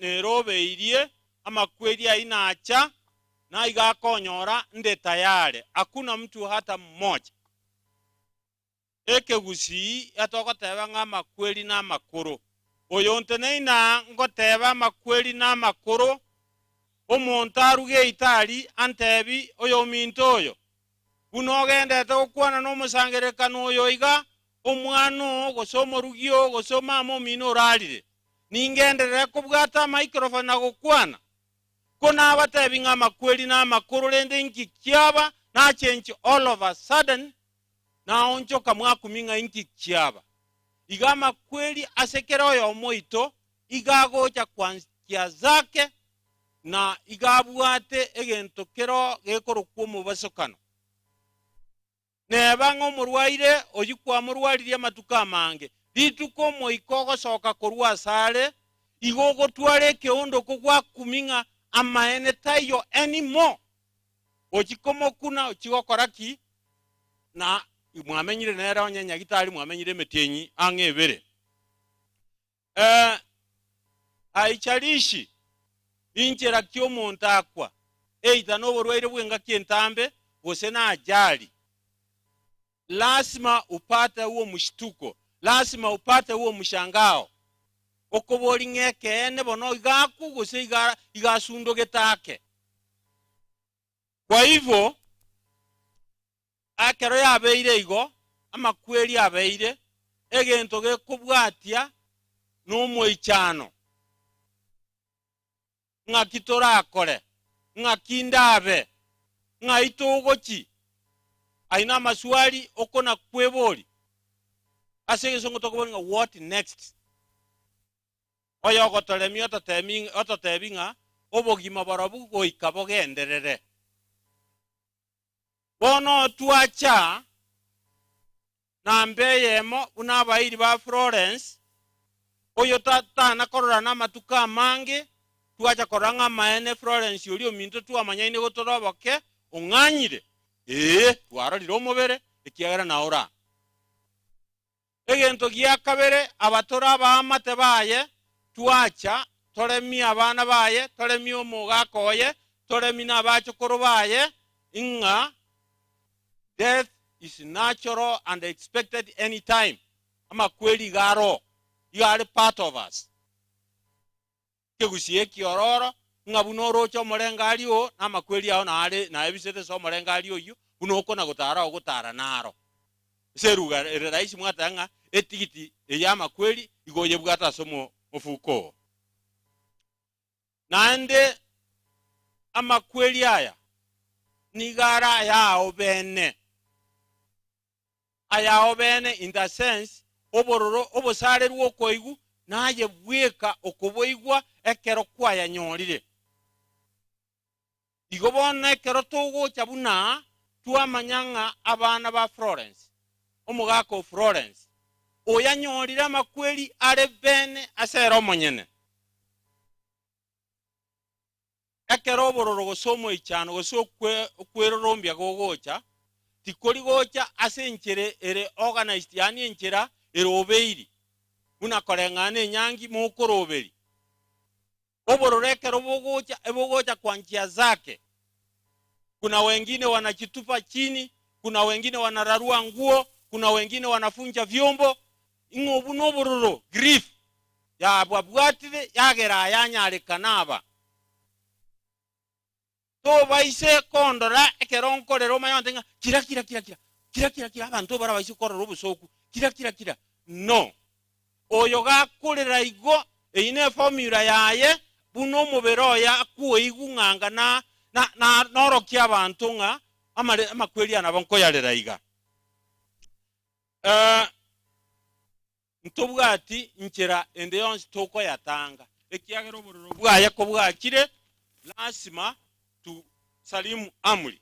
nerobeirie amakweri ayio nacha, naiga akonyora nde tayare, hakuna mtu hata mmoja. Ekegusii etogoteba ng'a amakweri namakoro. Oyonte neina ngoteba amakweri namakoro, omonto aruge eita aria antebi oyominto oyo, buna ogendete gokwana nomosangererekano oyo iga, omwana oo gose omorugi oo gose mama omino orarire, ningenderere kobwata amaikrofoni na gokwana? Ko nabatebi ng'a amakweri namakoro rende inki kiaba nachenche all of a sudden Naonchoka mwakumia ng'a inki kiaba. Iga amakweri ase kera oyomo oito iga agocha kwanchia zake, na iga abwate egento kero gekorokwa omobasokano. Neba ng'a omorwaire oyio kwamorwaririe amatuko amange, rituko omoika ogosoka korwa asare, igo ogotwara ekeondoko gwakumia ng'a amaene taiyo anymore. Ochia komokuna, ochia gokora ki? Na mwamenyire nere onye nyagitari mwamenyire emetienyi ang'e ebere. Eh, haichalishi inchera ki omonto akwa, either noborwaire bw'engaki entambe gose na ajali, lasima upate huo mshtuko, lasima upate huo mshangao, okobori ng'a ekeene bono iga akwo gose iga iga asundogete ake. Kwa hivyo, ekero yabeire igo, amakweri abeire, egento gekobwatia nomoichano, ng'aki torakore, ng'aki ndabe, ng'ai togochi? Ayio namaswali okona kweboria. Ase egesongo tokobori ng'a what next? Oyogotoremia ototebi ng'a obogima borobwo goika bogenderere. Bono twacha namba eyemo buna abairi ba Florence, oyo tana kororana amatuko amange, twacha korora ng'a amaene Florence oria ominto twamanyaine gotore oboke ong'anyire. Ee, twarorire omobere, ekiagera nao ora. Egento gia kabere, aba tore abaamate baye, twacha, toremie abana baye, toremie omogaka oye, toremie nabachokoro baye, ng'a death is natural and expected any time, amakweri iga aroo, iga are part of us. Ekegusii ekiororo, ng'a buna oroche omorengari oo, na amakweri ao nare naebisete ase omorengari oyio, buna okona gotara ogotara naro. Ase eruga ere rahisi mwateba ng'a etigiti eye y'amakweri igo oyebwate ase omofuko oo. Naende amakweri aya nigo are ayao bene. Ayao bene in the sense obororo obosarerwe okoigw naye bweka okoboigwa ekero kwayanyorire. Igo bono ekero togocha buna twamanya ng'a abana ba Florence, omogaka o Florence, oyanyorire amakweri are bene ase ere omonyene. Ekero obororo gose omoichano gose okwerorombia gogocha, tikori gocha ase enchera ere organised, yaani enchera erobeiri, buna koreng'ana nenyangi mokoroberi. Obororo ekero bogocha, ebogocha kwa njia zake. Kuna wengine wanajitupa chini, kuna wengine wanararua nguo, kuna wengine wanafunja vyombo, ing'a obwo nobororo, grief, yababwatire yagera aya anyarekana aba. Tobaise kondora ekero nkorera omanye onte ng'a kira kira kira kira kira kira kira abanto barabaise korora obosooku kira kira kira no. Oyo gakorera igo, eyio neformula yaye buna omobere oye akwoigwa ng'a anga na na norokia abanto ng'a amare amakweri aya nabo nkoyarera iga. Eh. Ntobwati nchera ende yonsi tokoyatanga, ekiagera obororo bwaye kobwachire, lasima tu salimu amri.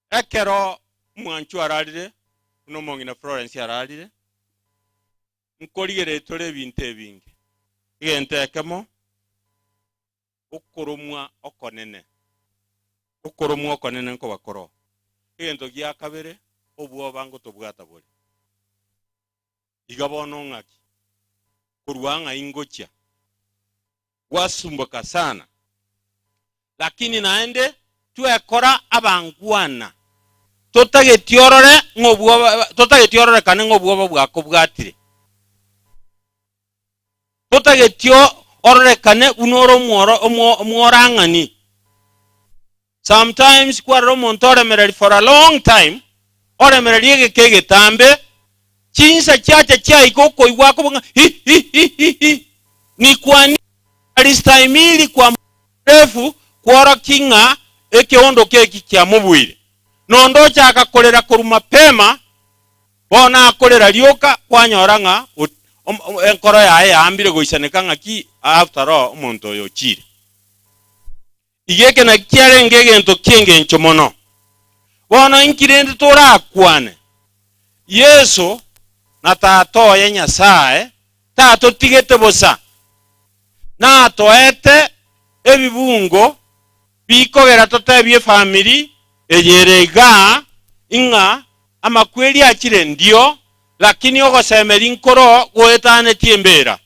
Ekero omwanchwa ararire, buna omong'ina Florence ararire, nkorigereria tore ebinto ebinge. Egento ekemo, okoromwa okonene, okoromwa okonene nkoba koroo. Egento gia kabere, obwoba ngotobwata bore. Iga bono ng'aki? Korwa ng'ai ngochia? Gwasumboka sana. Lakini naende twekora abangwana, totageti orore ng'a obwoba, totageti ororekane ng'a obwoba bwakobwatire. Totageti ororekane buna ore omworo omworang'ani. Sometimes kwarora omonto oremereri for a long time, oremereri egeka egetambe, chinsa chiacha chiaika okoigwa akoba ng'a hi hi hi hi hi, ni kwa nini alistahimili kwa muda mrefu kworokia ng'a ekeondo keki kiamobuire. Nonde ochaka korera korwa mapema, bono akorera rioka kwanyora ng'a enkoro yaye yaambire goisaneka ng'aki after all omonto oyo ochire. Iga eke nakio kiarenge egento ki'engencho mono. Bono inki rende torakwane? Yeso na Tata oye Nyasae tatotigete bosa, natoete ebibungo bikogera totebie efamiri eye ere igaa ing'a amakweri achire ndio, lakini ogosemeria nkoro goetanetie embera.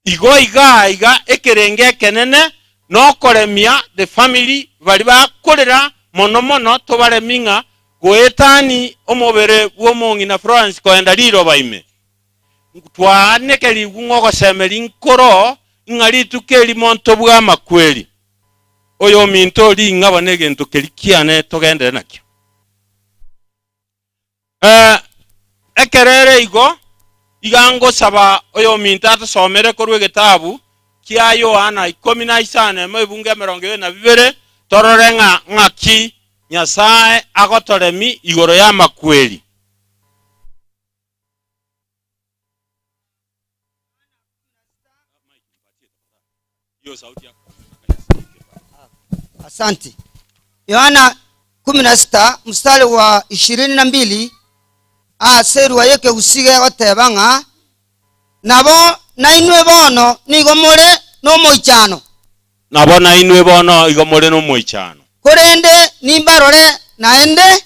Igo igaa iga ekerengo ekenene nokoremia the family baria bakorera mono mono tobaremi ng'a goetani omobere bw'omong'ina Florence koenda riroba ime. Twanekerigwe ng'a ogosemeria nkoro ng'a rituko erimo ntobue amakweri. Oyominto ring'aba negento keria kiane togenderere nakio. Ekero ere igo, iga ngosaba oyominto atosomere korwa egetabu kia Yohana ikomi na isano emo ebungo emerongo ebere na bibere, torore ng'a ng'aki Nyasae agotoremi igoro y'amakweri. Asante. Yohana 16 mstari wa 22 ase erua y'ekegusii gegoteba ng'a nabo nainwe bono nigo more nomoichano. Nabo nainwe bono igo more nomoichano. Korende nimbarore naende,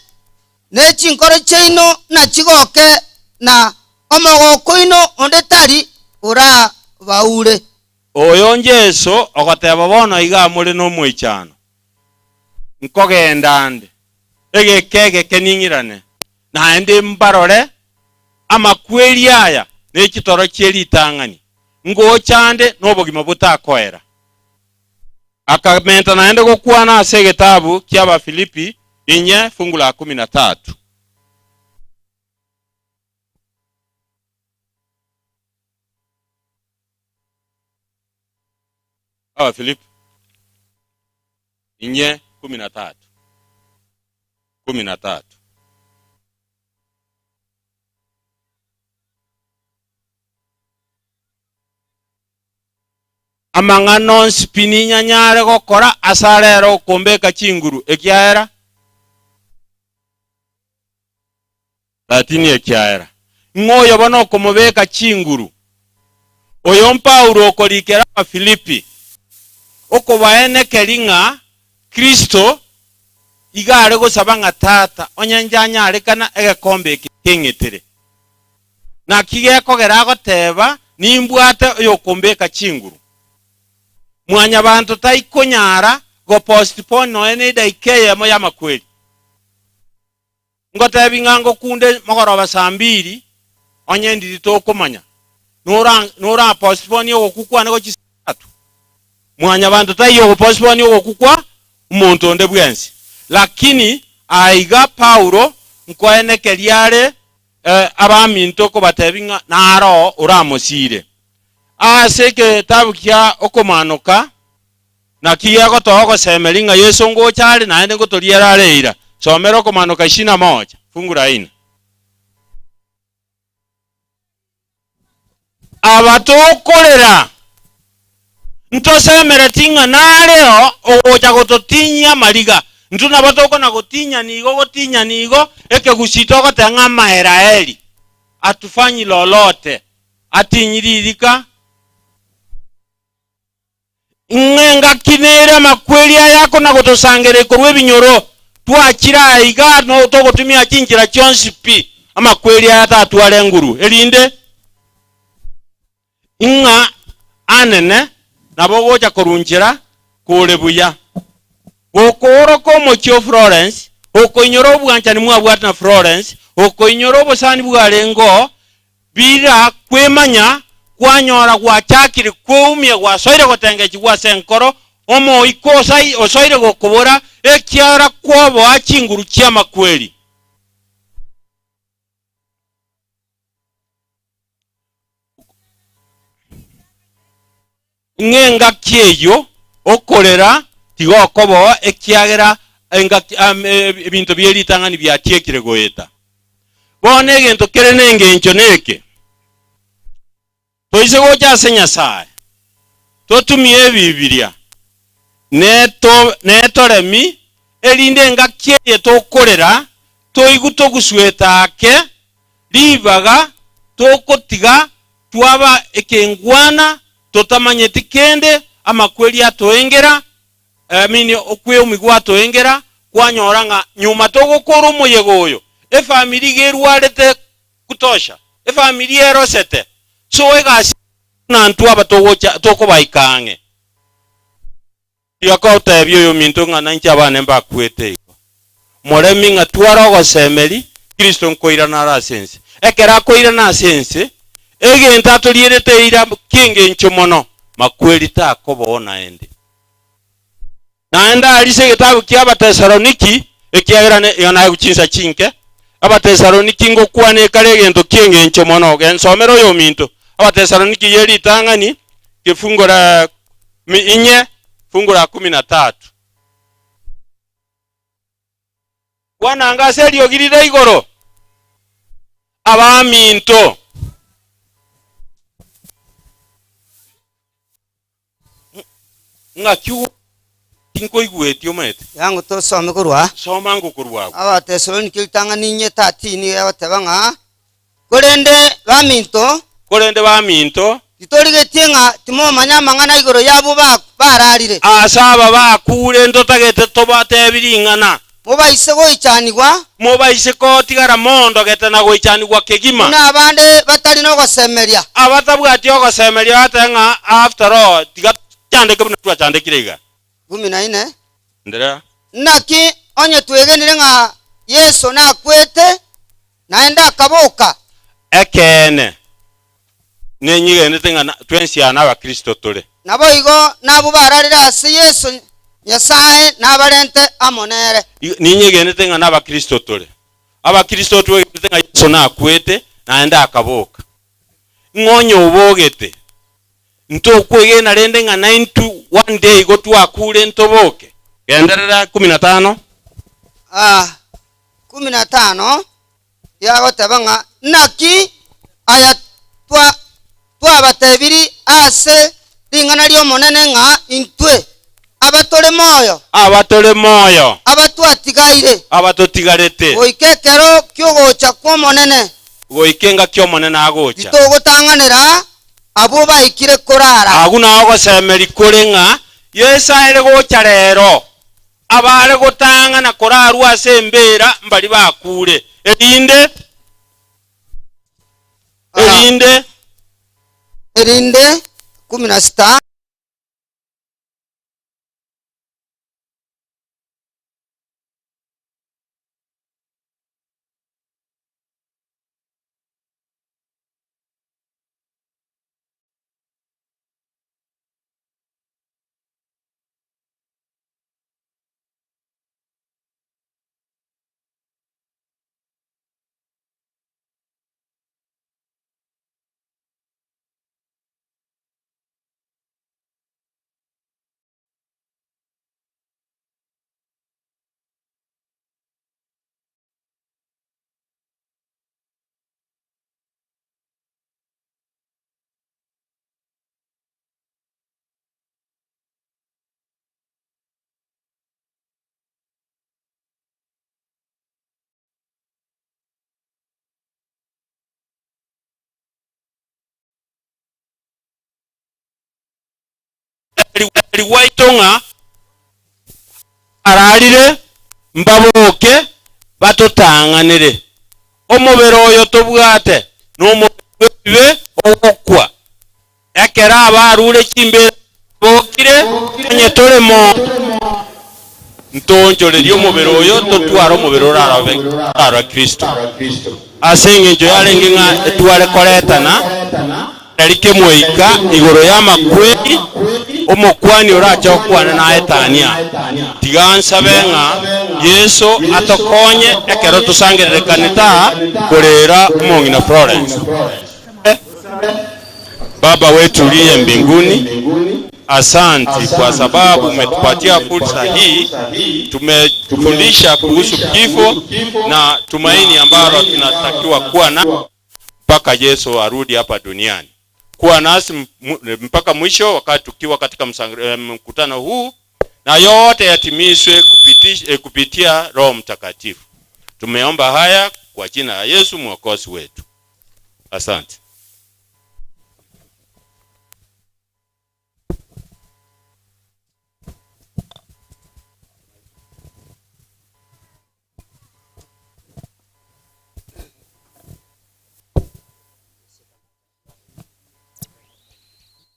ne chinkoro chiaino nachigoke, na omogoko oino onde tari orabaure. Oyo Yeso ogoteba bono iga more nomoichano, nkogenda nde, egeka egeke ning'irane, naende mbarore amakweri aya ne chitoro chie ritang'ani, ngocha nde nobogima botakoera. Akamenta naende gokwana ase egetabu ki'Abafilipi inye fungu la kumi na tatu. Abafilipi inye kumi na tatu, kumi na tatu. Amang'ana onsi pi ninyanyare gokora asare ere okombeka chinguru, ekiagera 13 ekiagera ng'a oyo bono okomobeka chinguru, oyo Paulo okorikera Abafilipi, okobaenekeria ng'a Kristo iga are gosaba ng'a Tata, onye njanyarekana egekombe eke keng'etere. Naki gekogera agoteba, Nimbwate oyokombeka chinguru. Mwanyabanto taikonyara gopostpone nonya nedaika eyemo y'amakweri. Ngotebi ng'a ngokunde mogoroba saa mbiri, onye ndiri tokomanya, nora norapostpone ogokwa kwane gochia saa tatu. Mwanyabanto taiyo ogopostpone ogokwa kwa omonto onde bwensi. Lakini aiga Paulo nkoenekeria are abaminto kobatebi ng'a naro oramosiire. Ase egetabu kia Okomanoka, naki gegotoa ogosemeria ng'a Yeso ngocha are naende ngotoriera are eira. Somera Okomanoka isini na moja, fungu la ine. Aba tokorera, ntosemereti ng'a nareo ogocha gototinyia amariga. Intwe nabo tokona gotinyana igo gotinyana igo, ekegusii togoteba ng'a amaeraeri atufanyi lolote, atinyi ririka. Ng'a engaki nere amakweri aya akona-gotosangereria korwa ebinyoro, twachire aa iga no togotumia chinchera chionsi pi, amakweri aya tatware nguru, erinde. Ng'a anene nabo ogocha korunchera kore buya. Gokooroka omochie o Florence, okoinyora obwanchani mwabwate na Florence, okoinyora obosani bwarengeo, bira kwemanya kwanyora gwachakire kweumia gwasoire gotengechigwa ase enkoro, omoika osoire gokobora, ekiagera kwoboa chinguru chi'amakweri. Ng'a engaki eyio okorera tigokoboa, ekiagera engaki am- e- ebinto bie ritang'ani biatiekire goeta. Bono egento kere nengencho neke, toise gocha ase Nyasae, totumie Ebibilia, neto netoremi, erinde engaki eye tokorera, toigwe togusuete ake, ribaga togotiga twaba ekengwana totamanyeti kende, amakweri atoengera, I mean okweumia gwatoengera, kwanyora ng'a nyuma togokora omoyega oyo, efamiri iga erwarete kutosha, efamiri erosete, so egasi buna intwe aba togocha tokobaika ang'e. Riakotebia oyominto ng'a nainche abane mbakwete igo. Moremi ng'a tware ogosemeri, Kristo nkoirana are ase ense. Ekero akoirana ase ense, egento atorierete eira ki'engencho mono, makweri takobao naende. Naende arise egetabu kia Abatesaloniki, ekiagera ne iga naegwe chinsa chinke, Abatesaloniki ngokwana ekare egento ki'engencho mono, gensomere oyominto. Abatesaloniki ye ritang'ani, kifungo la mi inye, fungu la kumi na tatu. Kwananga ase eriogi rire igoro, abaminto. Ng'aki tinkoigweti omanyete? Yango tosome korwa. Soma ango korwa agwo. Abatesaloniki ritang'ani inye 13 nigo egoteba ng'a, Korende baminto, Korende baminto, titorigetie ng'a timomanya amang'ana igoro y'abwo bararire. Ase aba bakuure ntotagete tobatebi ring'ana. Mobaise goichanigwa. Mobaise gotigara moondogete na goichanigwa kegima. Buna abande batari nogosemeria. Abatabwati ogosemeria batebe ng'a after all tiga tochandeke buna twachandekire iga. 14. Enderea. Naki onye twegenire ng'a Yeso nakwete, naende akaboka. Ekeene, nenyigenete ng'a twensi aa n'Abakristo tore. Naboigo nabwo bararire ase Yeso, Nyasae nabarente amo nere. Ninyegenete ng'a n'Abakristo tore. Abakristo twegenete ng'a Yeso nakwete, naende akaboka. Ng'a onye obogete, ntokwegena rende ng'a naintwe one day igo twakure ntoboke? Genderera 15. Ah, 15 riagoteba ng'a naki aya twa, twabatebiri ase ring'ana ri'Omonene ng'a intwe abatore moyo, Abatore moyo. Abatwatigaire. Abatotigarete. Goika ekero ki'ogocha kw'Omonene. Goika engaki Omonene agocha. Titogotang'anera abwo baikire korara. Agwo nao ogosemeria kore ng'a Yeso aere gocha rero. Abare gotang'ana korarua ase embeera mbaria bakuure, erinde, erinde. Erinde, 16. Gwaito ng'a ararire mbaboke batotang'anere. Omobere oyo tobwate nomobere bw'ebibe ogokwa. Ekero abarure chimbeera bokire, onye tore moyo, ntoonchorerie omobere oyo, totware omobere orarobe orarore Kristo. Ase engencho yarenge ng'a etware koretana nari kemoika igoro y'amakweri, omokuani orache gokwana naetania. Tiga nsabe ng'a Yeso atokonye ekero tosangererekanete aa korera omong'ina Florence. Baba wetu uliye mbinguni, asanti kwa sababu umetupatia fursa hii. Tumefundisha kuhusu kifo na tumaini ambalo tunatakiwa kuwa na mpaka Yesu arudi hapa duniani. Kuwa nasi mpaka mwisho wakati tukiwa katika mkutano huu, na yote yatimizwe kupitia Roho Mtakatifu. Tumeomba haya kwa jina la Yesu Mwokozi wetu. Asante.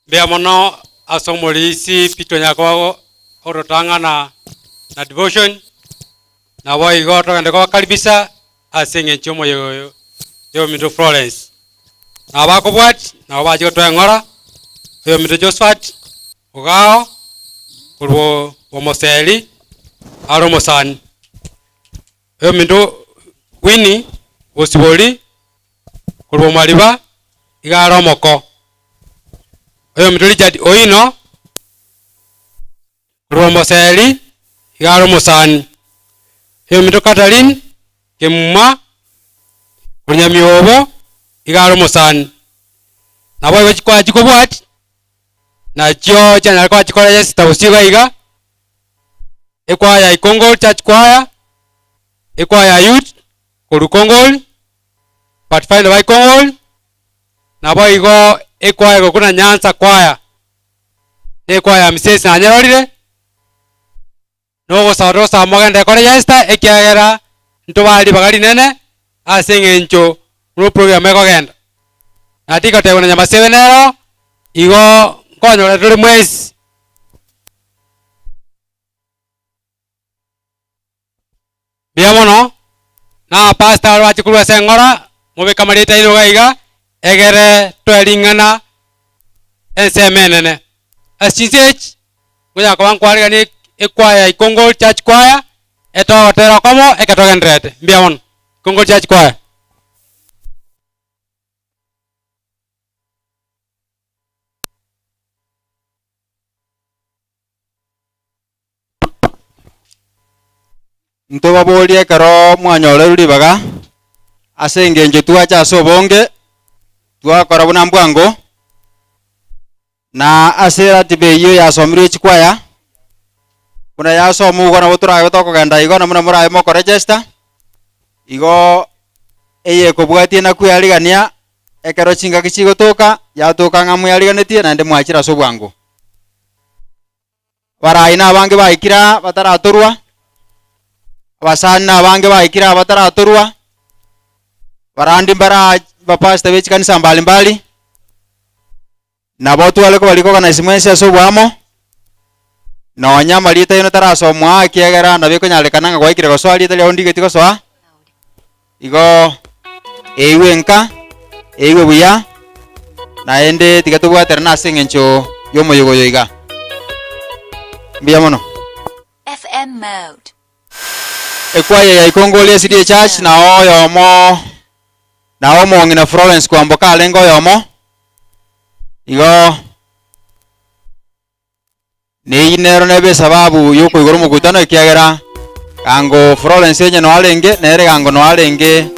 Mbuya mono ase omorisia Peter Nyakogo orotang'ana na devotion, naboigo togende kobakaribisa ase eng'encho y'omoyega oyo y'ominto Florence. Nabo bakobwati, nabo bachia gotweng'ora, oyominto Josphat Ogao, korwa Bomoseri, are omosani. Oyominto Winnie Bosibori, korwa Omariba, iga are omoko. Oyominto Richard Oino, Korwa Omoseri iga are omosani, oyominto Catherine Kemuma, korwa Nyamiobo iga are omosani. Naboigo chikwaya chikobwati, nachio chianyare koba chikore esita bosio iga iga, ekwaya ya Ikongori Church Choir, ekwaya ya Youth korwa Ikongori, Pathfinder ba Ikongori, naboigo ekwaya egokwa na Nyanza Choir. Nekwaya ya Misesi nanyerorire, na ogosaba togosaba mogende kore Esther, ekiagera ntobare ribaga rinene ase eng'encho buna eprogram ekogenda. Na tigotebwa na Nyamasebe nero, igo nkonyora tore mwensi. Mbuya mono, na abapastor baria bache korwa ase eng'ora, mobeke amarieta aino iga iga, egere toe ring'ana ensemo enene. Ase chinsa echi, ngonya koba nkwarigania ekwaya ya Ikongori Church Choir, etogotera okomo ekero togendererete. Mbuya mono. Ikongori Church Choir. Ntobaborie ekero mwanyorerwe ribaga, ase engencho twacha ase obonge, twakora buna mbwango, na ase eratiba eyio yasomirwe echikwaya, buna yasomwa igo nabo torabe tokogenda igo na buna morabe mokoregister, igo eyekobwatia nakwearigania ekero chingaki chigotoka, yatoka ng'a mweariganetie naende mwachire ase obwango. Abarai nabange baikire aa bataratorwa, abasani nabange baikire aa bataratorwa, abarandi mbare aa bapastor be chikanisa mbali mbali, nabo tware kobarika organise mwensi ase oboamo, nonya amarieta aino tarasomwa aa ekiagera nabo ekonyarekana ng'a gwaikire gosoa rieta riao ndigeti gosoa, igo eigwe nka, eigwe buya, naende tiga tobwaterane ase eng'encho y'omoyega oyo iga. Mbuya mono. FM mode. Ekwaya ya Ikongoli SDA Church nao oyomo nao omong'ina Florence Kwamboka arenge oyomo igo Neyio nero nebe esababu y'okoigora omokutano, ekiagera gango Florence onye noa arenge, nere gango noa arenge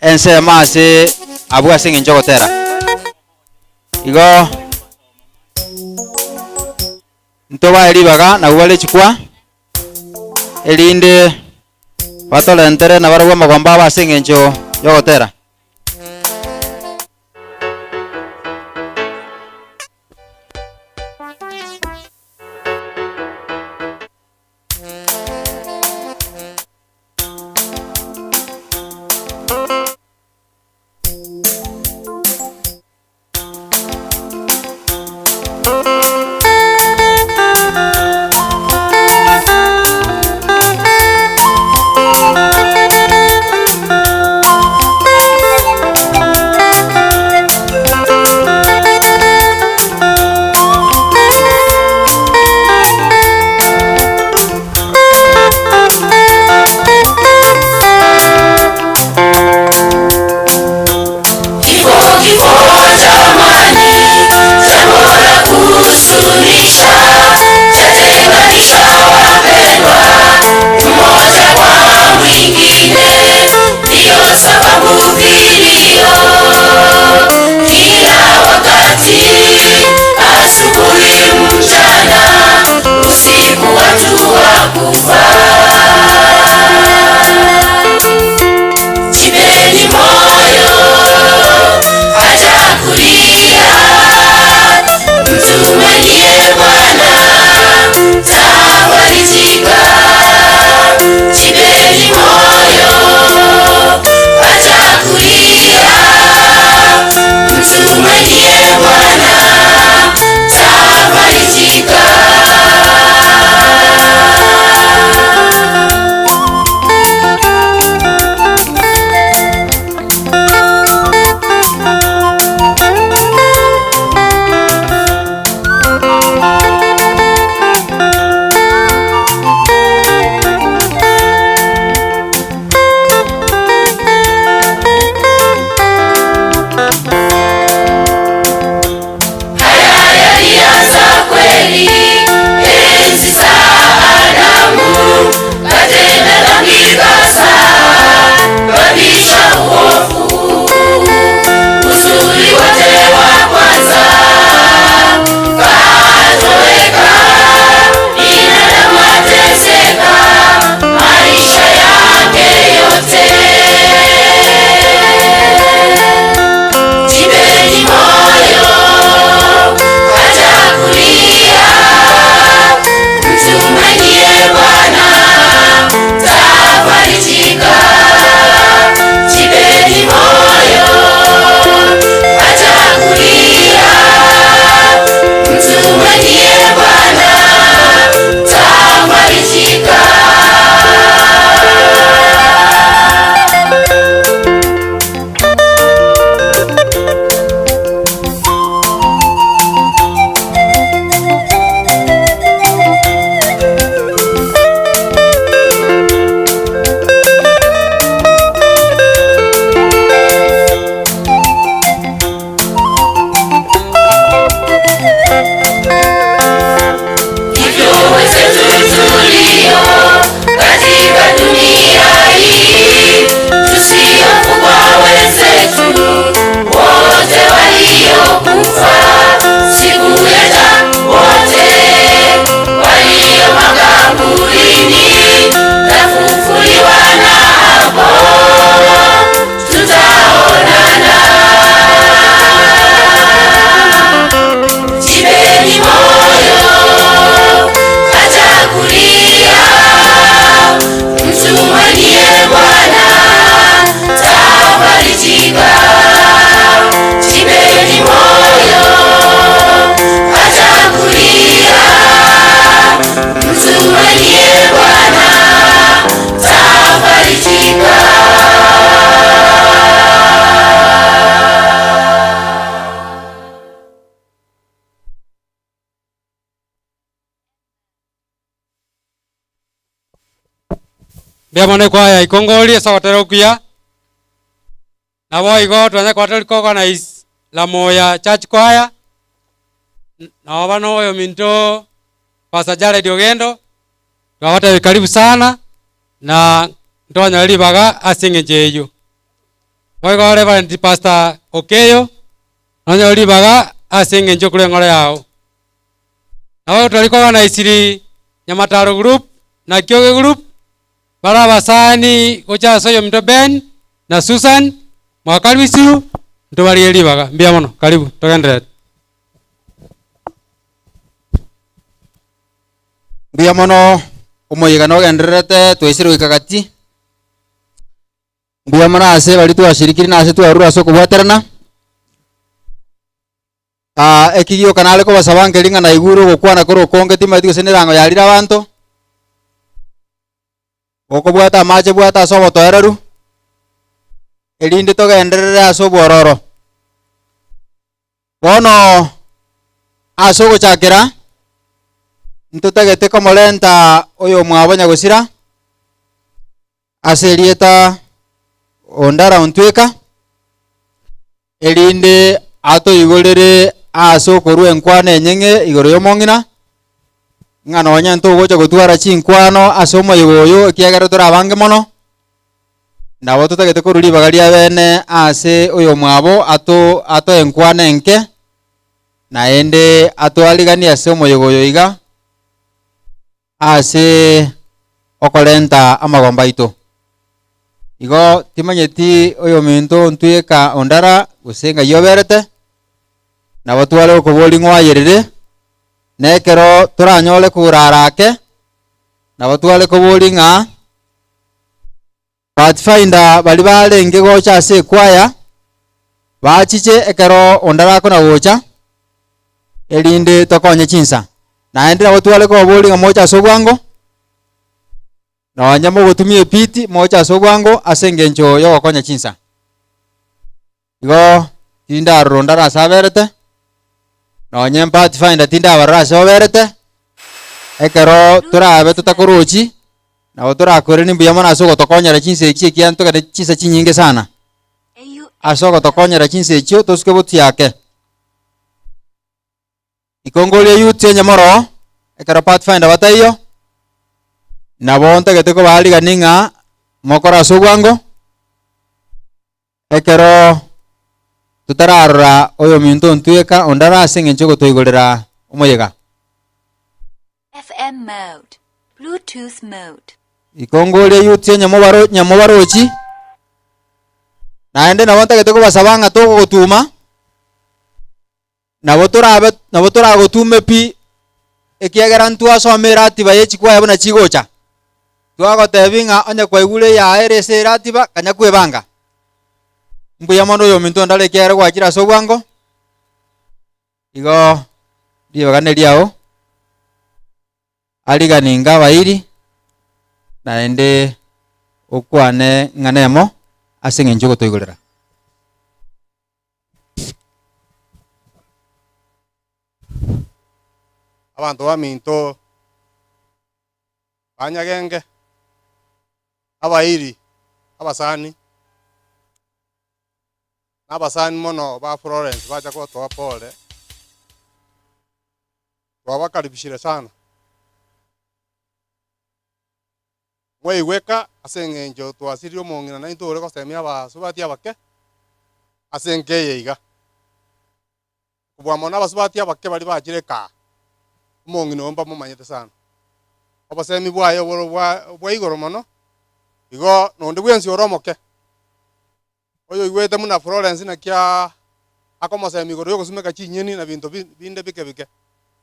ensemo ase abwo ase eng'encho y'ogotera. Igo ntobae ribaga nabwo bare chikwa, erinde batorentere nabarabwo amagombo abo ase eng'encho y'ogotera. Mbuya mono ekwaya Ikongori ase ogotera okuya. Naboigo twanyare koba tori koorganize Lamoya Church Choir, nabo bano oyominto Pastor Jared Ogendo, twabatebia karibu sana na ntonyore ribaga ase eng'encho eyio. Boigo Reverend Pastor Okeyo, nonyore ribaga ase eng'encho okorwa eng'ora yao. Nabo tori koorganiseiri Nyamataro Group na Kioge Group, Bare abasani gocha ase oyominto Ben na Susan, mwakaribisiru, ntobarigie ribaga. Mbuya mono, karibu, togenderere. Mbuya mono omoyega nogendererete twaisire goika gati. Mbuya mono ase baria twashirikiri na ase twarure ase okobwaterana. Ah, eki gioka nare kobasaba nkeri ng'a naigure ogokwana kore okonge timanyeti gose nerango yarire abanto. Gokobwata amache bwata ase obotoereru, erinde togenderere ase obwororo. Bono ase ogochakera, ntotagete komorenta oyomwabo nyagosira, ase erieta Ondara Ontweka, erinde atoigorere aase okorua enkwana enyeng'e igoro y'omong'ina, ng'a nonya ntogocha gotwara chinkwano ase omoyega oyo ekiagera tore abange mono, nabo totagete korua ribaga ria bene ase oyomwabo ato atoe enkwana enke, naende atoariganie ase omoyega oyo iga. Ase okorenta amagombo aito. Igo timanyeti oyominto ontweka ondara gose ng'ai oberete, nabo tware gokoboria ng'o ayerere, na ekero toranyore korara ake, nabo tware koboria ng'a Pathfinder baria barenge gocha ase ekwaya bachiche ekero onde arakona gocha, erinde tokonye chinsa. Naende nabo tware kobaboria ng'a moche ase obwango, nonye mogotumia epiti moche ase obwango ase engencho yogokonya chinsa. Igo tindarora onde ase aberete, nonye Pathfinder tindabarora ase oberete, ekero torabe totakorochi, nabo torakoreranie mbuya mono ase ogotokonyera chinsa echi ekiagera ntogende chinsa chinyinge sana, ase ogotokonyera chinsa echio tosuke botiake. Ikongo ria youth onye moroo, ekero Pathfinder bataiyo, nabo ntagete kobaarigania ng'a mokore ase obwango. Ekero totararora oyominto ontweka onde are ase engencho y'ogotoigorera omoyega. FM mode. Bluetooth mode. Ikongo ria youth onye mobaro nyamobarochi, naende nabo ntagete kobasaba ng'a togogotuma, Nabo torabe nabo toragotume pi, ekiagera ntwasoma eratiba ye chikwaya buna chigocha. Twagotebi ng'a onye kwaigure eyaye ere ase eratiba, kanya kwebanga. Mbuya mono oyominto ondare ekiagera gwachire ase obwango, igo ribaga neriao, ariganinga abairi, naende okwane ng'a nemo ase eng'encho ogotoigorera. Abanto baminto ba Nyagenge, abairi, abasani, na abasani mono ba Florence bacha gotoa pole, twabakaribishire sana. Mwaigweka ase engencho twasiririe omong'ina naintwe ore gosemia abasubati abake ase enka eye iga. Kobua mono abasubati abake baria bachire kaa, omong'ina oyo mbamomanyete sana. Obosemi bwaye oboro bwa bwa igoro mono, igo nonde bwensi ore omoke, oyoigwete buna Florence naki akomosemia igoro yogosumeka chinyeni na binto binde bike bike.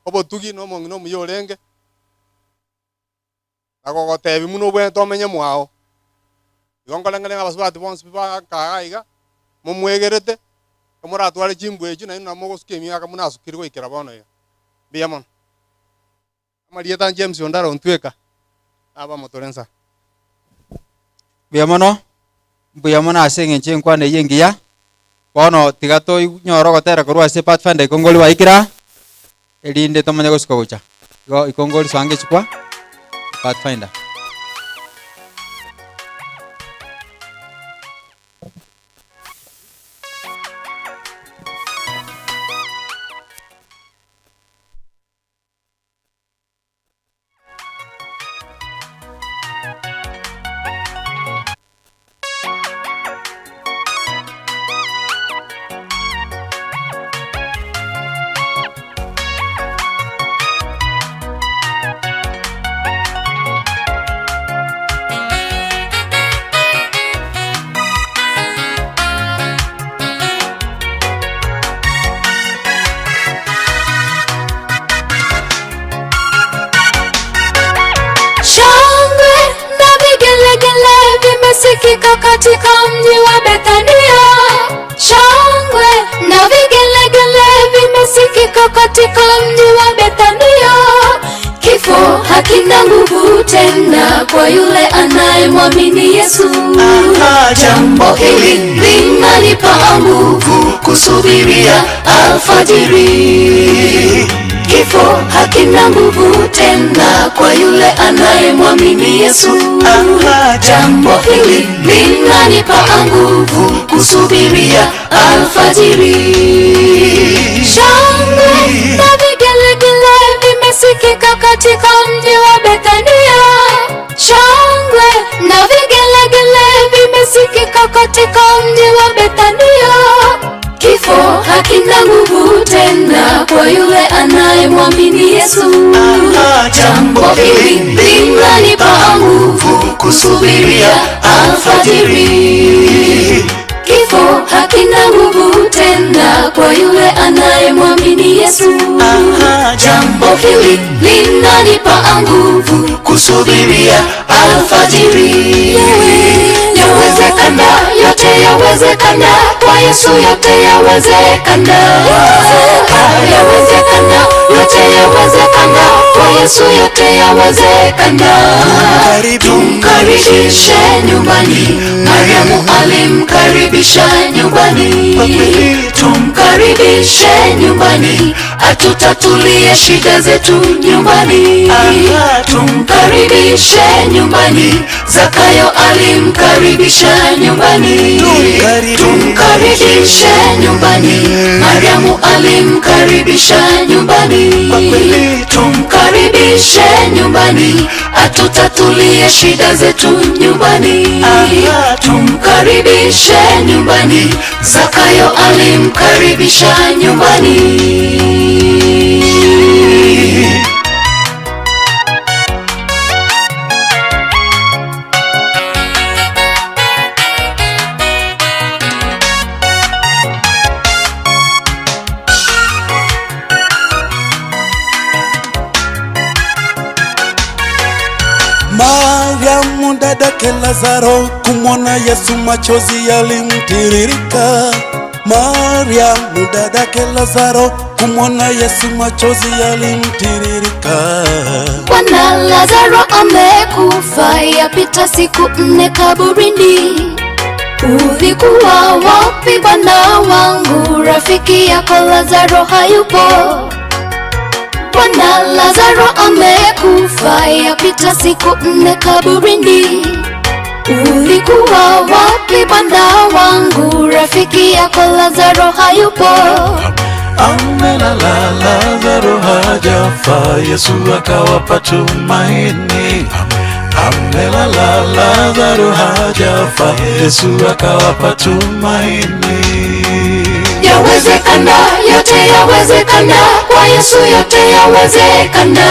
Obotugi na omong'ina omuya orenge. na gogotebia buna obwenerete omenye mwao. Igo nkoreng'ana ng'a abasubati bonsi pi bakaa iga iga, momwegerete, moratware chimbwa echio nainwe nabo mogosuka emiaka buna asukire goikera bono iga. Mbuya mono. Amarieta James Ondara Ontweka, nabamotore nsa. Mbuya mono, mbuya mono ase eng'encho y'enkwana eyio engiya. Bono tiga toinyore ogotera korwa ase Pathfinder Ikongori baikire aa, erinde tomanye gosuka gocha. Igo Ikongori soa ngechikwa, Pathfinder. katika mji wa Bethania. Shangwe na vigelegele vimesikika katika mji wa Bethania. Kifo hakina nguvu tena kwa yule anayemwamini Yesu. Jambo hili linanipa nguvu kusubiria alfajiri. Kifo hakina nguvu tena kwa yule anayemwamini Yesu. Jambo hili linanipa nguvu kusubiria alfajiri. Shangwe na vigelegele vimesikika katika mji wa Bethania. Shangwe na vigelegele vimesikika katika mji wa Bethania. Kifo hakina nguvu tena kwa yule anayemwamini Yesu. Jambo hili linanipa nguvu kusubiria alfajiri. Kifo hakina nguvu tena kwa yule anayemwamini Yesu. Jambo hili linanipa nguvu kusubiria alfajiri. Yawezekana, yote yawezekana, kwa Yesu yote yawezekana. Yawezekana, yote yawezekana, kwa Yesu yote yawezekana. Tumkaribishe nyumbani, Mariamu alimkaribisha nyumbani. Tumkaribishe nyumbani, atutatulie shida zetu nyumbani. Tumkaribishe nyumbani, Zakayo alimkaribisha nyumbani. Tumkaribishe nyumbani, Mariamu alimkaribisha nyumbani. Tumkaribishe nyumbani, atutatulie shida zetu nyumbani. Tumkaribishe nyumbani, Zakayo alimkaribisha nyumbani. Mariamu dadake Lazaro kumwona Yesu machozi yalimtiririka. Mariamu dadake Lazaro kumwona Yesu machozi yalimtiririka. Bwana Lazaro amekufa, yapita siku nne kaburini. Ulikuwa wapi Bwana wangu? Rafiki yako Lazaro hayupo. Bwana Lazaro amekufa, yapita siku nne kaburini. Ulikuwa wapi Bwana wangu? Rafiki yako Lazaro hayupo. Amelala, Lazaro hajafa, Yesu akawapa tumaini. Amelala, Lazaro hajafa, Yesu akawapa tumaini. Yawezekana, yote yawezekana, kwa Yesu yote yawezekana.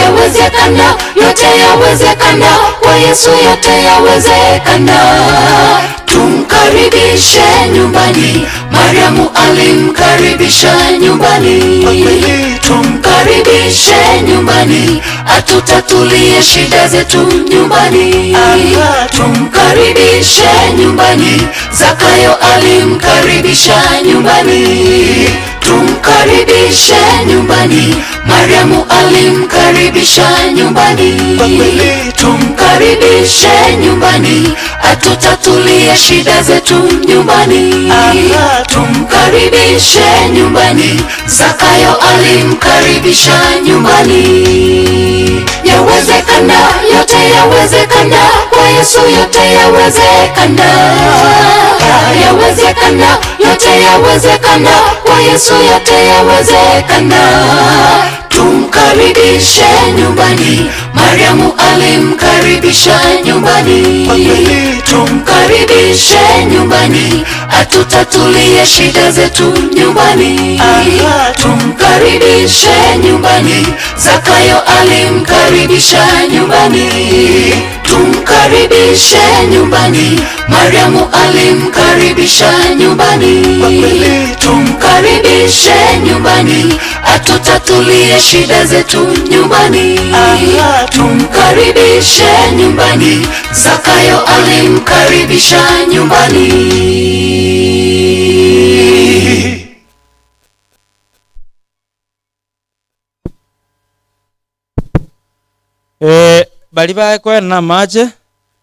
Yawezekana, yote yawezekana, kwa Yesu yote yawezekana. Tumkaribishe nyumbani, Mariamu alimkaribisha nyumbani. Tumkaribishe nyumbani, atutatulie shida zetu nyumbani. Tumkaribishe nyumbani, Zakayo alimkaribisha nyumbani. Tumkaribishe nyumbani, Mariamu alimkaribisha nyumbani. Tumkaribishe nyumbani, atutatulie shida zetu nyumbani. Tumkaribishe nyumbani, Zakayo alimkaribisha nyumbani. Yawezekana, yote yawezekana, kwa Yesu yote yawezekana. Yawezekana, yote yawezekana, kwa Yesu yote yawezekana. Tumkaribishe nyumbani, Mariamu alimkaribisha nyumbani. Tumkaribishe nyumbani, atutatulie shida zetu nyumbani. Tumkaribishe nyumbani, Zakayo alimkaribisha nyumbani. Tumkaribishe nyumbani, Mariamu alimkaribisha nyumbani. Tumkaribishe nyumbani, atutatulie shida shida zetu nyumbani. Tumkaribishe nyumbani, Zakayo alimkaribisha nyumbani. Eh, baria bakoenana amache,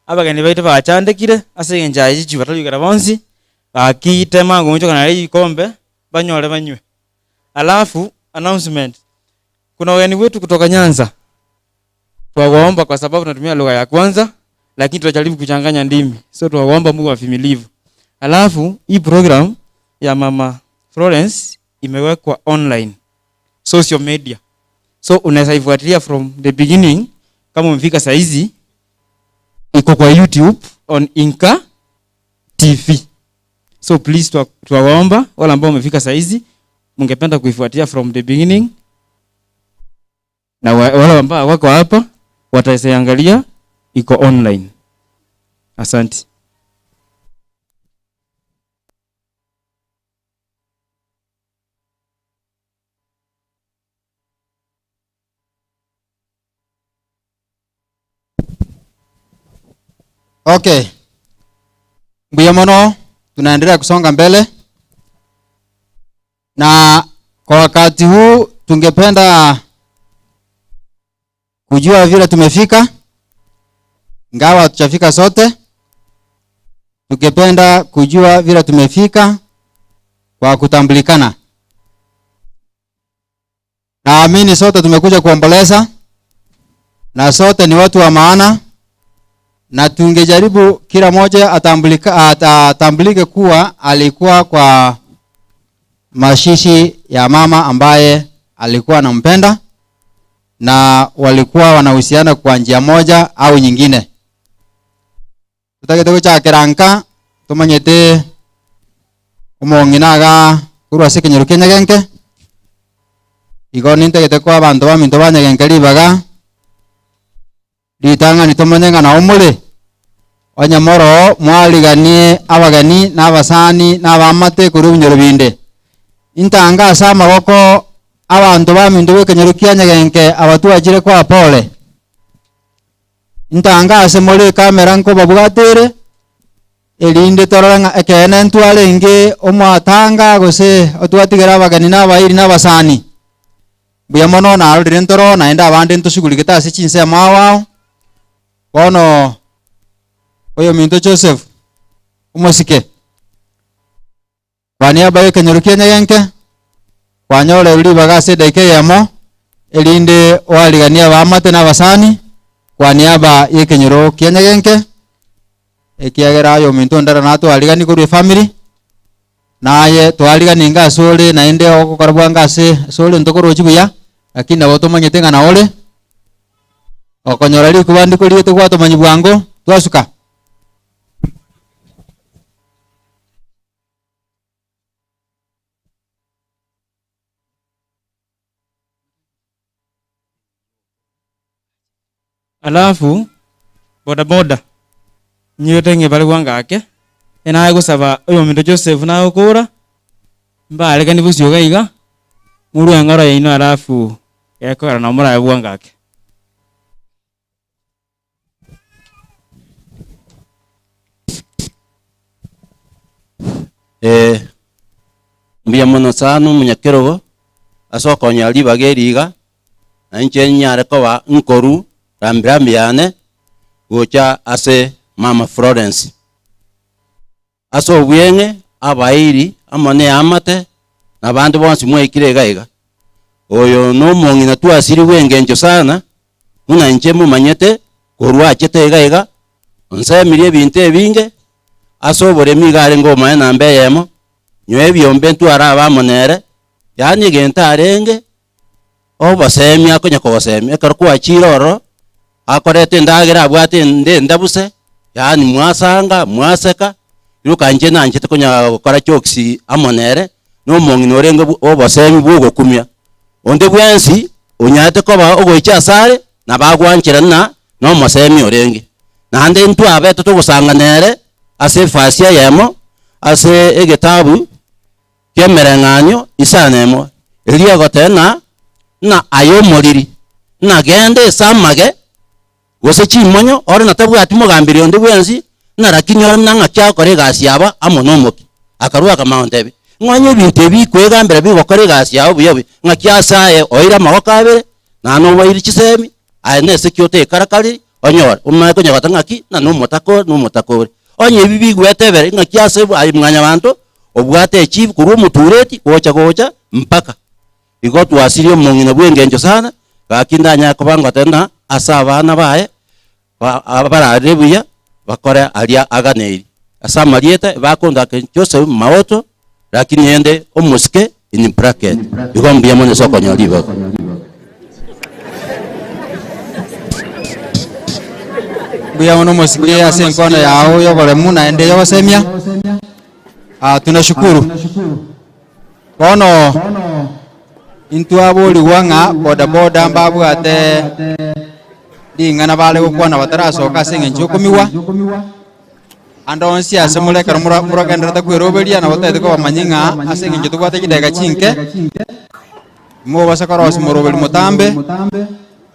abageni baito bachandekire, ase eng'encho aye chichupa tari goikera bonsi, gaki tema ngoonchoka nare rikombe, banyore banywe. Alafu, announcement, kuna wageni wetu kutoka Nyanza, twawaomba kwa sababu tunatumia lugha ya kwanza, lakini tutajaribu kuchanganya ndimi, so twawaomba muwe wavumilivu. Alafu, hii program ya Mama Florence imewekwa online, social media so unaweza ifuatilia from the beginning kama umefika saizi iko kwa youtube on inka tv so please twa- twawaomba wale ambao umefika saizi mungependa kuifuatilia from the beginning na wa- wale ambao wako hapa wataiangalia iko online asante Okay. Mbuya mono tunaendelea kusonga mbele. Na kwa wakati huu tungependa kujua vile tumefika, ingawa hatujafika sote. Tungependa kujua vile tumefika kwa kutambulikana. Naamini sote tumekuja kuomboleza na sote ni watu wa maana na tungejaribu kila mmoja atambulika, atambulike kuwa alikuwa kwa mashishi ya mama ambaye alikuwa anampenda na walikuwa wanahusiana kwa njia moja au nyingine. Tutagete guchakira nka tumanyete omong'ina iga korwa ase ekenyoro kia Nyagenke igo nintagete koa abanto baminto ba Nyagenke ribaga ritang'ani tomanye ng'a nao more onye moroo mwariganie abageni na abasani na abamate korwa ebinyoro binde. Intanga ase amaboko abanto baminto ba ekenyoro kia Nyagenke aba twachire koa pole. Intanga ase more ekamera nkobabwatere erinde torore ng'a ekeene ntwarenge omwatanga gose otwatigere abageni na abairi na abasani. Mbuya mono narorire ntoro naende abande ntoshuguligete ase chinsemo ao ao. Bono oyominto Joseph omosike kwa niaba ya ekenyoro kia Nyagenke kwanyorerwe ribaga ase edaika eyemo erinde oariganie abaamate na abasani kwa niaba ya ekenyoro kia Nyagenke ekiagera oyominto ondara natwarigani korwa efamily naye twarigani inga ase ore naende ogokora bwango ase ase ore ntokorochi buya lakini nabo tomanyete ng'a nao ore okonyora rikuba ndikoriete gwatomanyia bwango twasuka. Alafu bodaboda nyiwete ng'a ebare bwango ake, enaye gosaba oyominto Joseph nagokora, mbarekani bosio iga iga, morue eng'oro yaino alafu gekogera nabo morabe bwango ake. Eh, mbuya mono sana omonyakerogo ase okonyora ribaga eri iga, na inche nyare koba nkoru rambirambi yane gocha ase mama Florence. Ase obweng'e, abairi amo na eamate, na abande bonsi mwaikire iga iga. Oyo nomong'ina twasirigwe engencho sana, buna inche momanyete, korwa achete iga iga, onsemirie ebinto ebinge, ase oboremi iga arenge omoe namba eyemo, nyuma ebiombe ntwarabe amo nere, yaani egento arenge, obosemia akonya kogosemia, ekero kwachire ororo, akoreta endagera abwate ende endabuse, yaani mwasanga, mwaseka, rioka inche nanchete konya gokora jokes amo nere, na omong'ina orenge bwo obosemia bwa ogokumia. Onde bwensi, onyarete koba ogoicha asare, nabo agwancherana ng'a na omosemia orenge. Naende ntwabete togosanga nere, ase efasi eyemo, ase egetabu ki'emereng'anio isano emo, eria egoteba ng'a. Ng'a aye omoriri, ng'a genda ase amage, gose chimonyo, ore na tabwati mogamberi onde bwensi, ng'a rakini ore buna ng'aki agokora egasi yabo amo nomokia. Akarua akamanya gontebia, ng'a onye ebinto ebi bikwegambera bigokora egasi yabo buya buya, ng'aki ase aye oire amagoko abere, naende obaire chisemi, aye nese ki otekarakariri, onyore, omanye konya goteba ng'aki, ng'a nomotaka ore, nomotaka ore. Onye ebi bigwetebera, ng'aki ase aye mwanyabanto, obwate echief korwa omotureti gocha gocha mpaka. Igo twasirie omong'ina bw'engencho sana, gaki ndanyare koba ngoteba ng'a ase abana baye ba abararire buya, bakore aria aganeiri. Ase amarieta ebakondaka Joseph Maoto, lakini ende omosike in bracket. Igo mbuya mono ase okonyora ribaga. Mbuya mono omosike ase enkwano yao y'oboremu naende y'ogosemia. Ah, tunashukuru. Bono intwaborigwa ng'a bodaboda mbabwate ring'ana bare gokwana batarasoka ase eng'encho y'okomigwa, ande onsi ase more ekero mora moragenderete kweroberia nabo totaete kobamanyia ng'a ase eng'encho tobwate chidakika chinke, mobasa korosia moroberi motambe,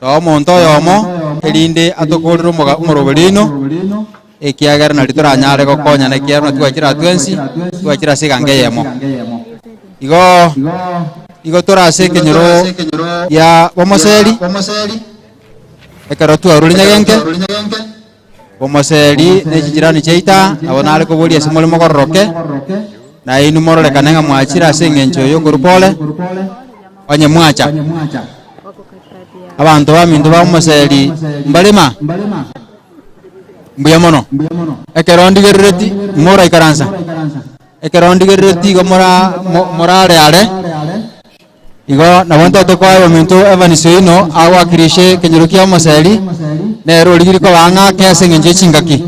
toa omonto oyomo erinde atokorere omoga omoroberi oino, ekiagera nario toranyare gokonyana ekiagera buna twachire aa twensi, twachire ase egango eyemo. Igo igo tore ase ekenyoro gia bomoseri, ekero twarure nyagenke, bomoseri ne chichirani chiaito aa, nabo nare koboria ase more mogororoke, na inwe mororekane ng'a mwachire ase eng'encho ya okorwa pole, onye mwacha. Abanto baminto ba omoseri mbarema? Mbuya mono. Ekero ndigerereti, moraikaransa. Ekero ndigerereti igo mora mo- morare are, igo nabo ntote koa ominto Evans oino agoakirishe ekenyoro kia omoseri, nere origirie koba ang'ake ase eng'encho ye chingaki.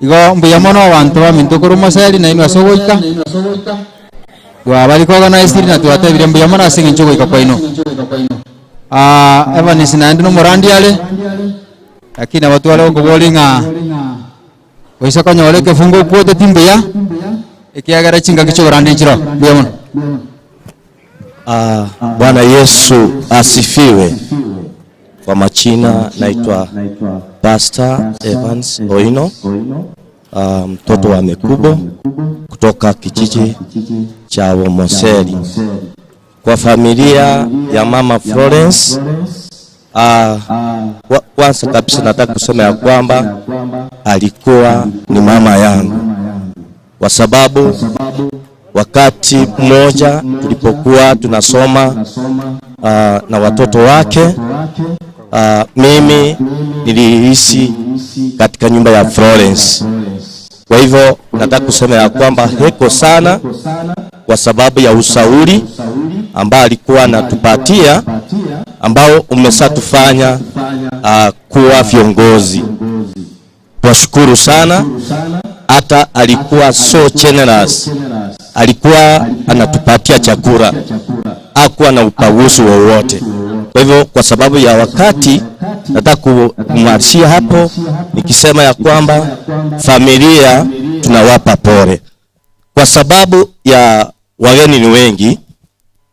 Igo mbuya mono abanto baminto korwa omoseri nainwe ase ogoika, twabari koorganised na twatebire mbuya mono ase eng'encho ogoika kwaino. Ah, Evans naende nomorandia are, lakini nabo tware gokoboria ng'a goisa konyora ekefungo okwote timbuya, ekiagera chingaki chi'oborandia nchiroo. Mbuya mono. Ah, Bwana Yesu asifiwe. Kwa majina naitwa Pastor Evans Oino, ah, mtoto wa Mekubo kutoka kijiji cha Womoseri. Kwa familia ya mama Florence, ah, kwa- kwanza kabisa nataka kusema ya kwamba alikuwa ni mama yangu kwa sababu wakati mmoja tulipokuwa tunasoma na watoto wake mimi nilihisi katika nyumba ya Florence. Kwa hivyo nataka kusema ya kwamba heko sana kwa sababu ya ushauri ambao alikuwa anatupatia ambao umeshatufanya kuwa viongozi. Twashukuru sana. Hata alikuwa so generous, alikuwa anatupatia chakula, hakuwa na ubaguzi wowote. Kwa hivyo, kwa sababu ya wakati, nataka kumalizia hapo nikisema ya kwamba familia tunawapa pole, kwa sababu ya wageni ni wengi.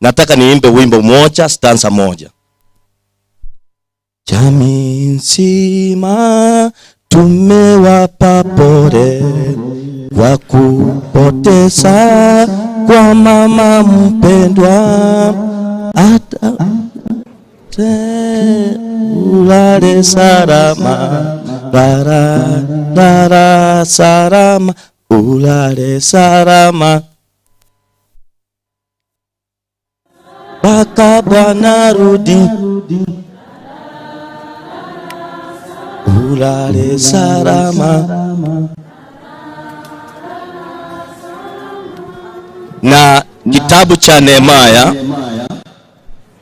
Nataka niimbe wimbo moja, stanza moja. Jamii nzima tumewapa pole kwa kupoteza kwa mama mpendwa, hata te ulale salama, lala lala salama, ulale salama mpaka Bwana rudi, ulale salama. Na kitabu cha Nehemia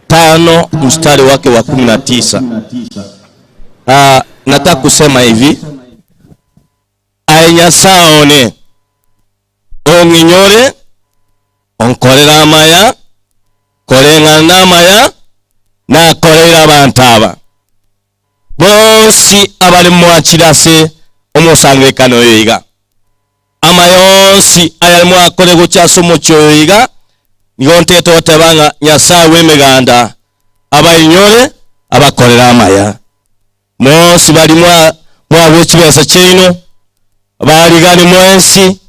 5 mstari wake wa 19. Nataka kusema hivi, aye Nyasaye one ong'inyore onkorere amaya koreng'ana namaya nakoreire abanto aba bonsi abare mwachire ase omosangererekano oyo iga. Amaya onsi ayare mwakore gochia ase omochie oyo iga, nigo ntete goteba ng'a Nyasae bw'emeganda Abainyore abakorere amaya. Mwonsi baria mwa mwabua chibesa chiaino, barigani mwensi,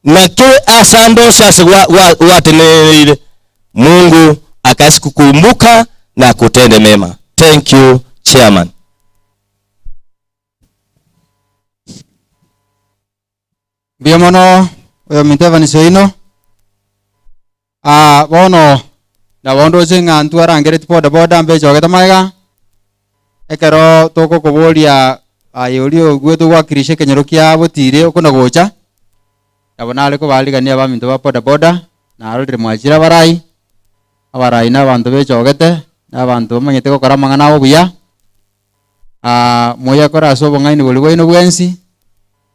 naki ase ande onsi ase gwa gwa gwateneneire, Mungu akasi kukumbuka na akutende mema. Thank you chairman. Mbuya mono oyominto Evans oino. Ah, bono nabo ndoche ng'a ntwarangeretie boda boda mbechogete magega, ekero togokoboria aye oria oigwete ogwakirisha ekenyoro kia botire okona gocha, nabo nare kobarigania abaminto ba boda boda, narorire mwachire abarai, abarai na abanto bechogete, na abanto bamanyete gokora amang'ana abo buya. Moyakore ase obong'aini boria bwaino bwensi,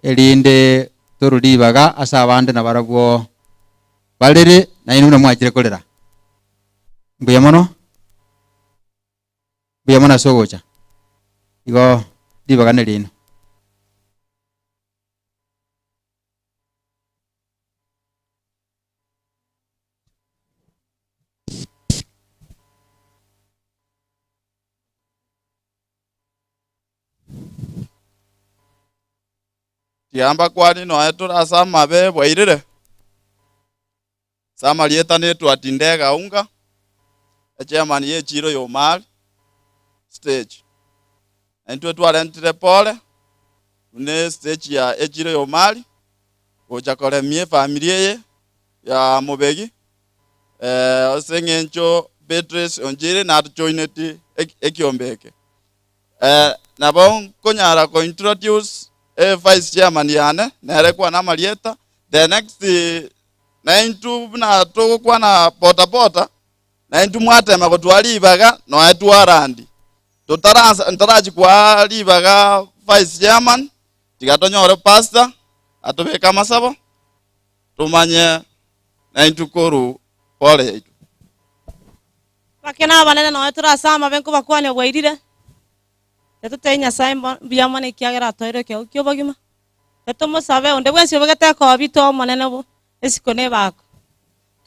erinde torwe ribaga ase abande nabarabwo barere, nainwe buna mwachire korera. Mbuya mono, mbuya mono ase ogocha. Igo ribaga neriaino. Tiamba kwani noe tore ase amabe bwairire? Ase amarieta netwati ndega unga, echairman ye echiro ya Omari stage. Na intwe twarentire pole buna estage ya echiro ya Omari gocha koremia efamiri eye ya Mobegi ase eng'encho Beatrice Onchiri natojoineti ekiombe eke. Nabo nkonyara ko introduce evice chairman yane nere kwana amarieta, the next naintwe buna togokwana boda boda, naintwe mwatema gotwaa ribaga nonya twarandi. Totaransa ntarachia kwaa ribaga vice chairman, tiga tonyore pastor atobeke amasabo, tomanye naintwe korwa pole yaito. Abake na abanene nonya tore ase amabe nkobakwania bwairire, Tetotebie Nyasae mbuya mono ekiagera atoeire ekeegwa ki'obogima. Tetomosabe onde bwensi obegete ekobi toe Omonene bo esiko na ebako.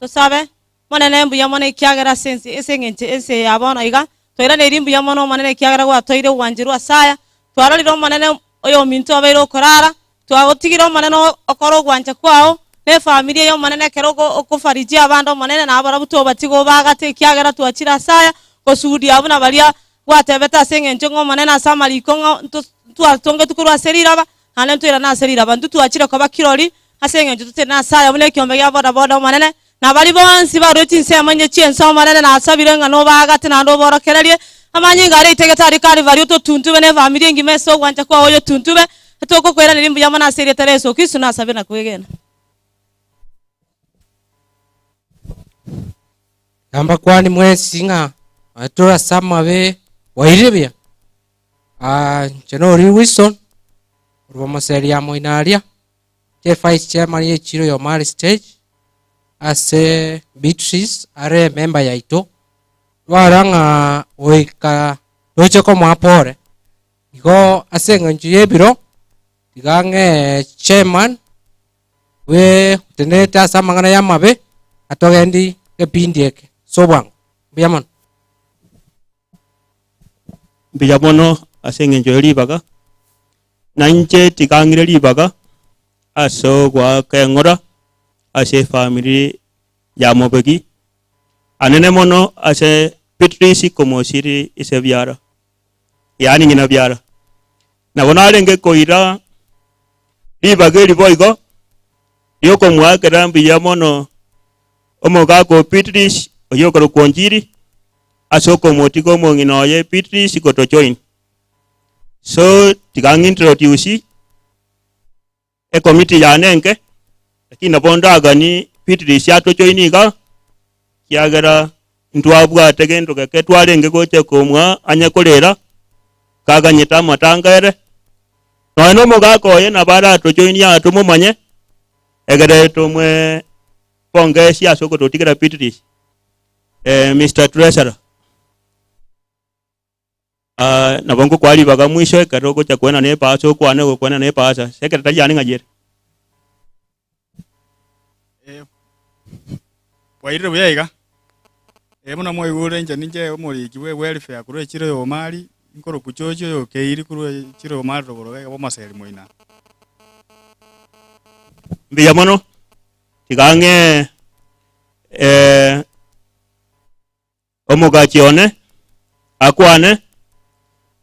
Tosabe, Omonene mbuya mono ekiagera ase ense ase eng'encho ense eye ya bono iga, twairaneirie mbuya mono Omonene ekiagera gwatoeire ogwancherwa ase aya, twarorire Omonene oyominto obeire okorara, Twagotigire Omonene okore ogwancha kwao, na efamiri eye Omonene ekero okofarijia abande Omonene nabarabwo tobatiga obaagate ekiagera twachire ase aya gosugudia buna baria gwatebete ase engencho ng'a Omonene ase amariko ng'a ntwatongetwe korwa ase riraba naende ntoirane ase riraba. Intwe twachire koba kirori ase engencho totari nase aya buna ekiombe gia boda boda Omonene na baria bonsi barue chinsemo inye chi'ense Omonene nasabire ng'a nobaagate naende oborokererie amanyinga aria aitegete aria Kalivari ototuntube na efamiri engima ase ogwancha kwao oyotuntube Tokokoiraneria mbuya mono ase erieta ria Yeso Kristo nasabire na kwegena. Nambakwani mwensi ng'a onye tore ase amabe bwairire buya. Ah, inche nori Wilson, korwa omoseri ya moino aria, inche vice chairman ye echiro ya Omari stage, ase Beatrice are emember yaito, twarora ng'a goika toche komoa pore. Igo ase engencho y'ebiro, tiga ng'ee chairman bwe otenerete ase amang'ana y'amabe atogendi egepindi eke ase obwango. Mbuya mono. Mbuya mono ase engencho ye ribaga, na inche tiga ng'ire ribaga ase ogoaka eng'ora ase efamiri ya Mobegi, anene mono ase Beatrice komosiri ise biara. yaani ng'ina biara. Nabo narenge koira ribaga eri boigo riokomoakera mbuya mono omogaka o Beatrice oyio okorokwa Onjiri ase okomotiga omong'ina oye Beatrice gotojoin. So tiga ng'introduce Ekomiti yane enke, lakini nabo ndagani Beatrice atojoini iga, ekiagera ntwabwate gento geke twarenge gocha komwa anye korera, kaganyete amatanga ere. Nonya na omogaka oye nabo aratojoinie aa tomomanye, egere tomwe pongesi ase ogototigera Beatrice. Mister Treasurer. Ah, nabo ngokoa ribaga mwisho ekero ogocha koenana epasa okwane ogokoenana epasa, secretary yane ng'ai ere? Eh, bwairire buya iga. Eh, buna mwaigure inche ninche omoriki bwe welfare korwa echiro ya Omari, nkorokwa George oyo okeiri korwa echiro ya Omari rogoro iga iga bomaseri moina. Mbuya mono, tiga ang'e eh, omogachi one akwane,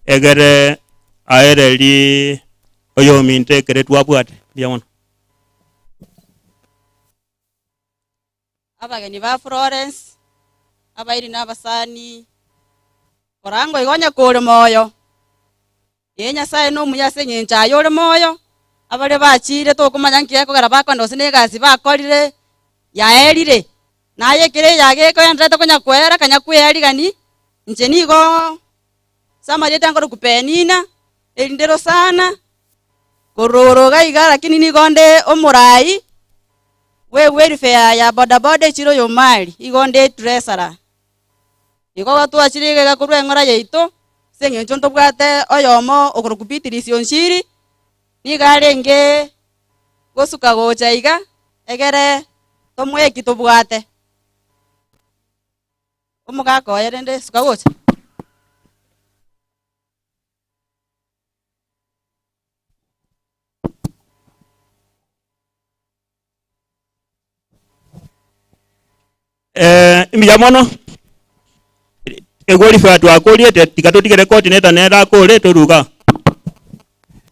egere aererie oyominto ekere twabwate. Mbuya mono. Abageni ba Florence, abairi na abasani, korangwa igo onye kore moyo, ee Nyasaye nomuya ase eng'encho aye ore moyo, abare bachire tokomanya nki gekogera bakogenda gose na egasi bakorire, yaerire. Naye ekero eyaga ekoenderete konya koera kanya kwearigani, inche nigo ase amarieta nkorokwa Penina, erinde Rosana, Korwa iga iga lakini nigo nde omorai bwe welfare ya bodaboda echiro ya Omari, igo nde treasurer. Igo twachire iga iga korwa eng'ora yaito, ase eng'encho ntobwate oyomo okorokwa Beatrice Onchiri, nigo arenge gosuka gocha iga, egere tomoe eki tobwate. Omogaka oye rende suka gocha. Eh, mbuya mono egworifa twakoriete tiga totigere coordinator nere akore toruga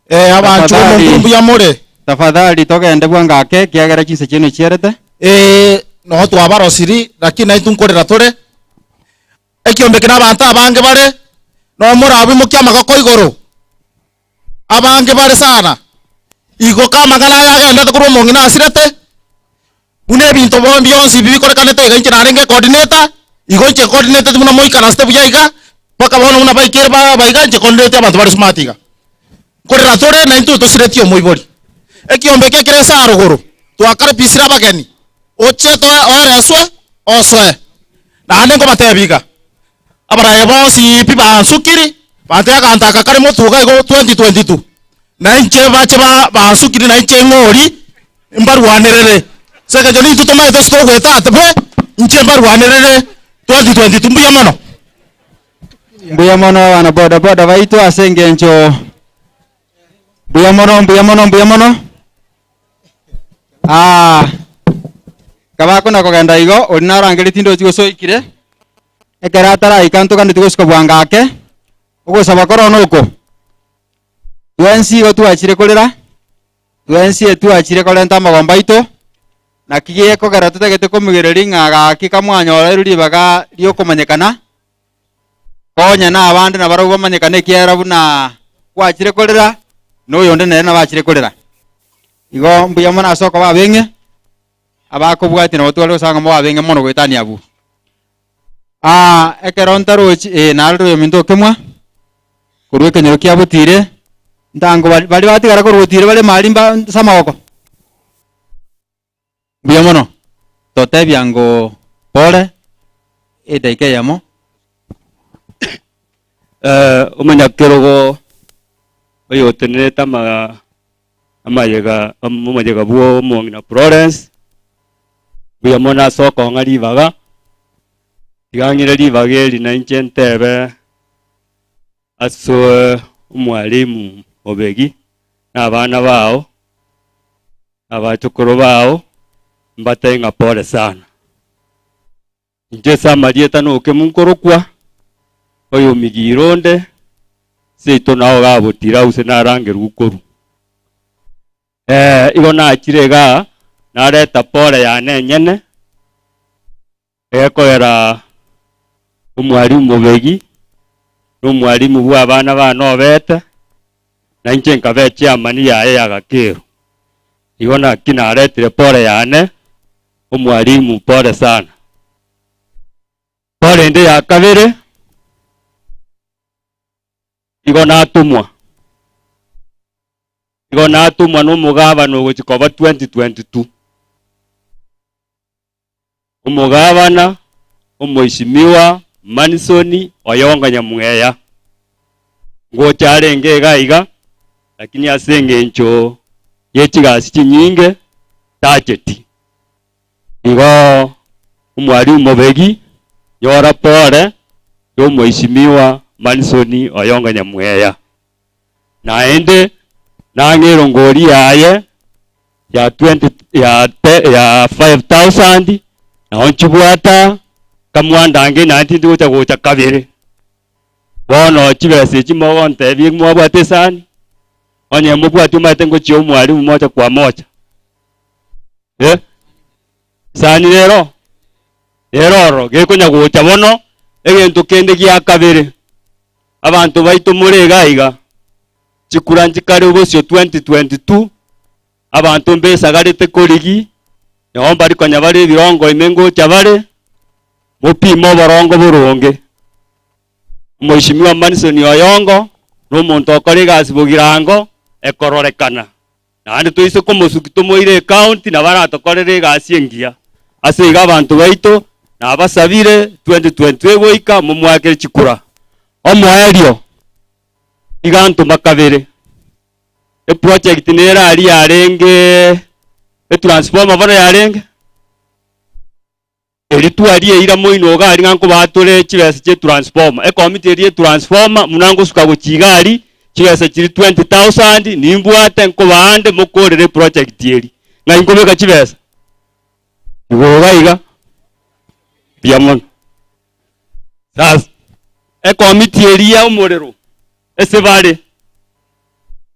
Eh, abanchwa Tafadhali. omonto mbuya more Tafadhali togende bwango ake ekiagera chinsa chiaino chierete. Eh, nogo twabarosiri lakini naintwe nkorera tore Ekiombe eke nabanto abange bare nomoraboimokie amagoko igoro, abange bare sana. Igo kamang'ana aya agendete korwa omong'ina asirete, buna ebinto bo bionsi ebi bikorekanete iga inche narenge coordinator, igo inche coordinated buna moikaransete buya iga, mpaka bono buna baikire ba baiga inche coordinate abanto bare smart iga. Nkorera tore naintwe tosiretie omoibori. Ekiombe eke ekere ase arogoro, twakarepisire abageni, oche toe oereswe, osoe. Naende nkobatebia iga, abaraia bonsi pi bansukiri, bantebia aganto aka kare motuga igo 2022, na inche bache ba bansukiri na inche ng'ori mbarwanerere, ase eng'encho nintwe tomaete ase togoeta ate be, inche mbarwanerere 2022 mbuya mono. Mbuya mono abana boda boda baito ase engencho mbuya mono mbuya mono mbuya mono. Ah, kabakona kogenda igo ori narangeretie ndochi gose oikire ekero ataraika ntoganeti gosuka bwango ake ogosaba kore one oko twensi igo twachire korera twensi etwachire korenta amagombo aito naki gekogera totagete komigereria ng'a gaki kamwanyorerwe ribaga riokomanyekana Konya na abande nabarabwo bamanyekane ekiagera buna gwachire korera, na oyonde nere nabo achire korera. Igo mbuya mono ase okoba abeng'e, abakobwatia nabo tware gosanga mobe abeng'e mono goetania abwo. Ah, ekero ntarochi eh, narorire oyominto okemwa, korwa ekenyoro kia Botire, ntango bari baria batigara korwa Botire bare mari mba ase amagoko. Mbuya mono, totebia ngo pore edaika eyemo. Eh, omonyakerogo oyotenerete ama amayega omoyega bwa omong'ina Florence, mbuya mono ase okong'a ribaga, tiga ng'ire ribaga eri na inche ntebe ase omwalimu Obegi na abana bao, Abachokoro bao mbatebe ng'a pole sana. Inche ase amarieta nokemu nkorokwa, oyomigiire onde, seito nao iga botire ase narangerwe korwa. Eh, igo nachire igaa, nareta pole yane enyene, egekogera omwalimu Mobegi, na omwalimu bwa abana bane obete, na inche nkaba echairman yaye ya Gakero. Igo naki naretire pole yane, omwalimu pole sana. Pole ende ya kabere, igo natomwa, igo natomwa na omogabana ogochia koba 2022. Omogabana, Omoisimigwa Manisoni oyonga nyamweya, ngocha arenge iga iga, lakini ase engencho ye chigasi chinyinge tacheti. Igo omwalimu Mobegi Nyora pore y'omoisimigwa Manisoni oyonga Nyamweya. Naende nang'e erongori yaye ya 20 ya te ya 5000 nao nchibwata kamwandange naende tindi gocha gocha kabere. Bono chibesa echi mogontebia mwabwate esani, onye mobwati omanyete ngochia omwalimu mocha kwa mocha. Eh, esani nero nero ororo gekonya gocha bono, egento kende gia kabere, abanto baito more iga iga, chikura nchikare bosio 2022, abanto mbesagarete korigi, nabo mbari konya bare ebirongo ime ngocha bare, mopime oborongo boronge. Omweshimiwa Manson Oyongo, na omonto okora egasi bogirango, ekororekana. Naende toise komosuki tomoire ecounty nabo aratokorere egasi engiya. Ase igo abanto baito nabasabire 2022 egoika momwakere chikura. Omoerio, iga ntoma kabere, eproject nere aria yarenge etransformer bono yarenge. Erio twarieira moino iga aria ng'a nkobaatore chibesa chie transformer. Ekomiti eria ye transformer buna ngosuka gochia iga aria, chibesa chiria 20,000 nimbwate nkobaa ande mokorere eproject eria. Ng'ai nkobeka chibesa? Igoro iga iga, mbuya mono. Sasa, ekomiti eria ya omorero ase bare,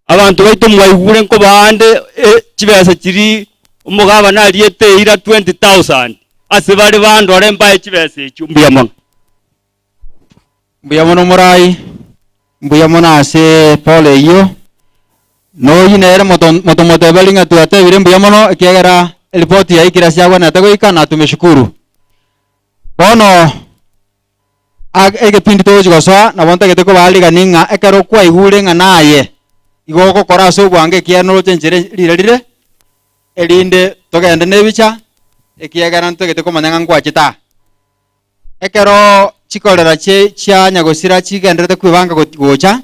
abanto baito mwaigure nkobaa ande e chibesa chiria omogabana ariete eira 20,000 ase bare bandore mbae chibesa echio, mbuya mono. Mbuya mono morai, mbuya mono ase pole eyio, noyio nere moto motomoteberi ng'a twatebire mbuya mono ekiagera eripoti yaikire ase agwenerete goika na tumeshukuru. Bono ag egepindi togochi gosoa nabo ntagete kobaarigani ng'a ekero kwaigure ng'a naye igo ogokora ase obwango ekiagera noroche enchera rire rire, erinde togende na ebicha, ekiagera ntagete komanya ng'a nkwachete aa. Ekero chikorera chie chia nyagosira chigendererete kwebanga goti gocha,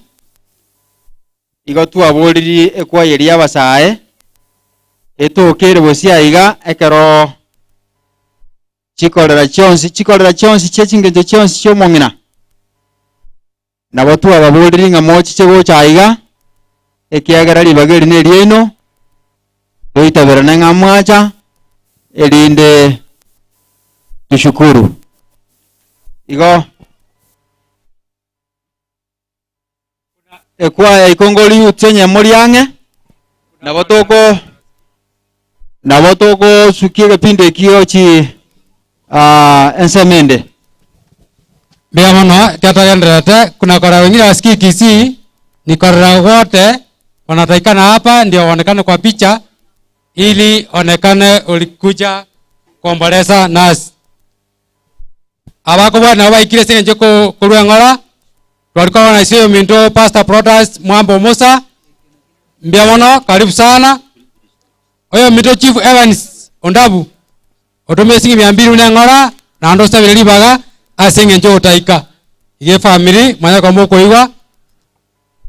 igo twaboriri ekwaya eria y'abasae, etoke ere bosio aiga ekero Chikorera chionsi, chikorera chionsi chie chingencho chionsi chi'omong'ina. Nabo twababorire ng'a mochiche gocha aiga, ekiagera ribaga eri neriaino, toitaberane ng'a mwacha, erinde tushukuru. Igo Ekwaya ikongori youths onye mori ang'e, nabo toko nabo togosukia egepindi eki gochi ah, ensemo ende. Mbuya mono ekero togendererete kuna korora wengine wasikii Kisii ni korora wote wanatakikana hapa ndio waonekane kwa picha ili onekane ulikuja kuomboleza nasi. Abakobua nabo baikire ase engencho ko- korwa eng'ora, twari korora ase oyominto Pastor Protas Mwambo Musa, mbuya mono, karibu sana. Oyominto Chief Evans Ondabu, otomire esiringi mia mbili buna eng'ora, naende osabire ribaga ase eng'encho ogotaika. Iga efamiri mwanya koba mokoigwa,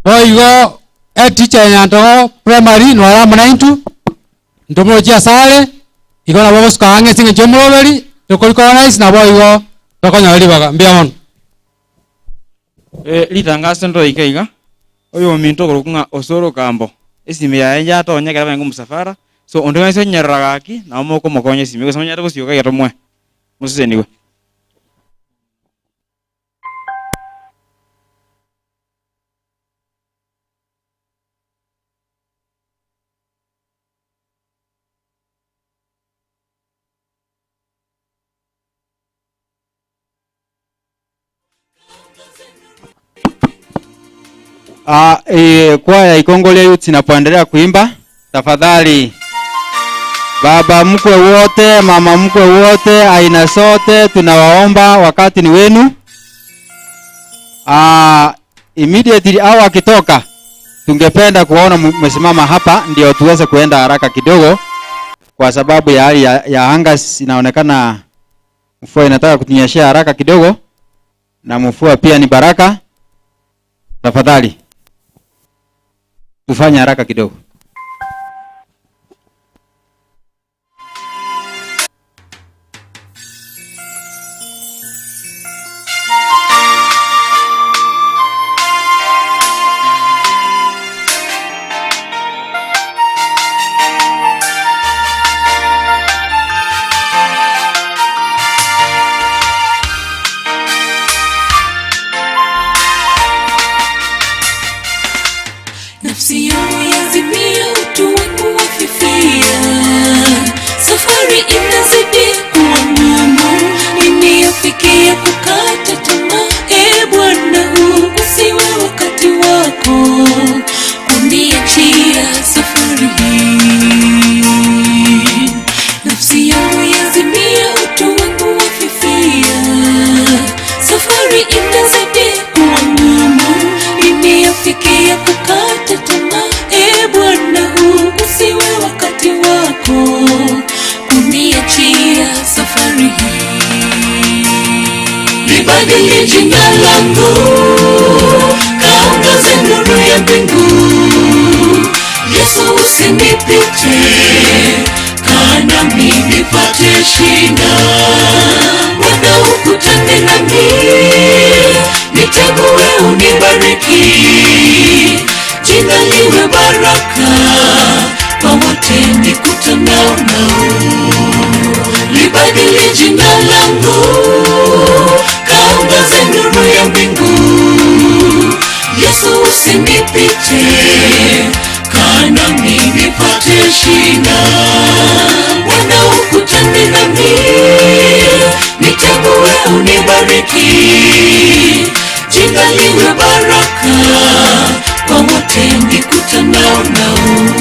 Boigo eticha ya Nyantogo Primary nore amo naintwe, ntomorochie asare, igo nabo ogosuka ang'e ase eng'encho y'omoroberi, tokori organize naboigo tokonyora ribaga. Mbuya mono. Eh, ritangaso ndoike iga, oyominto okorokwa ng'a Osoro Kambo, esimi yaye yatonya ekero abarenge omosafara, so onde bwensi onyerora gaki, nabo mokomokonya esimi, gose monyare gosioka iga tomoe, mosesenigwe. Ah, eh, kwaya Ikongolia Youth inapoendelea kuimba, tafadhali baba mkwe wote, mama mkwe wote, aina sote tunawaomba, wakati ni wenu. Ah, immediately au akitoka tungependa kuwaona mmesimama hapa ndio tuweze kuenda haraka kidogo, kwa sababu ya hali ya, ya anga inaonekana mvua inataka kutunyeshea haraka kidogo, na mvua pia ni baraka. Tafadhali tufanye haraka kidogo. Libadili jina langu, kaangaze nuru ya mbingu. Yesu usinipite, kaa nami nipate shida. Bwana ukutane nami, nichague unibariki, jina liwe baraka kwa wote nikutanao nao. Libadili jina langu, kaangaze nuru ya mbingu. Yesu usinipite, kaa nami nipate shida. Bwana ukutane nami, nichague unibariki, jina liwe baraka kwa wote nikutanao nao.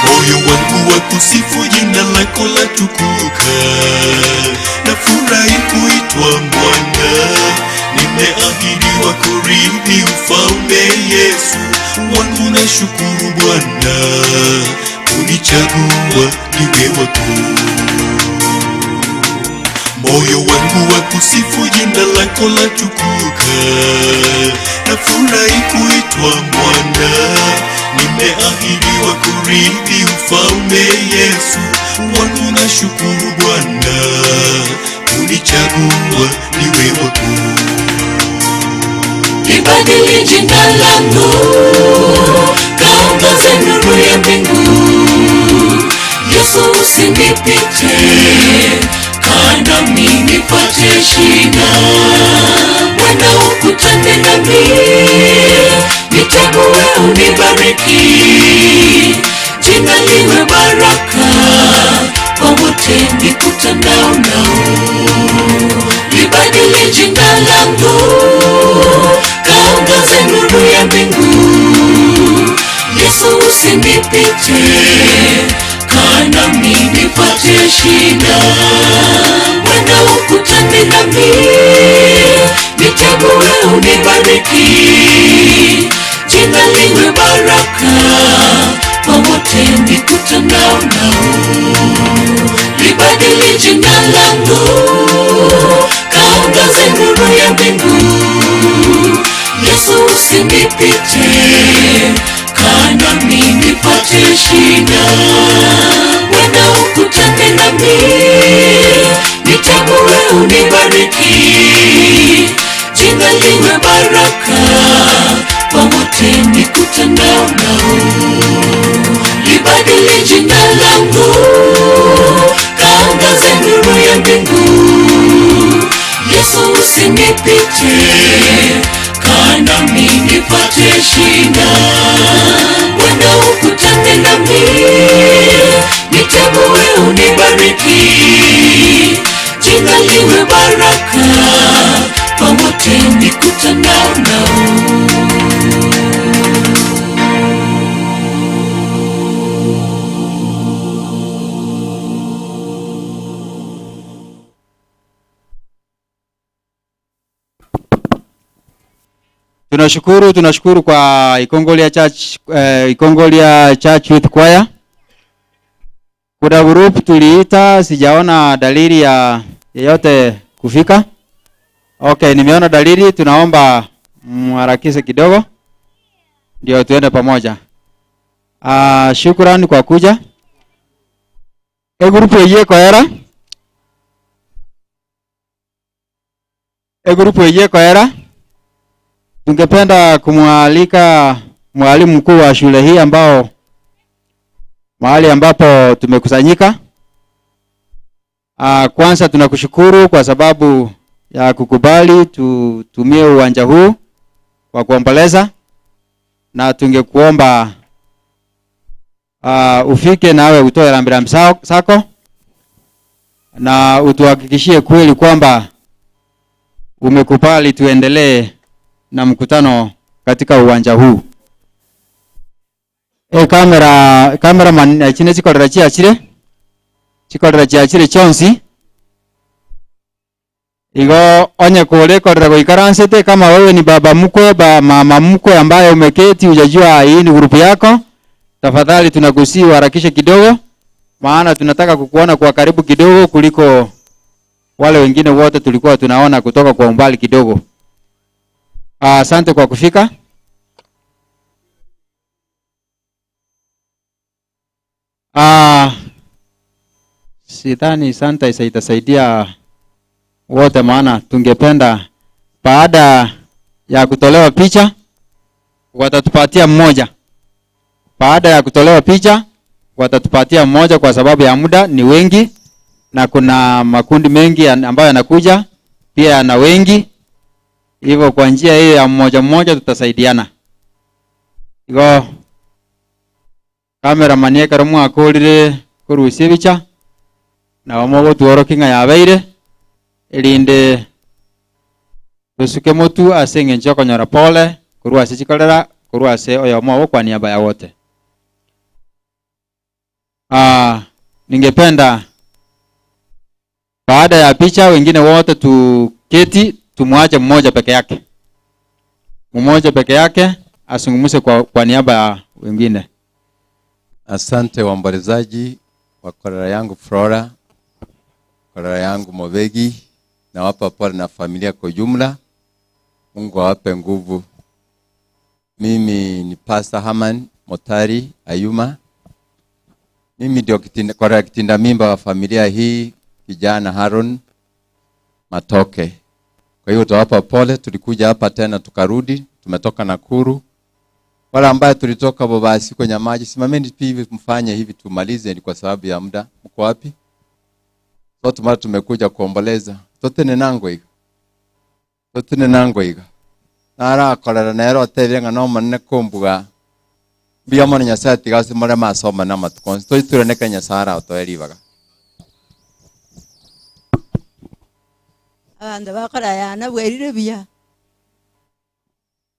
Moyo wangu wa kusifu jina lako la tukuka, nafurahi kuitwa mwana, nimeahidiwa kurithi ufalme. Yesu wangu na shukuru Bwana kunichagua niwe wako. Moyo wangu wa kusifu jina lako la tukuka, nafurahi kuitwa mwana, nimeahidiwa kurithi ufalme. Yesu wangu na shukuru Bwana kunichagua niwe wako. Libadili jina langu, kaangaze nuru ya mbingu. Yesu usinipite, kaa nami nipate shida. Bwana ukutane nami, nichague unibariki, jina liwe baraka kwa wote nikutanao nao. Libadili jina langu, kaangaze nuru ya mbingu. Yesu usinipite, kaa nami nipate shida. Bwana ukutane nami, nichague unibariki, jina liwe baraka kwa wote nikutanao nao. Libadili jina langu, kaangaze nuru ya mbingu. Yesu usinipite, kaa nami nipate shida. Bwana ukutane nami, nichague unibariki, jina liwe baraka kwa wote nikutanao nao. Libadili jina langu, kaangaze nuru ya mbingu. Yesu usinipite, kaa nami nipate shida. Bwana ukutane nami, nichague unibariki, jina liwe baraka kwa wote nikutanao nao. Tunashukuru, tunashukuru kwa Ikongolia Church, Ikongolia Church Youth Choir. Kuna group tuliita, sijaona dalili ya yeyote kufika. Okay, nimeona dalili, tunaomba mharakishe kidogo ndio tuende pamoja. Shukrani kwa kuja. E group eye koera. E group eye koera. Tungependa kumwalika mwalimu mkuu wa shule hii ambao mahali ambapo tumekusanyika. Kwanza tunakushukuru kwa sababu ya kukubali tutumie uwanja huu kwa kuomboleza, na tungekuomba ufike nawe utoe rambirambi zako na utuhakikishie kweli kwamba umekubali tuendelee na mkutano katika uwanja huu. Ekamera cameraman echi ne chikorera chiachire, chikorera chiachire chionsi, igo onye kore ekorera goikaransete kama wewe ni baba mkwe ba mama mkwe ambaye umeketi hujajua hii ni grupu yako, tafadhali tunakusihi uharakishe kidogo, maana tunataka kukuona kwa karibu kidogo kuliko wale wengine wote tulikuwa tunaona kutoka kwa umbali kidogo. Asante kwa kufika. Sidhani santa itasaidia wote, maana tungependa baada ya kutolewa picha watatupatia mmoja. Baada ya kutolewa picha watatupatia mmoja, kwa sababu ya muda ni wengi na kuna makundi mengi ambayo yanakuja pia yana wengi, hivyo kwa njia hiyo ya mmoja mmoja tutasaidiana. Igo cameraman ekero mwakorire korusia ebicha nabo mogotworokia ng'a yabeire erinde tosuke motu ase eng'encho okonyora pole korwa ase chikorera korwa ase oyomo obo kwa niaba ya wote. Ningependa baada ya picha wengine wote tuketi, tumwache mmoja peke yake, mmoja peke yake asungumze kwa niaba ya wengine. Asante waombolezaji wa kolera yangu Flora, kolera yangu Mobegi, nawapa pole na familia kwa ujumla. Mungu awape nguvu. Mimi ni Pastor Haman Motari Ayuma. Mimi ndio kolera kitinda mimba wa familia hii, kijana Haron Matoke. Kwa hiyo tutawapa pole, tulikuja hapa tena tukarudi, tumetoka Nakuru. Wale ambaye tulitoka Bobasi kwenye maji, simameni tu hivi mfanye hivi tumalize, ni kwa sababu ya muda. Mko wapi? Sote mara tumekuja kuomboleza. Totene nango iga. Totene nango iga. Nara kolera nero tebire nga no manene kumbuga. Mbia mono Nyasaye tigase more masoma na matuko. Toiture neke Nyasaye ara otoeribaga. Abandu bakora yana bwerire buya.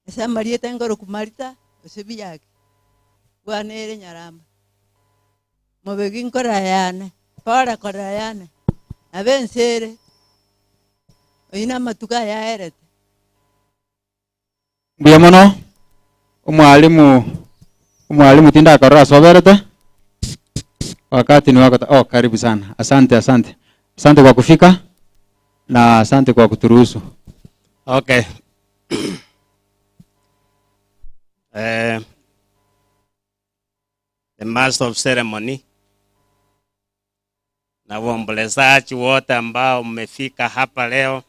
Ase amariete nkoro kumarita ase biyake. Bwanere nyaramba. Mobegi nkora yane, pora kora yane. Abensere. Oyina matuka yaerete. Mbuya mono omwalimu tinda akarora asoberete. Wakati ni wako. Oh, karibu sana. Asante, asante. Asante kwa kufika na asante kwa kuturuhusu. Okay. The master of ceremony na waombolezaji wote ambao mmefika hapa leo.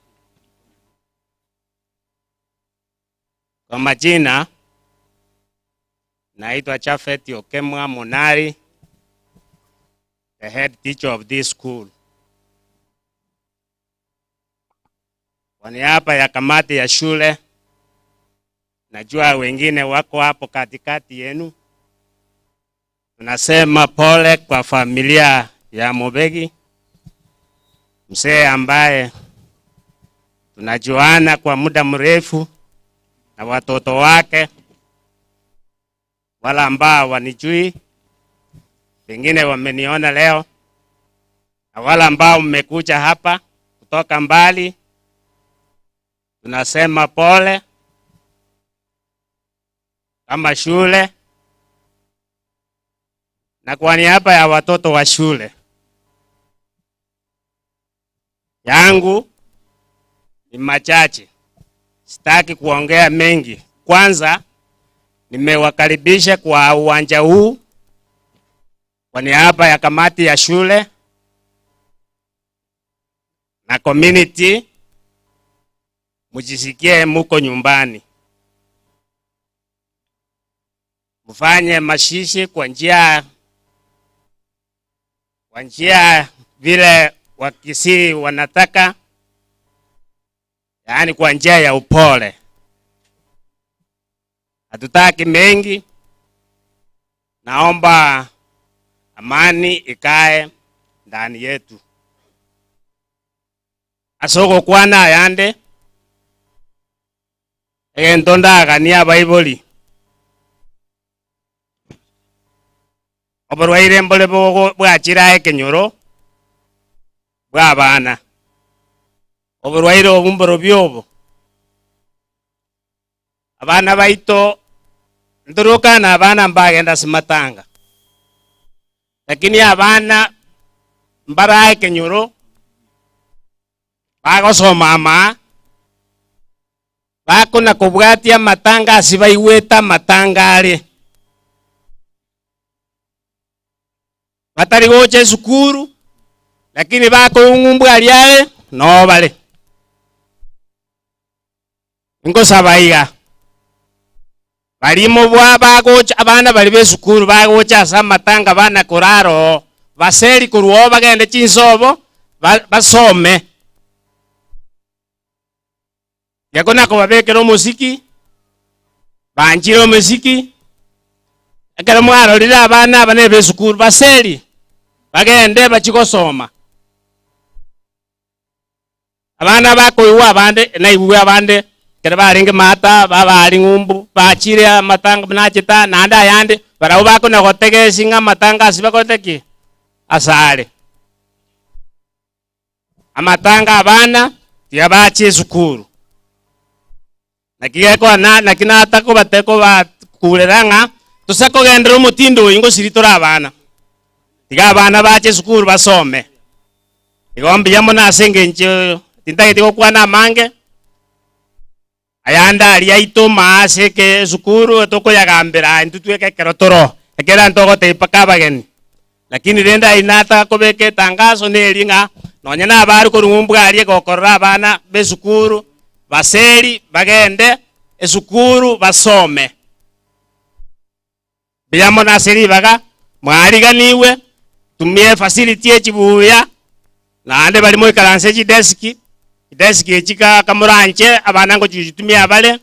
Kwa majina naitwa Chafet Okemwa Monari, the head teacher of this school. Kwa niaba ya kamati ya shule, najua wengine wako hapo katikati yenu, tunasema pole kwa familia ya Mobegi, mzee ambaye tunajuana kwa muda mrefu na watoto wake, wala ambao wanijui, pengine wameniona leo, na wala ambao mmekuja hapa kutoka mbali, tunasema pole kama shule na kwa niaba ya watoto wa shule yangu ni machache, sitaki kuongea mengi. Kwanza nimewakaribisha kwa uwanja huu kwa niaba ya kamati ya shule na community, mujisikie muko nyumbani, mfanye mashishi kwa njia vile Wakisii wanataka, yaani kwa njia ya upole. Hatutaki mengi, naomba amani ikae ndani yetu. Asoko kwana ayande. Egento ndaganie abaibori, oborwaire mbore bogo bwachire aye ekenyoro bw'abana. Oborwaire obo mborobio obo. Abana baito ntorokana abana mbagenda ase matanga, lakini abana mbare aye ekenyoro bagosoma amaa, bakona kobwatia amatanga ase baigwete amatanga are. Batari gocha esukuru, lakini bakoigwa aria are, noo bare. Nkosaba iga, baria mobwa bagocha, abana baria b'esukuru bagocha ase amatanga bana korara oo, baseri korwa oo bagende chinsobo, ba- basome. Geko nakobabekera omosiki, banchire omosiki, ekero mwarorire abana aba na ebesukuru, baseri, bagende bachie gosoma. Abana bakoigwa abande, naigwe abande, ekero barenge maata, babari ng'umbu, bachire amatanga buna achete aa, naende ayande, barabwo bakona gotegesi ng'a amatanga ase bakorete ki? Asare. Amatanga abana tiga bache esukuru. Naki gekogera naki natakobate kobakurera ng'a tose kogenderera omotindo oyo ngosiri tore abana. Tiga abana bache esukuru basome. Igo mbuya mono ase eng'encho tintageti gokwana amange, Ayande aria aito maa ase eke esukuru tokoyagambera intwe tweka ekero toro, ekero ntogotebia mpaka abageni. Lakini rende ayio nataka kobeka etangaso neri ng'a nonye na abare korwa ng'umbu aria gokorora abana b'esukuru baseri bagende esukuru basome. Mbuya mono ase ribaga mwariganigwe, tumia efacility echi buya, naende baria moikaranse chideski, chideski echi ka kamoranche abana ngochichitumia bare,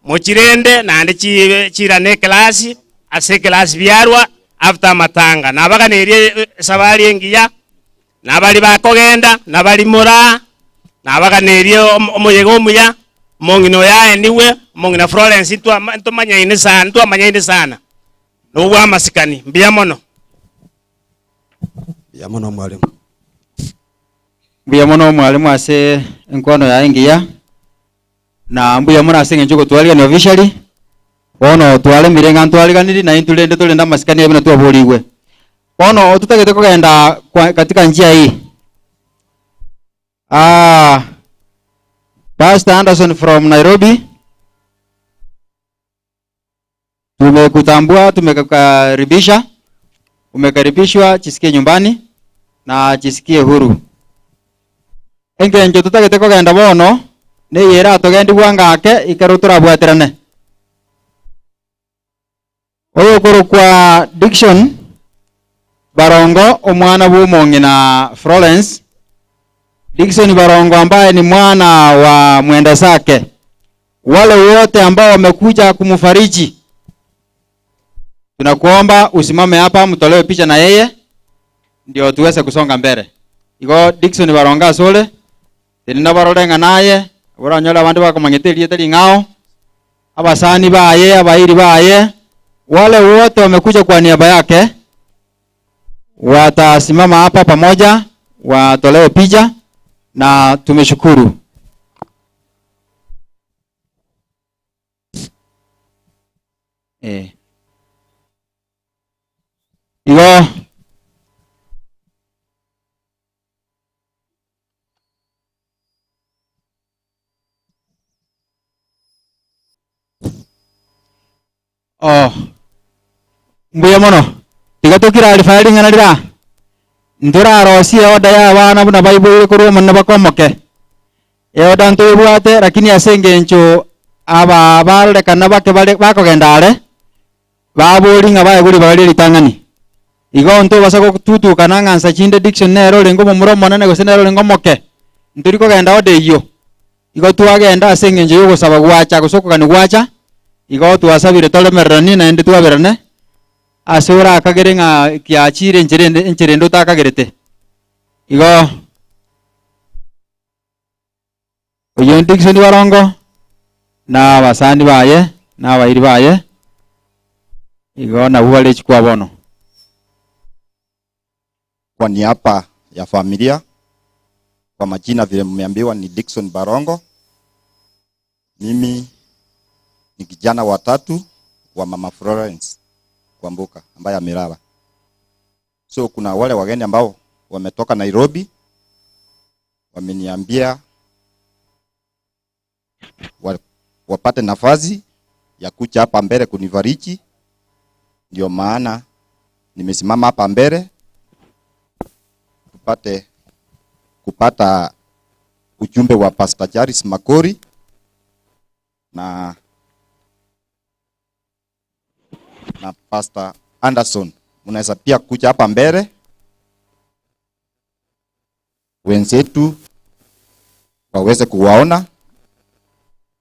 mochirende naende chibe chirane ekelasi, ase ekelasi biarwa after amatanga. Nabaganeirie esabari engiya, na baria bakogenda, na baria moraa, nabaganeirie omoyega omuya, omong'ina oyo aenigwe, omong'ina Florence ntwama ntomanyaine sana ntwamanyaine sana, na obwa amasikani, mbuya mono. Mbuya mono mwalimu. Mbuya mono mwalimu ase enkwano yaye engiya, na mbuya mono ase eng'encho ogotwarigania officially, bono twaremire ng'a ntwariganiri na intwe rende torende amasikani aye buna twaborigwe. Bono totagete kogenda kwa katika njia hii. Ah, Pastor Anderson from Nairobi, tumekutambua, tumekukaribisha, umekaribishwa, jisikie nyumbani na jisikie huru. Engencho totagete kogenda bono neye eratogendigwa ngake ekero torabwaterane. Oyokorokwa Dickson Barongo omwana bw'omong'ina Florence. Dickson Barongo ambaye ni mwana wa mwenda zake. Wale wote ambao wamekuja kumfariji, tunakuomba usimame hapa mtolewe picha na yeye ndio tuweze kusonga mbele. Igo Dickson Barongo asole tindi nabarore ng'a naye oranyore abande bakomanyete erieta ring'ao abasani baye abairi baye wale wote wamekuja kwa niaba yake watasimama hapa pamoja watolewe picha na tumeshukuru. Eh. Igo Oh. Mbuya mono. Tiga tokirarifaya ring'ana rira. Ntorarosie eoda ya abana buna baiboire korwa omonene bakomoke. Eoda ntoyebwate lakini ase engencho aba barorekana bake bare bakogenda are, Babori ng'a baegwe ribaga rie ritang'ani. Igo ntobasa gotutukana ng'a nsa chinde Dickson nere orenge omomura omonene gose nere orenge omoke. Ntori kogenda oda eyio. Igo twagenda ase engencho y'ogosaba gwacha gose okogania gwacha, igo twasabire toremereranie naende twaberane ase orakagere ng'a kiachire enchera ende enchera ende otakagerete. Igo oyio Dickson Barongo. Na abasani baye, na abairi baye, igo nabwo bare chikwa bono. Kwa niaba ya familia, kwa majina vile mmeambiwa ni Dickson Barongo. Mimi ni kijana wa tatu wa Mama Florence Kwamboka ambaye amelala. So kuna wale wageni ambao wametoka Nairobi wameniambia wapate nafasi ya kuja hapa mbele kunifariji. Ndio maana nimesimama hapa mbele tupate kupata ujumbe wa Pastor Charis Makori na Pastor Anderson. Mnaweza pia kuja hapa mbele, wenzetu waweze kuwaona,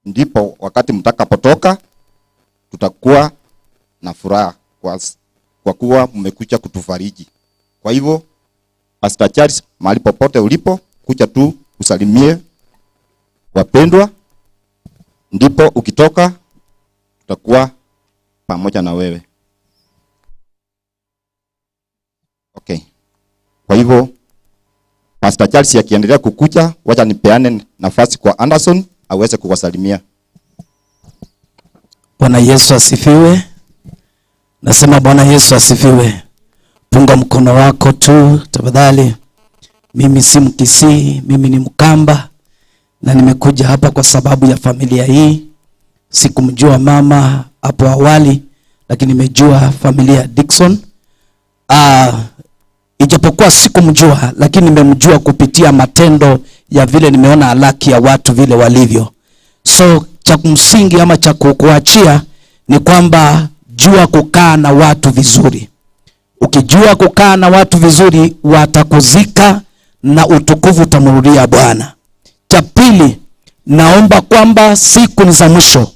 ndipo wakati mtakapotoka tutakuwa na furaha kwa kuwa mmekuja kutufariji. Kwa hivyo Pastor Charles, mahali popote ulipo, kuja tu usalimie wapendwa, ndipo ukitoka tutakuwa pamoja na wewe. Okay. Kwa hivyo Pastor Charles akiendelea kukuja, wacha nipeane nafasi kwa Anderson aweze kuwasalimia. Bwana Yesu asifiwe. Nasema Bwana Yesu asifiwe. Punga mkono wako tu tafadhali. Mimi si Mkisii, mimi ni Mkamba na nimekuja hapa kwa sababu ya familia hii. Sikumjua mama hapo awali, lakini nimejua familia ya Dickson. Ijapokuwa sikumjua, lakini nimemjua kupitia matendo ya vile nimeona halaki ya watu vile walivyo. So cha msingi ama cha kukuachia ni kwamba jua kukaa na watu vizuri. Ukijua kukaa na watu vizuri, watakuzika na utukufu utamrudia Bwana. Cha pili, naomba kwamba siku ni za mwisho,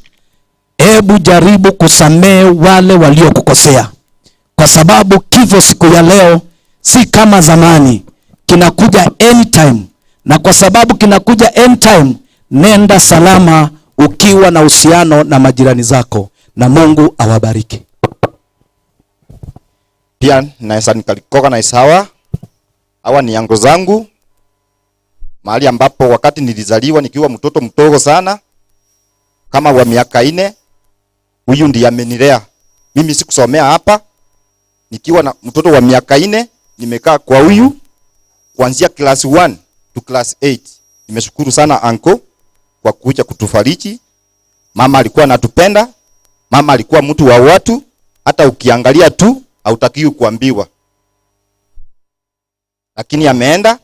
hebu jaribu kusamehe wale waliokukosea, kwa sababu kifo siku ya leo si kama zamani, kinakuja anytime. Na kwa sababu kinakuja anytime, nenda salama ukiwa na uhusiano na majirani zako, na Mungu awabariki. Pia naweza nikarecognize hawa. Hawa ni yango zangu, mahali ambapo wakati nilizaliwa nikiwa mtoto mdogo sana kama wa miaka 4, huyu ndiye amenilea. Mimi sikusomea hapa, nikiwa na mtoto wa miaka 4 nimekaa kwa huyu kuanzia class 1 to class 8. Nimeshukuru sana anko kwa kuja kutufariji. Mama alikuwa anatupenda, mama alikuwa mtu wa watu, hata ukiangalia tu hautakiwi kuambiwa. Lakini ameenda,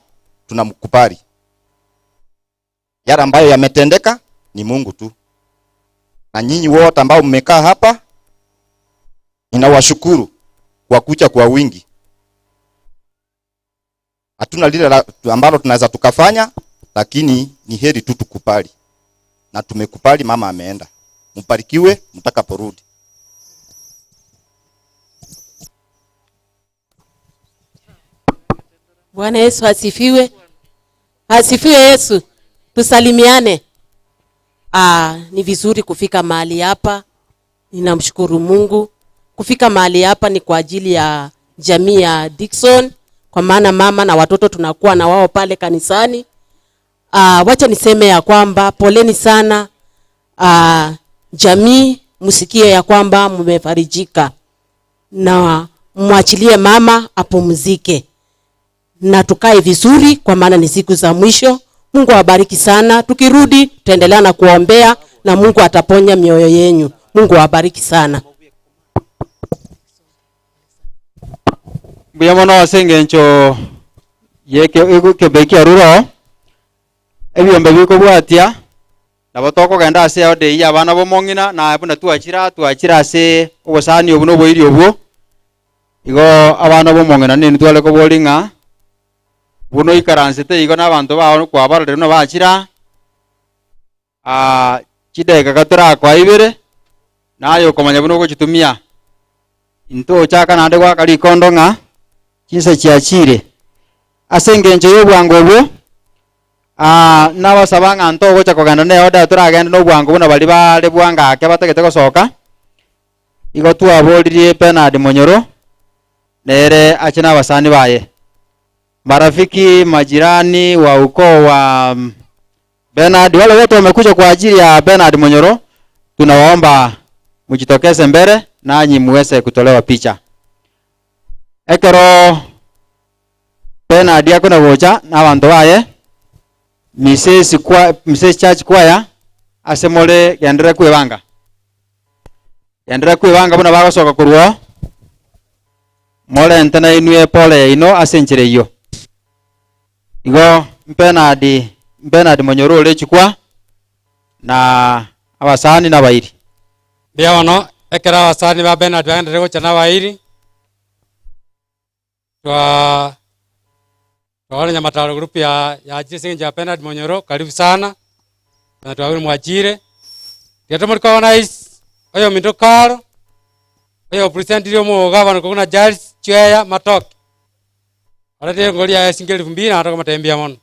tunamkubali. Yale ambayo yametendeka ni Mungu tu. Na nyinyi wote ambao mmekaa hapa, ninawashukuru kwa kuja kwa wingi. Hatuna lile ambalo tunaweza tukafanya, lakini ni heri tu tukubali. Na tumekubali, mama ameenda. Mbarikiwe mtakaporudi. Bwana Yesu asifiwe. Asifiwe Yesu. Tusalimiane. Ni vizuri kufika mahali hapa. Ninamshukuru Mungu. Kufika mahali hapa ni kwa ajili ya jamii ya Dickson, kwa maana mama na watoto tunakuwa na wao pale kanisani. Wacha niseme ya kwamba poleni sana. Jamii, msikie ya kwamba mmefarijika, na mwachilie mama apumzike, na tukae vizuri, kwa maana ni siku za mwisho. Mungu awabariki sana. Tukirudi tutaendelea na kuombea, na Mungu ataponya mioyo yenyu. Mungu awabariki sana. Mbuya mono ase engencho yeke ekebe kia ruro ebiombe bikobwatia nabo tokogenda ase ode ya abana bomong'ina na buna twachira ase obosani obu noboiri obwo igo abana bomong'ina nini tware kobori ng'a buno ikaransete igo na abanto bao kwabarorire no bachira chideka gatorakwa ibere nayo okomanya buno ogochitumia into ochaka naende gwaka rikondo ng'a chinsa chiachire ase engencho y'obwango obwo. Aa, nabasaba ng'a ntogocha kogenda ne order toragende nobwango buna baria bare bwango ake batagete gosoka. Igo twaboririe Bernard Monyoro, nere ache na abasani baye. Marafiki, majirani wa ukoo wa Bernard, wale wote wamekuja kwa ajili ya Bernard Monyoro, tunawaomba mjitokeze mbele nanyi muweze kutolewa picha. Ekero Bernard akona gocha na abanto baye, Mrs. Kwa, Mrs. Church Choir ase more genderera kwebanga. Genderera kwebanga buna bagosoka korwa oo, morente nainwe pole yaino ase enchera eyio. Igo Bernard, Bernard Monyoro ore echukwa, na abasani na abairi. Mbuya mono, ekero abasani ba Bernard bagenderere gocha na abairi, twa twaona Nyamataro group ya yachire ase eng'encho ya Bernard Monyoro, karibu sana, na twabire mwachire. Tiga tomori koorganize oyominto karo, oyo presentire omogabana korwa buna Charles Chweya Matoke, orete engori yaye esinge elfu mbili naende tokomotebia mbuya mono.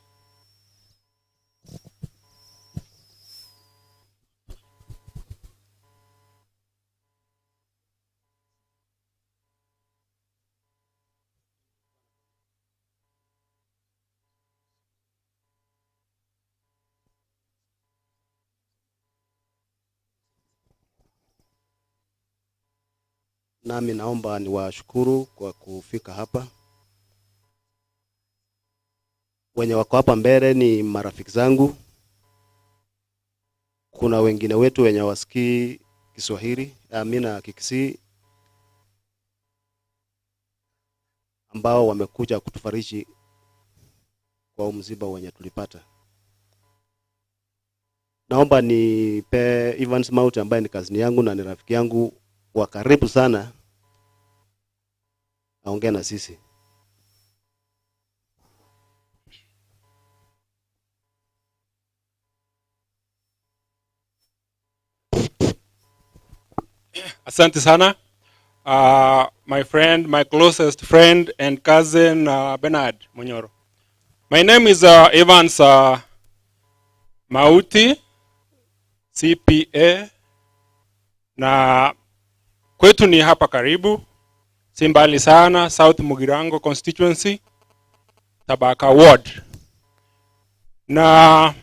Nami naomba niwashukuru kwa kufika hapa. Wenye wako hapa mbele ni marafiki zangu. Kuna wengine wetu wenye wasikii Kiswahili, amina Kikisii, ambao wamekuja kutufariji kwa msiba wenye tulipata. Naomba nipe Evans Mauti ambaye ni kazini yangu na ni rafiki yangu wa karibu sana aongee na sisi. Asante sana. My friend, my closest friend and cousin, Bernard Munyoro. My name is Evans Mauti, CPA, na kwetu ni hapa karibu, si mbali sana, South Mugirango constituency, Tabaka ward. Na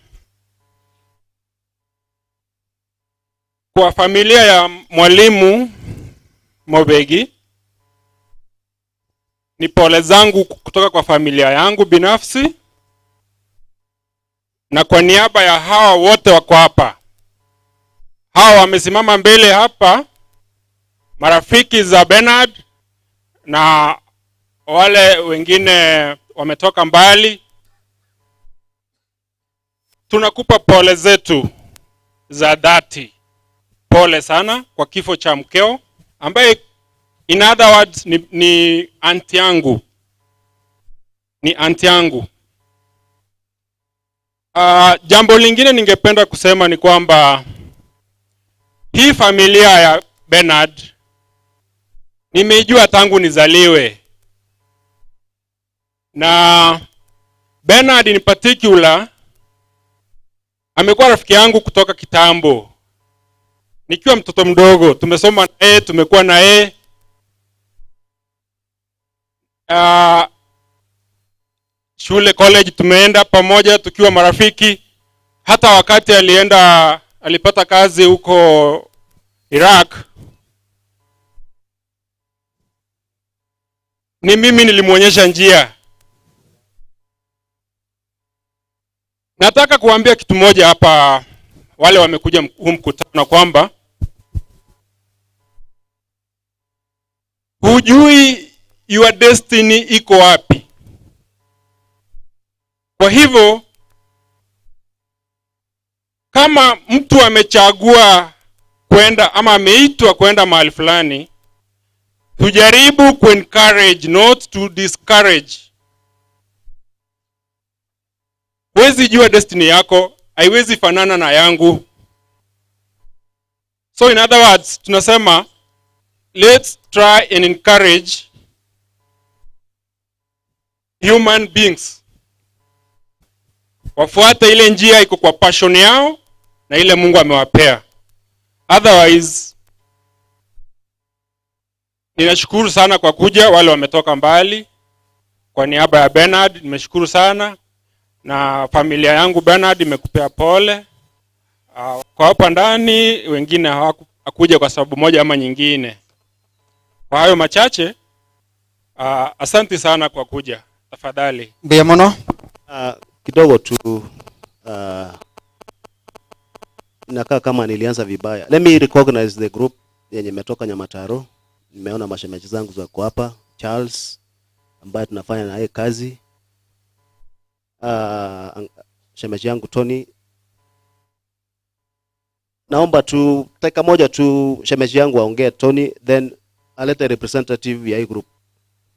kwa familia ya Mwalimu Mobegi, ni pole zangu kutoka kwa familia yangu binafsi na kwa niaba ya hawa wote wako hapa. Hawa wamesimama mbele hapa, marafiki za Bernard na wale wengine wametoka mbali. Tunakupa pole zetu za dhati. Pole sana kwa kifo cha mkeo ambaye in other words ni anti yangu. Ni anti yangu. Jambo lingine ningependa kusema ni kwamba hii familia ya Bernard nimeijua tangu nizaliwe. Na Bernard in particular amekuwa rafiki yangu kutoka kitambo. Nikiwa mtoto mdogo tumesoma na yeye, tumekuwa na yeye. Shule college tumeenda pamoja tukiwa marafiki. Hata wakati alipata kazi huko Iraq, ni mimi nilimuonyesha njia. Nataka kuambia kitu moja hapa wale wamekuja huu mkutano kwamba hujui your destiny iko wapi. Kwa hivyo kama mtu amechagua kwenda ama ameitwa kwenda mahali fulani, tujaribu ku-encourage, not to discourage. Huwezi jua destiny yako, haiwezi fanana na yangu. So in other words, tunasema let's try and encourage human beings. Wafuate ile njia iko kwa passion yao na ile Mungu amewapea. Otherwise, ninashukuru sana kwa kuja wale wametoka mbali. Kwa niaba ya Bernard nimeshukuru sana, na familia yangu Bernard imekupea pole. Kwa hapa ndani wengine hawakuja kwa sababu moja ama nyingine. Kwa hayo machache, asante sana kwa kuja. Tafadhali. Mbuya mono. Kidogo tu inakaa kama nilianza vibaya. Let me recognize the group yenye imetoka Nyamataro. Nimeona mashemeji zangu zako hapa, Charles ambaye tunafanya naye kazi. Shemeji yangu Tony. Naomba tu dakika moja tu shemeji yangu aongee Tony, then alete representative ya hii group.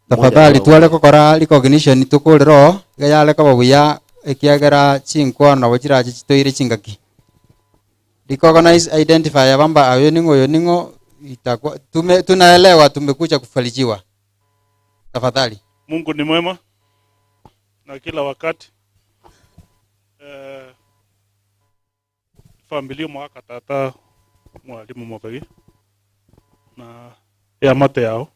Tafadhali tware gukora recognition tukuriro iga yare koba buya ekiagera chinkwana nabo chirache chtoire chingaki. Recognize, identify ya kwamba ayo ning'o oyo ning'o, itakuwa tume, tunaelewa tumekuja kufarijiwa. Tafadhali. Mungu ni mwema na kila wakati. Familia mwaka tata mwalimu Mobegi na ya mate yao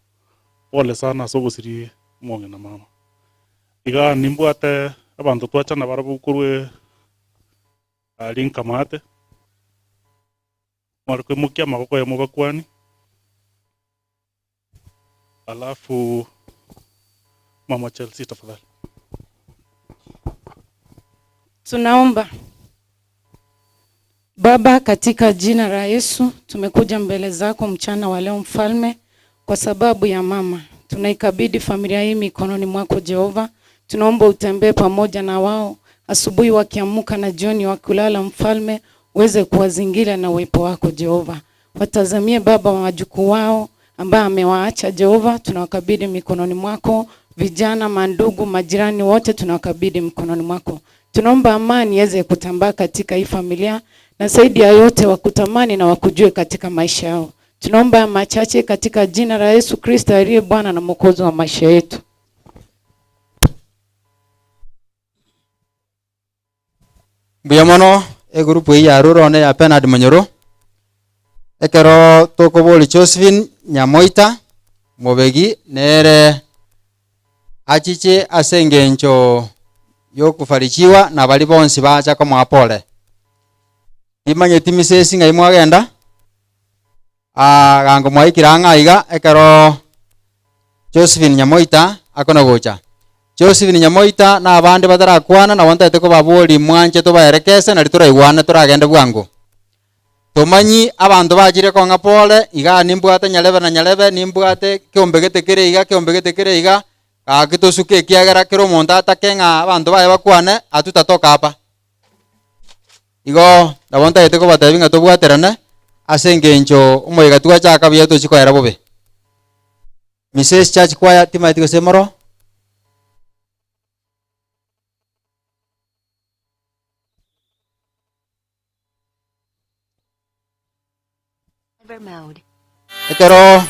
pole sana sogosiri mwonge na mama iga nimbwate abanto twachana barabwo korwe ari nkamate mwari kwimukia amaboko ya mubakwani alafu mama Chelsea tafadhali. Tunaomba. Baba, katika jina la Yesu tumekuja mbele zako mchana wa leo mfalme, kwa sababu ya mama. Tunaikabidhi familia hii mikononi mwako Jehova. Tunaomba utembee pamoja na wao asubuhi wakiamka na jioni wakilala, mfalme, uweze kuwazingira na uwepo wako Jehova. Watazamie Baba wa wajukuu wao ambaye amewaacha Jehova, tunawakabidhi mikononi mwako. Vijana, mandugu, majirani wote tunawakabidhi mikononi mwako. Tunaomba amani iweze kutambaa katika hii familia, na zaidi ya yote wakutamani na wakujue katika maisha yao. Tunaomba machache katika jina la Yesu Kristo aliye Bwana na Mwokozi wa maisha yetu. Mbuya mono egroup iyi ya Rurone ya Bernard Munyoro. Ekero tokobori Josephine Nyamoita Mobegi nere achiche ase engencho yokufarijiwa na bari bonsi bacha komoa pole. Imanyeti misesi ng'ai mwagenda? Gango mwaikire ang'e iga ekero Josephine Nyamoita akona gocha. Josephine Nyamoita na abande batarakwana nabo ntaete kobabori mwanche tobaerekese nari toraigwane toragende bwango. Tomanyi abanto bachire kong'a pole iga nimbwate nyarebe na nyarebe nimbwate kiombegete kere iga kiombegete kere iga gaki tosuke ekiagera kere omonto atake ng'a abanto baye bakwane atutatoka hapa. Igo nabo ntaete kobatebi ng'a tobwaterane ase engencho omoiga twachaka buya tochikoera bobe. Mrs. Church Choir timaeti gose moro. Ekero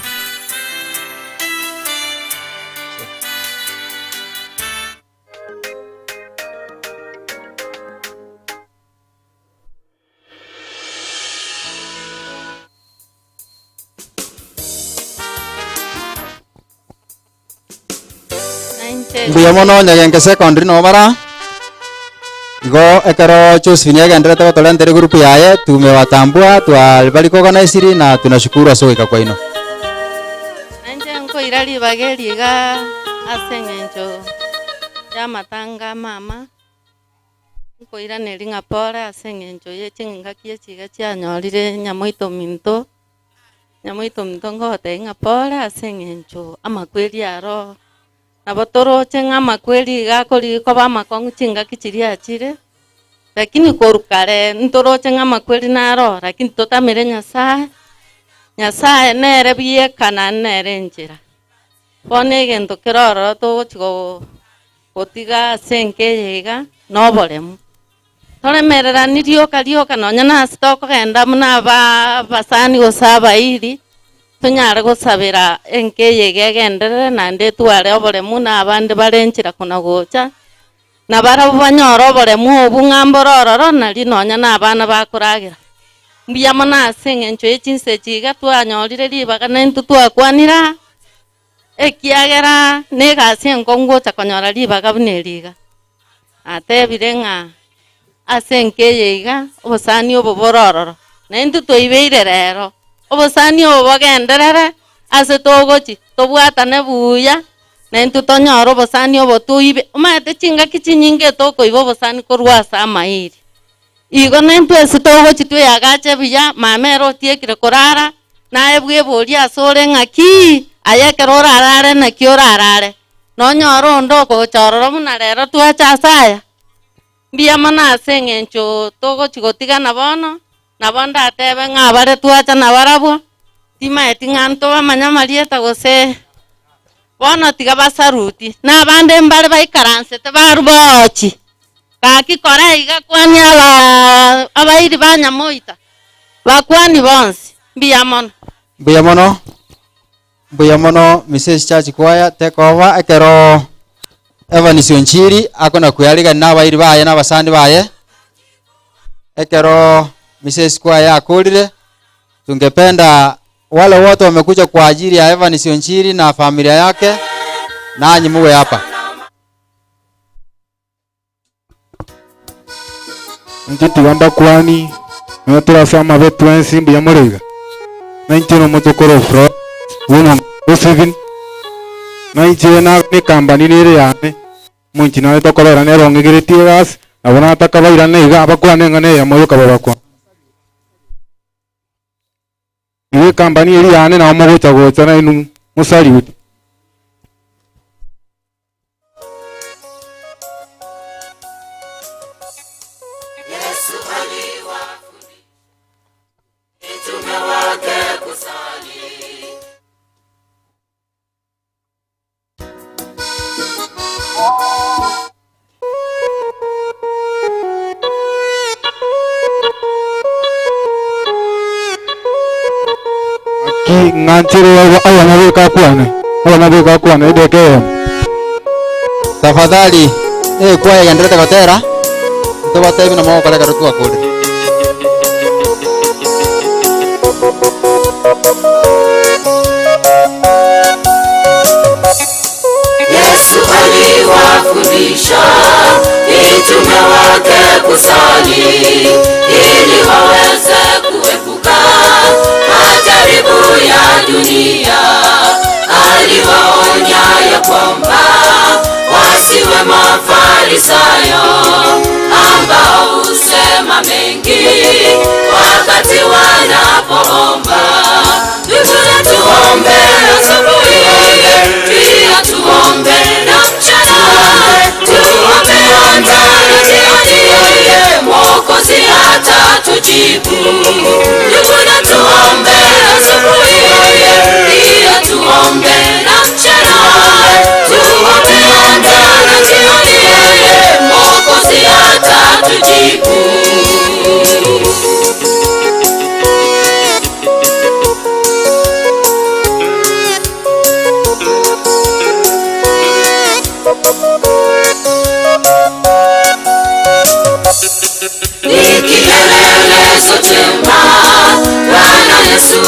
mbuya mono Nyagenke Secondary no bara igo ekero Josephine agenderete gotorentere group yaye tumewatambua twabari na tunashukuru ase goika kwaino. Nanje nkoira ribaga riga ase eng'encho ya matanga mama nkoiraneri ng'a pore ase eng'encho ye ching'aki echiga chianyorire nyamoito minto nyamoito minto ngogotebia ng'a pore ase eng'encho amakweri aro nabo toroche ng'a amakweri iga akori koba amakong'u chingaki chiria achire lakini korwa kare ntoroche ng'a amakweri naro lakini totamere Nyasaye Nyasaye nere biekana nere enchera bono egento kere ororo togochi gotiga ase enka eye iga na oboremu toremererani rioka rioka nonya na ase tokogenda buna aba abasani gose abairi tonyare gosabera enka eye iga egenderere naende etware oboremu na abande bare enchera kona gocha Na barabwo banyore oboremu obwo ng'a mbore ororo, nario nonya na abana bakoragera. Mbuya mono ase eng'encho ye chinsa echi iga twanyorire ribaga naintwe twakwanire aa, ekiagera negasi enkong'u gocha konyora ribaga buna eri iga. Natebire ng'a ase enka eye iga, obosani obo bore ororo, naintwe twaibeire rero, obosani obo bogenderere ase togochi, tobwatane buya, naintwe tonyore obosani obo toibe, omanyete chingaki chinyinge tokoiba obosani korwa ase amairi. Igo naintwe ase togochi tweagache buya, mama ere otiekire korara, naye bweborie asore ng'a ki, aye ekero orarare naki orarare. Nonyore onde ogocha ororo buna rero twacha ase aya. Mbuya mono ase eng'encho togochi gotigana bono, nabo ndatebe ng'a abare twacha nabarabwo, timaeti ng'a ntobamanye amarieta gose bono tiga basaruti, na abande mbare baikaransete barwe boochi. Gaki kora iga kwania aba abairi ba nyamoita, bakwani bonsi, mbuya mono. Mbuya mono, mbuya mono Mrs Church Choir take over ekero Evans Onchiri akona kwearigania na abairi baye na abasani baye, ekero Mrs Choir akorire, tungependa wale wote wamekuja kwa ajili ya Evans Onchiri na familia yake, nanyi muwe hapa. Inche tiga mbakwani, nonya tore ase amabe twensi mbuya more iga. Na inche nomochokoro o Florence buna Josephine, na inche nagane ekambani nere yane, omonchi nare tokorera nere ong'egeretie egasi, nabo nataka bairane iga bakwane eng'ana eyemo yoka babakwane. Igo ekambani eria yane nabo mogocha gocha nainwe mosalute. Yesu aliwafundisha mitume wake kusali. Ki ng'anchere abana beka akwane, abana beka akwane edeka eyemo. Tafadhali, ekwaya egenderete gotera, ntobatebi na mogokora ekero twakorire. Yesu aliwafundisha mitume wake kusali ili waweze kuepuka majaribu ya dunia. Aliwaonya ya kwamba wasiwe mafarisayo ambao husema mengi wakati wanapoomba. Ndugu na tuombe asubuhi, pia tuombe na mchana, tuombe hata na jioni, Mwokozi atatujibu. Ndugu na tuombe asubuhi, pia tuombe na mchana, tuombe hata na jioni, Mwokozi atatujibu. Ni kielelezo chema Bwana Yesu.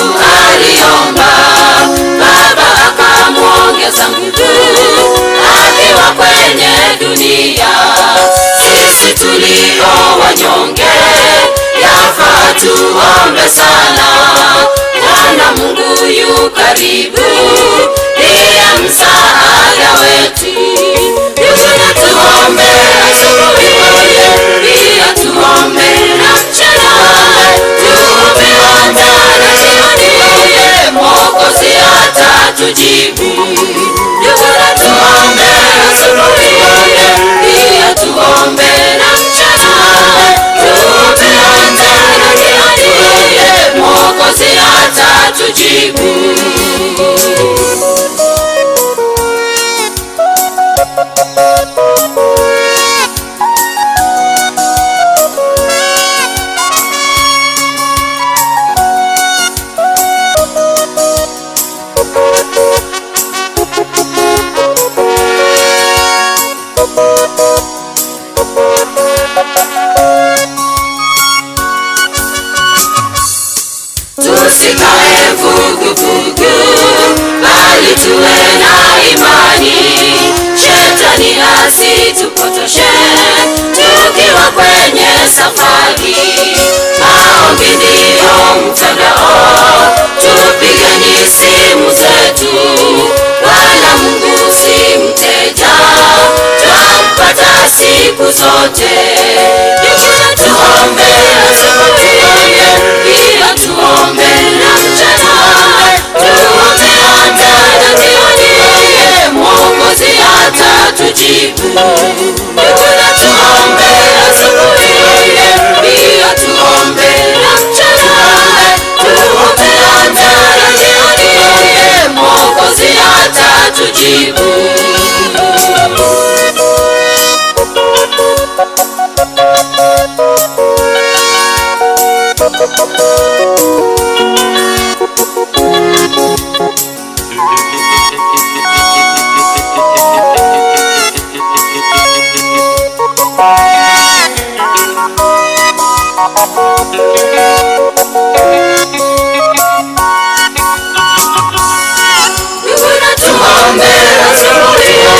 safari. Maombi ndiyo mtandao, tupigeni simu zetu, wala Mungu si mteja, twampata siku zote. Ndugu, tuombe asubuhi, pia tuombe na mchana, tuombe hata na jioni, Mwokozi atatujibu. Ndugu, tuombe asubuhi, pia tuombe na mchana, tuombe hata na jioni, Mwokozi atatujibu. Tuombe asubuhi,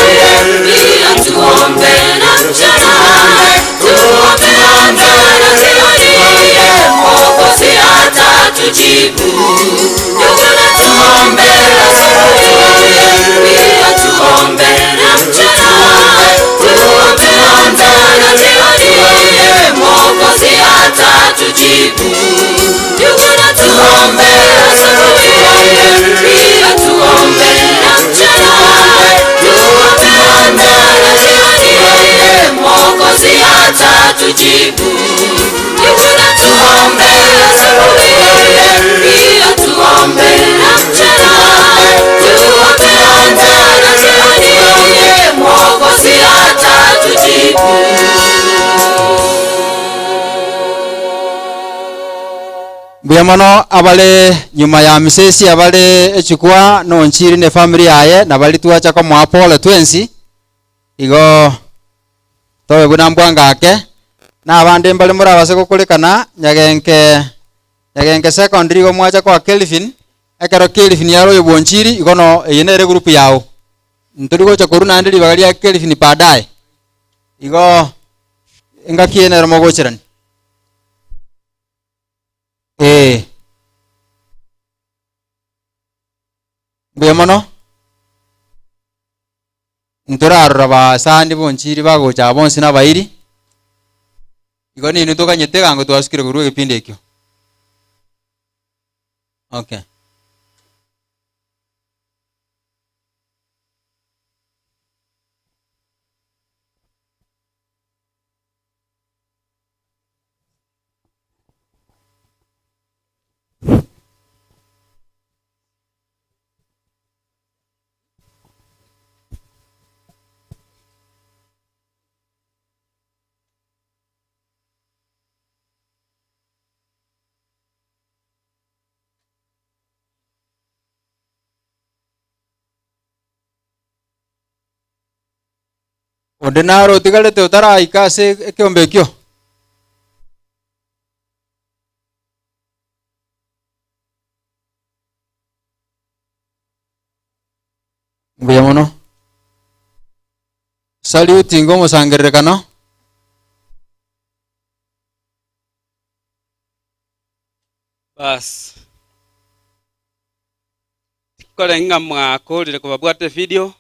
pia tuombe na mchana, tuombe hata na jioni, Mwokozi atatujibu. Ndugu, na tuombe asubuhi, pia tuombe na mchana, tuombe hata na jioni, Mwokozi atatujibu. Ndugu, na tuombe asubuhi, pia tuombe na mchana, tuombe hata na jioni, Mwokozi atatujibu. Ndugu, na tuombe asubuhi, pia tuombe na mchana, tuombe hata na jioni, Mwokozi atatujibu. Mbuya mono abale nyuma ya misesi abale echukwa nonchiri ne family yaye nabali twacha komoa pole twensi igo tobe buna mbwangake na abande mbale murabase gokorekana nyagenke nyagenke secondary igo mwacha kwa Kelvin ekero Kelvin yaro yobonchiri igo no eye nere group yao nturi gocha koru naende ribaga ria Kelvin baadaye igo engaki eye nero mogocherani eh mbuya mono ntorarora basani bonchiri bagocha bonsi na abairi igo nini tokanyete egango twasukire korwa egepindi ekio okay Onde naro otigarete otaraika ase ekeombe ekio? Mbuya mono. Salute ingo omosangererekano. Bas. Tikore ng'a mwakorire kobabwate video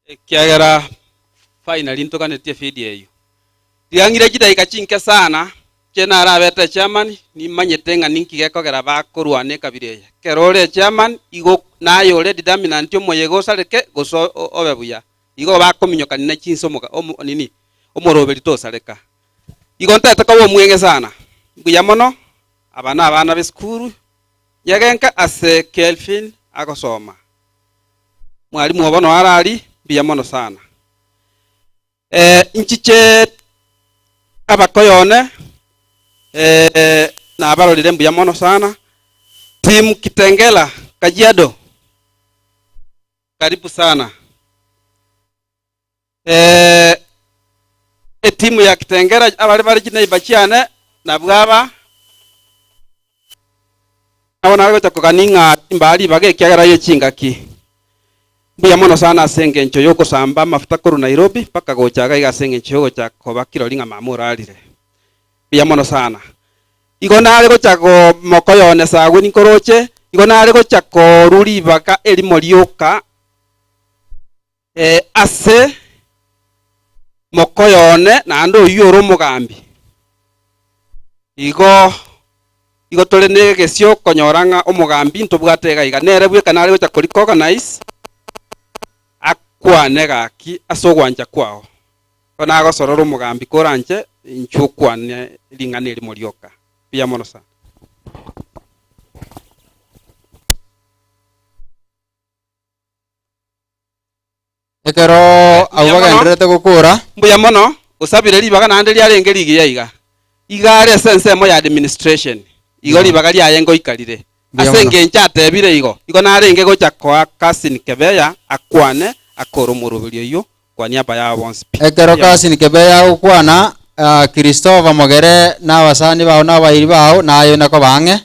ekiagera finally ntoganetie video eyo. Tiang'ire chidaika chinke sana che narabete chairman nimanyete ng'a ninki gekogera bakorwana ekabira eye. Ekero ore chairman igo naye ore determinant omoyega osareke gose obe buya. Igo bakominyokani na chinse omoga omo nini omoroberi tosareka. Igo ntaete koba omweng'e sana. Mbuya mono aba na abana ba esukuru nyegenka ase Kelvin agosoma. Mwalimu obo noyo arari mbuya mono sana. Inchiche abakoyone nabarorire mbuya mono sana. Team Kitengela Kajiado karibu sana. Etimu ya Kitengela abare bare chineiba chiane nabwo aba nabo nare gocha kogania ng'a mbari ribaga ekiagera ye chingaki. Mbuya mono sana ase engencho y'ogosamba amafuta korwa Nairobi mpaka gocha iga iga ase engencho y'ogocha koba kirori ng'a mama orarire. Mbuya mono sana. Igo nare gocha go mokoyone sagwe ninkoroche, igo nare gocha korwa ribaga erimo rioka ase mokoyone naende oyio ore omogambi. Igo igo tore na egesio konyora ng'a omogambi ntobwate iga iga, nere bweka nare gocha ko recognize akwane gaki ase ogwancha kwao. Igo nagosorora omogambi koranche inchuo okwane ring'ana erimo rioka. Mbuya mono sana. Ekero abwo bagendererete gokora. Mbuya mono, osabire ribaga naende riarenge rigiya iga. Iga are ase ensemo ya administration, igo ribaga riaye ngoika rire. Mbuya Ase mono. engencho atebire igo, igo narenge gocha koa Cousin Kebeya akwane akore omoroberi oyio kwa niaba yabo bonsi pi. Ekero Mbuya mono. Cousin Kebeya agokwana, ah, Christopher Mogere na abasani bao na abairi bao naye nakoba ang'e.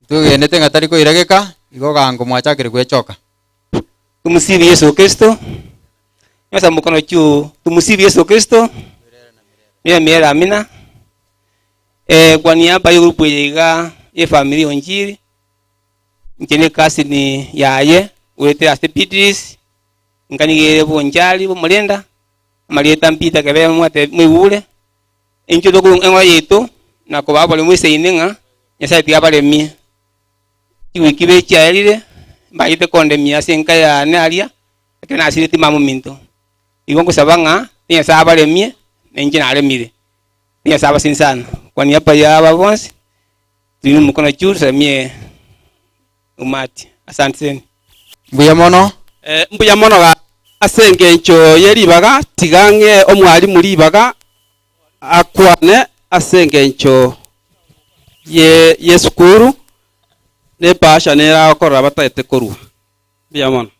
Twegenete ng'a tari koirageka, igo gango mwachakire gwechoka. Tumusifu Yesu Kristo. Nyosha mkono juu. Tumusifu Yesu Kristo. Milele milele amina. Eh, kwa niaba ya group eye iga ye family Onjiri inche ne cousin yaye goetera ase Beatrice nkanigere bonchari bomorinda amarieta Peter kebe mwate mwaigure Intwe tokorwa eng'ora yaito na kobaa oboremu eseini ng'a Nyasae tiga abaremie. Chiwiki ibere chiaerire, mbachete kondemia ase enka yane aria, ekero nasireti mama ominto. Igo nkosaba ng'a Nyasae abaremie, na inche naremire. Nyasae abasini sana. Kwa niaba ya aba bonsi, tuinue omokono juu tusalimie umati. Asanteni. Mbuya mono. Mbuya mono gaki ase engencho ye ribaga, tiga ng'ee omwalimu ribaga akwane ase engencho ye y'esukuru, na ebahasha nere agokorera batagete korua. Mbuya mono.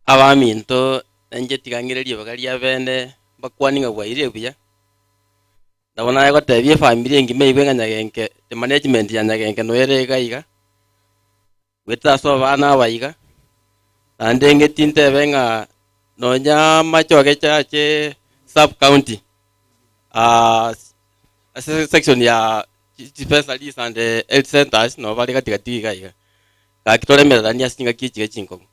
Abaminto, nainche tiga ng'ire ribaga ria bene mbakwanie ng'a bwairire buya. Nabo naye gotebia efamiri engima eywo ng'a Nyagenke, the management ya Nyagenke noyo ere iga iga, goetera ase abana aba iga, naende ng'eti ntebe ng'a nonya machoge chache sub county ase section ya dispensaries and health centers nabo bare gati gati iga iga. Gaki toremereranie ase chingaki echi iga chinkong'u.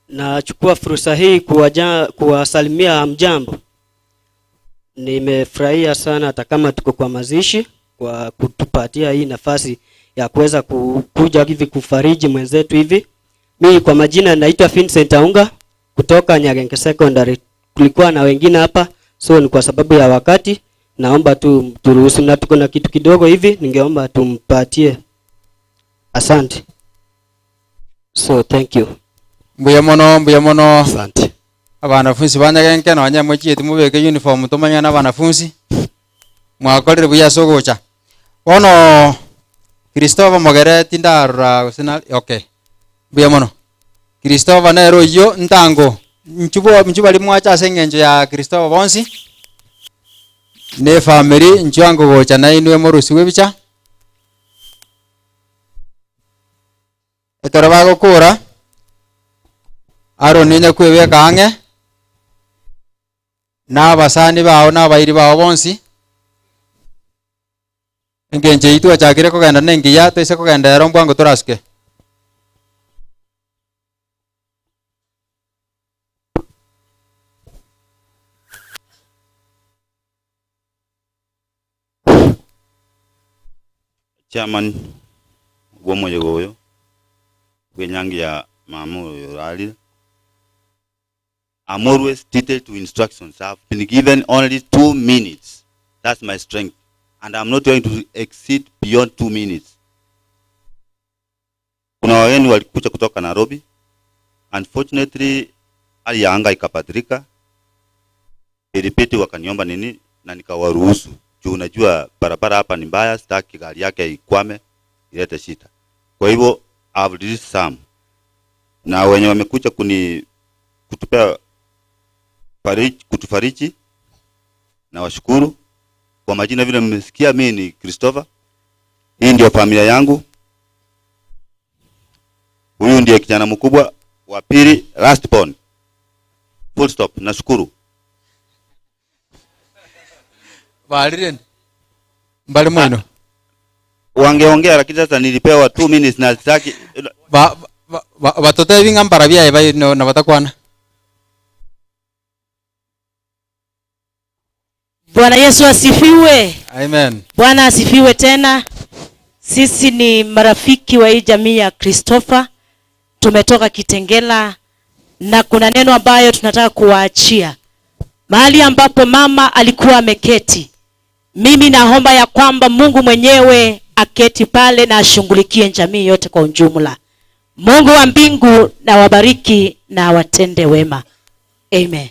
Nachukua fursa hii kuwaja, kuwasalimia hamjambo. Nimefurahia sana hata kama tuko kwa mazishi kwa kutupatia hii nafasi ya kuweza kuja hivi kufariji mwenzetu hivi. Mimi kwa majina naitwa Vincent Aunga kutoka Nyagenke Secondary. Kulikuwa na wengine hapa, so ni kwa sababu ya wakati naomba tu turuhusu, na tuko na kitu kidogo hivi, ningeomba tumpatie. Asante. So thank you. Mbuya mono, mbuya mono. Asante. Abanafunsi ba Nyagenke nonye mochieti mobeke uniform tomanyane na abanafunsi. Mwakorire buya ase ogocha. Bono Christopher Mogere tindarora gose na okay. Mbuya mono. Christopher nere oyio ntango inchuo bo inchuo baria mwacha ase eng'encho ya Christopher bonsi, na efamiri inchuo ango gocha nainwe morusigwe ebicha. Ekero bagokora, Aroni onye kwebeka ang'e na abasani bao na abairi bao bonsi, engencho eyio twachakire kogenda nengiya, toise kogenda ero mbwango torasuke. Chairman bw'omoyega oyo bw'enyangi ya mama oyo orarire, I'm always detailed to instructions. I've been given only 2 minutes. That's my strength. And I'm not going to exceed beyond 2 minutes. Kuna wageni walikuja kutoka Nairobi. Unfortunately, hali ya anga ikabadilika. Ilibidi wakaniomba nini na nikawaruhusu. Juu unajua barabara hapa ni mbaya, sitaki gari yake ikwame ilete shida. Kwa hivyo I've released some. Na wenye wamekuja kuni kutupea fariji, kutufariji na washukuru. Kwa majina vile mmesikia, mimi ni Christopher. Hii ndio familia yangu. Huyu ndiye kijana mkubwa wa pili, last born. Full stop. Nashukuru. Barire mbali mwino Wangeongea lakini sasa nilipewa 2 minutes na sitaki ba ba- ba- batotebi ng'a mbara biaye bai no- na batakwana Bwana Yesu asifiwe. amen Bwana asifiwe tena. Sisi ni marafiki wa hii jamii ya Christopher, tumetoka Kitengela na kuna neno ambayo tunataka kuwaachia mahali ambapo mama alikuwa ameketi. Mimi naomba ya kwamba Mungu mwenyewe aketi pale na ashughulikie jamii yote kwa ujumla. Mungu wa mbingu na wabariki na awatende wema. Amen.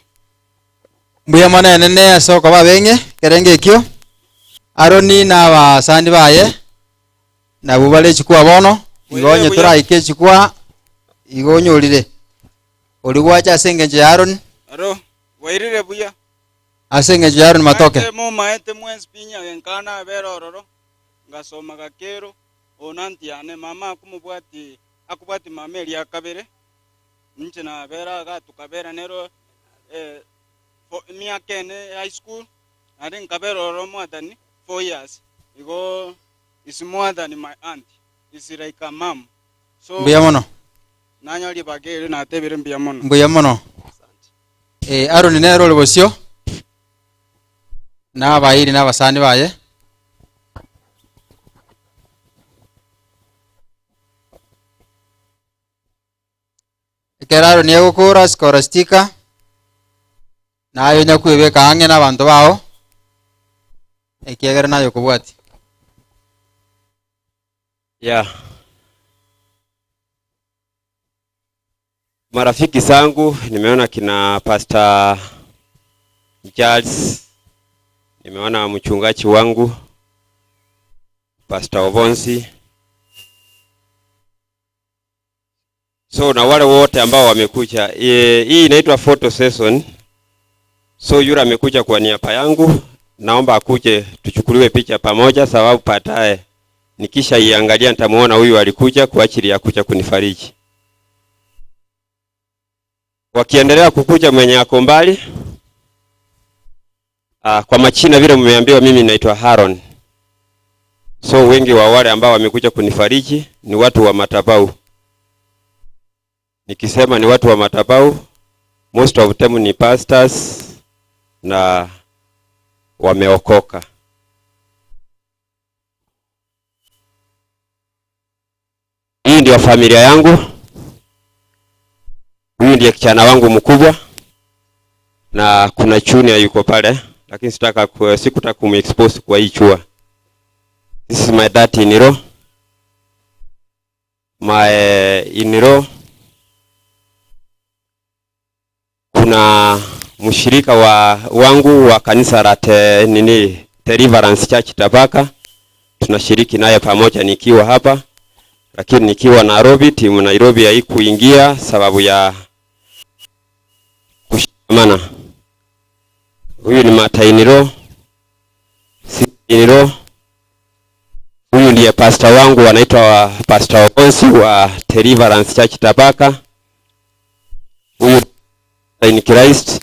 Mbuya mono enene ase okoba beng'e kerenge ekio Aroni na abasani baye nabwo bare echikwa bono igo onye toraike echikwa igo onyorire ori gwacha ase eng'encho ya Aroni Aro, bwairire buya. ase eng'encho ya Aroni matoke Maete momaete mwensi pi Nyagenkana abere ororo, ngasoma gakero, ona ntiane mama akomobwati akobwati mama eria kabere, inche nabera iga tukabera nero eh, fo emiaka ene high school, naende nkabera ororo mwathani 4 years. Igo is more than my aunt, is like a mom. So Mbuya mono. Nanywa ribaga eri natebire mbuya mono. Mbuya mono. Eh, Aroni nere ore bosio na abairi na abasani baye ekero Aroni egokora asikora stika naye onya kwebeka ang'e na abanto bao ekiagera naye okobwati Yeah. Marafiki zangu nimeona kina Pastor Charles, nimeona mchungaji wangu Pastor Obonsi. So na wale wote ambao wamekuja, hii inaitwa photo session. So yule amekuja kwa niaba yangu, naomba akuje tuchukuliwe picha pamoja, sababu baadaye nikisha iangalia nitamuona huyu alikuja kwa ajili ya kuja kunifariji. Wakiendelea kukuja mwenye ako mbali. Kwa machina vile mmeambiwa, mimi naitwa Haron. So wengi wa wale ambao wamekuja kunifariji ni watu wa madhabahu. Nikisema ni watu wa madhabahu, most of them ni pastors na wameokoka. Hii ndio familia yangu. Huyu ndiye kijana wangu mkubwa na kuna junior yuko pale, lakini sitaka sikutaka kumexpose kwa hii chua. This is my dad in law. My in law. Kuna mshirika wa wangu wa kanisa la nini Deliverance Church Tabaka, tunashiriki naye pamoja nikiwa hapa, lakini nikiwa Nairobi, timu Nairobi haikuingia sababu ya kushikamana. Huyu ni mother-in-law, sister-in-law. Huyu ndiye pastor wangu anaitwa Pastor Okonsi wa Deliverance Church Tabaka. Huyu in Christ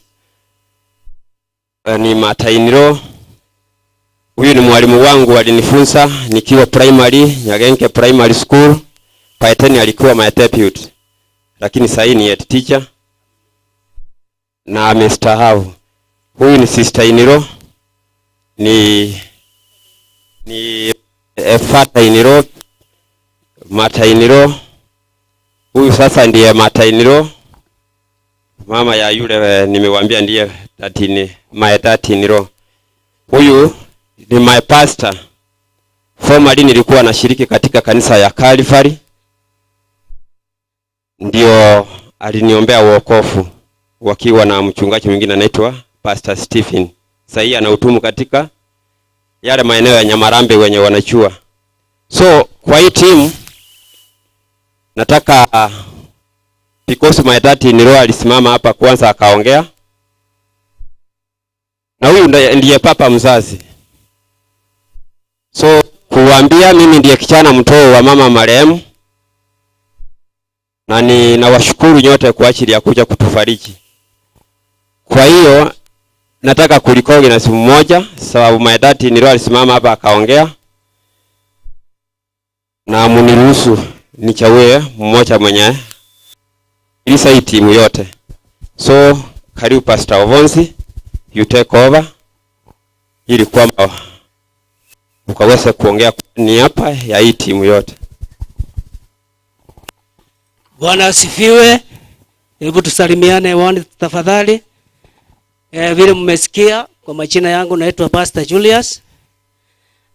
ni mother-in-law. Huyu ni mwalimu wangu alinifunza nikiwa primary, Nyagenke Primary School. Paeteni alikuwa my deputy, lakini sasa ni head teacher na amestaafu. Huyu ni sister in law, ni father in law, mother in law. Huyu sasa ndiye mother in law, mama ya yule nimewambia ndiye tatini, my dad in law. Huyu ni my pastor. Formerly nilikuwa nashiriki katika kanisa ya Calvary, ndio aliniombea wokovu wakiwa na mchungaji mwingine anaitwa Pastor Stephen. Sasa hii anahudumu katika yale maeneo ya Nyamarambe wenye wanachua. So kwa hii team nataka, because my dad in law alisimama hapa kwanza akaongea, na huyu ndiye papa mzazi. So kuwaambia mimi ndiye kijana mtoo wa mama marehemu, na ninawashukuru nyote kwa ajili ya kuja kutufariji. Kwa hiyo nataka kulikogi na simu moja, sababu my dad nilio alisimama hapa akaongea, na muniruhusu nichague mmoja mwenye ilisa hii timu yote. So karibu Pastor Ovonsi, you take over ili kwamba ukaweze kuongea kwa niaba ya hii timu yote. Bwana asifiwe. Hebu tusalimiane hewani tafadhali. Vile mmesikia kwa majina yangu naitwa Pastor Julius.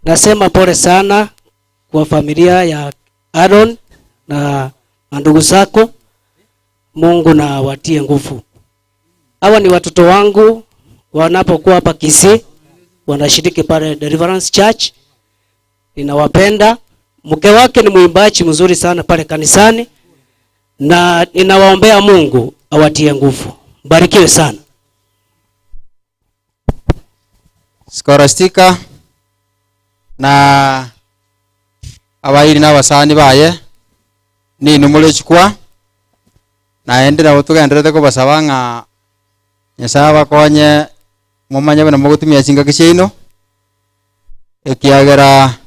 Nasema pole sana kwa familia ya Aaron na ndugu zako. Mungu na watie nguvu. Hawa ni watoto wangu wanapokuwa hapa Kisii, wanashiriki pale Deliverance Church. Ninawapenda. Mke wake ni mwimbaji mzuri sana pale kanisani, na ninawaombea Mungu awatie nguvu. Mbarikiwe sana. Scholastica na abairi n'abasani baye ninumule chikwa naende nabo tugenderete kobasaba ng'a Nyasaye abakonye mumanye buna mogotumia chingaki chiaino ekiagera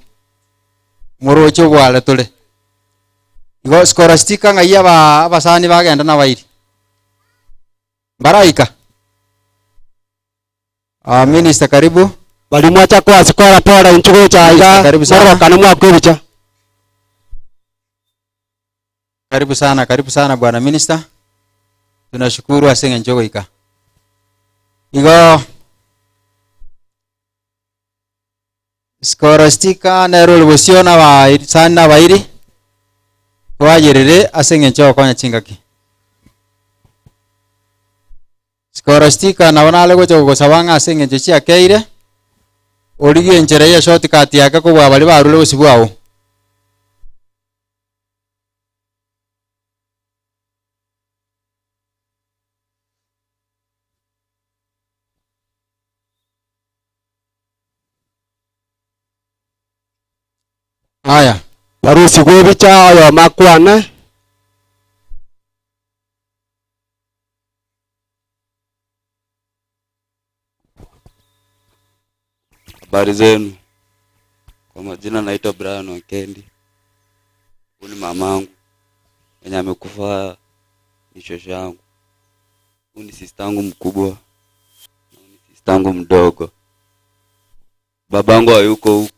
moroche obware tore. Igo Scholastica ng'ai abasani bagenda n'abairi mbaraika. Minister karibu. Bali mwacha kwa sikora pora inchugo cha iga. Karibu sana. Moro kana mwa kwebicha. Karibu sana, karibu sana bwana minister. Tunashukuru asenge njogo ika. Igo Scholastica nero libosio na ba sana bairi. Twayerere asenge njogo konya chingaki. Scholastica nabo nale gocha gosabanga asenge njo chiakeire. Origie enchera ya shortcut yake kobwa bari barure gosibwao. Haya. Barusi gwebicha oyo makwane. Habari zenu. Kwa majina naitwa Brian Wakendi. Huyu ni mamangu. Mwenye amekufa ni shosho yangu. Huyu ni sister yangu mkubwa. Na huyu ni sister yangu mdogo. Babangu hayuko huku.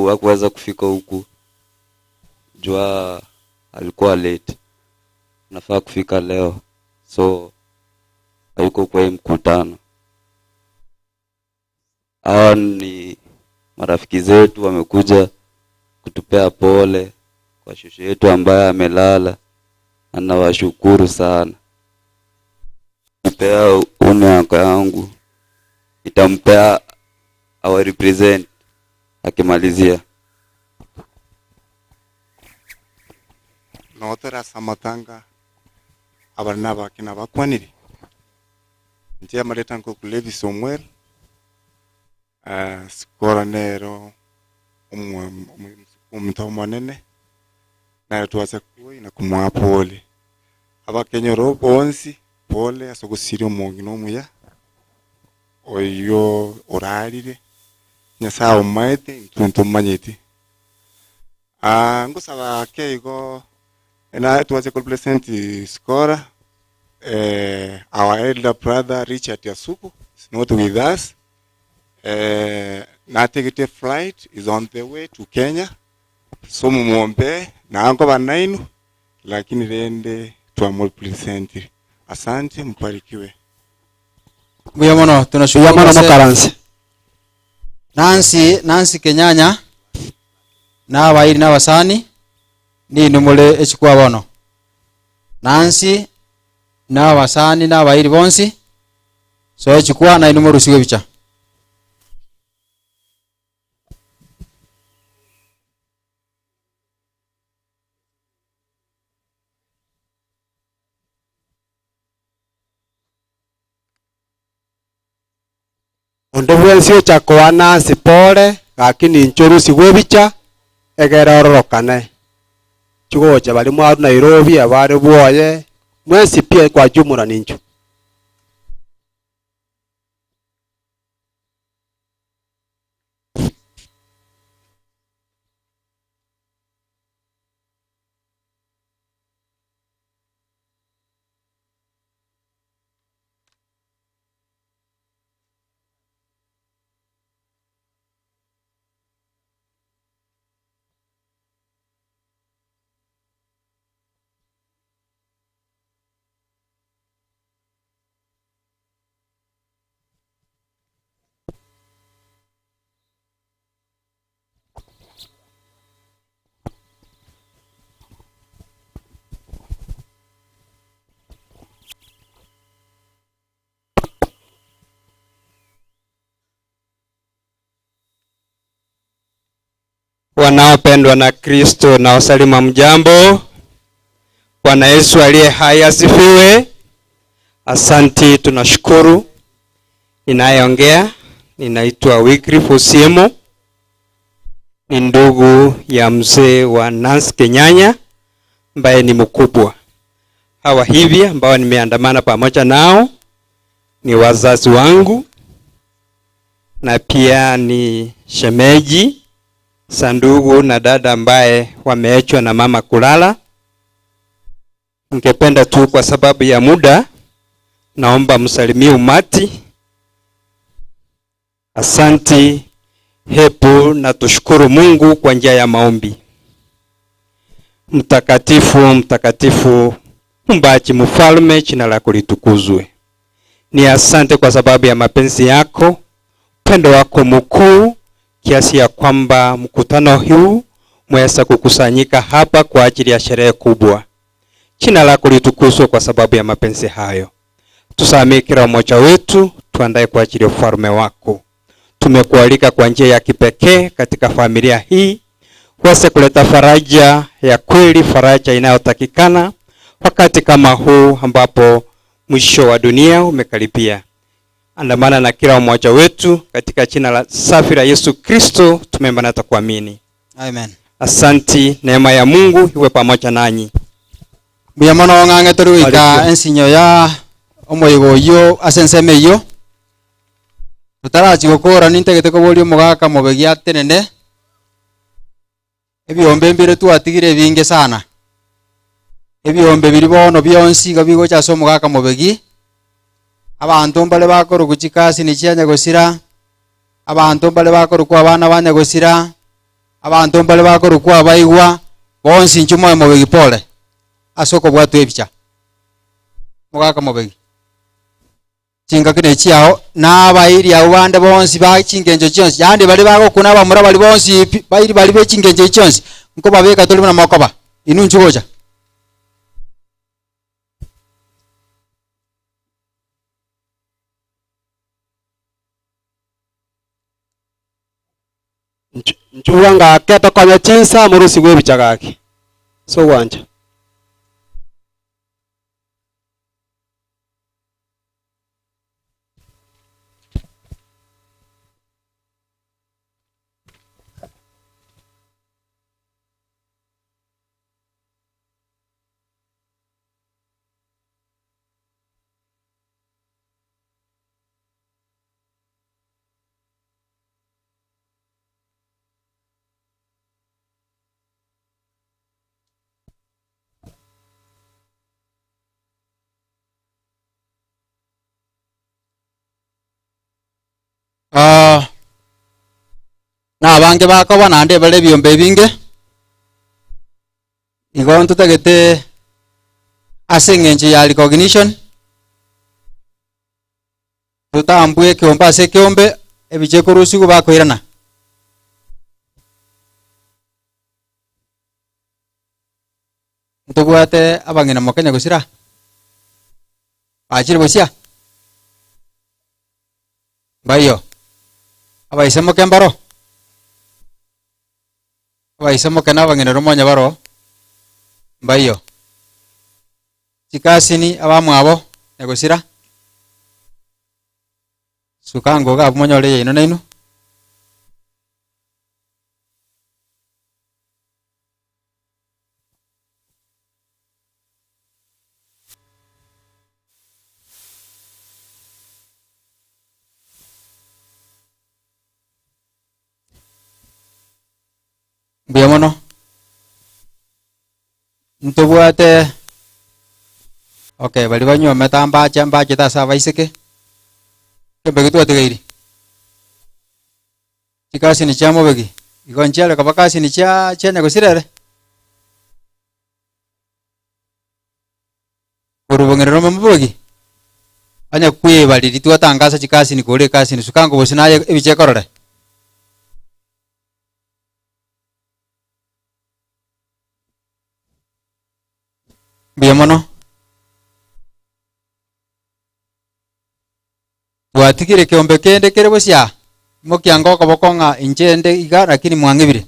Hakuweza kufika huku. Jua alikuwa late. Nafaa kufika leo. So hayuko kwa hii mkutano. Hawa ni marafiki zetu wamekuja kutupea pole kwa shosho yetu ambaye amelala. Anawashukuru sana. Nipea miaka yangu itampea our represent akimalizia. Notera samatanga abarina bakina bakwanire. Nje amareta nko kulevi Samuel. Sikora nero omuntu omonene nayo twaza kuoi na kumwa pole abakenyoro bonsi pole asogosiri omongi nomuya oyo orarire Nyasaye omaete intwe ntomanyeti. Ngosaba keigo na twaze ku represent Skora, our elder brother Richard Yasuku is not with us. Nategete flight is on the way to Kenya. So mumuombe na anko banainu lakini rende twamrepresent. Asante, mbarikiwe. Mbuya mono, tunashukuru. Mbuya mono mokaranse. Nancy Kenyanya na abairi n'abasani ni numule echikwa bono. Nancy na abasani na abairi bonsi so echikwa na inumuru siwe bicha. Onde bwensi ocha koa Nancy pore, gaki ninche orusigwe ebicha, egere ororokane. Chigocha baria mwarwa Nairobi, abare bwoye, mwensi pi kwa jumla ninchu. Wanaopendwa na Kristo na wasalimu mjambo. Bwana Yesu aliye hai asifiwe. Asanti, tunashukuru. Ninayeongea ninaitwa Wycliffe Osiemo, ni ndugu ya mzee wa Nancy Kenyanya ambaye ni mkubwa. Hawa hivi ambao nimeandamana pamoja nao ni wazazi wangu na pia ni shemeji sandugu na dada ambaye wameachwa na mama kulala. Ningependa tu kwa sababu ya muda, naomba msalimie umati. Asanti, hebu na tushukuru Mungu kwa njia ya maombi. Mtakatifu, mtakatifu, mumbaji mfalme, jina lako litukuzwe. Ni asante kwa sababu ya mapenzi yako, upendo wako mkuu, kiasi ya kwamba mkutano huu mweza kukusanyika hapa kwa ajili ya sherehe kubwa. Jina lako litukuzwe kwa sababu ya mapenzi hayo. Tusamehe kila mmoja wetu, tuandae kwa ajili ya ufalme wako. Tumekualika kwa njia ya kipekee katika familia hii, uweze kuleta faraja ya kweli, faraja inayotakikana wakati kama huu ambapo mwisho wa dunia umekaribia. Andamana na kila mmoja wetu katika jina la safi la Yesu Kristo tumeomba na kuamini. Amen. Asanti, neema ya Mungu iwe pamoja nanyi. Mbuya mono ng'ang'e tori goika ensinyo ya omoigo oyio ase ensemo eyio totarachi gokora nintagete koboria omogaka mobegi atenene ebiombe mbire twatigire ebinge sana ebiombe biri bono bionsi iga bigocha ase omogaka mobegi abanto mbare bakorokwa chikasi ni chia nyagosira abanto mbare bakorokwa abana ba nyagosira abanto mbare bakorokwa abaigwa bonsi inche moyo mobegi pole ase okobwatwa ebicha mogaka mobegi chingaki ne chiao na abairi abo bande bonsi ba chingencho chionsi yandi bari bagokuna abamura bari bonsi pi bairi bari be chingencho chionsi nkobabeka tori buna mokoba inu nchigocha. Nchubwa ngake tokonya chinsa morusigwe ebicha gaki so gwancha. Ah, na abange bakoba naende bare ebiombe ebinge igo ntotagete ase eng'encho ya recognition totambue ekiombe ase ekiombe ebiche ekorusiwa bakoirana. Ntobwate abang'ina mokenya gosira bachire bosia mbaiyo abaise moke mbaro abaise moke na abang'ina romonye baro mbaiyo chikasini abamwabo nyagosira Suka ango iga abwo monyore eyaino nainwe. Mbuya mono. Ntobwate okay baria banywomete ambache mbachete ase abaiseke, kembe twatigairi? Chikasini chia mobegi, igo nchiare koba kasini chia chia nyagosira ere? Korwa bong'ina rome mobegi, onye kwebariria twatangasa chikasini kore ekasini suka nkobosi naye ebicha ekorore. Mbuya mono. Twatigire keombe kende kere bosio aa, imokia ango okoboko ng'a inche inde iga lakini mwang'ebire.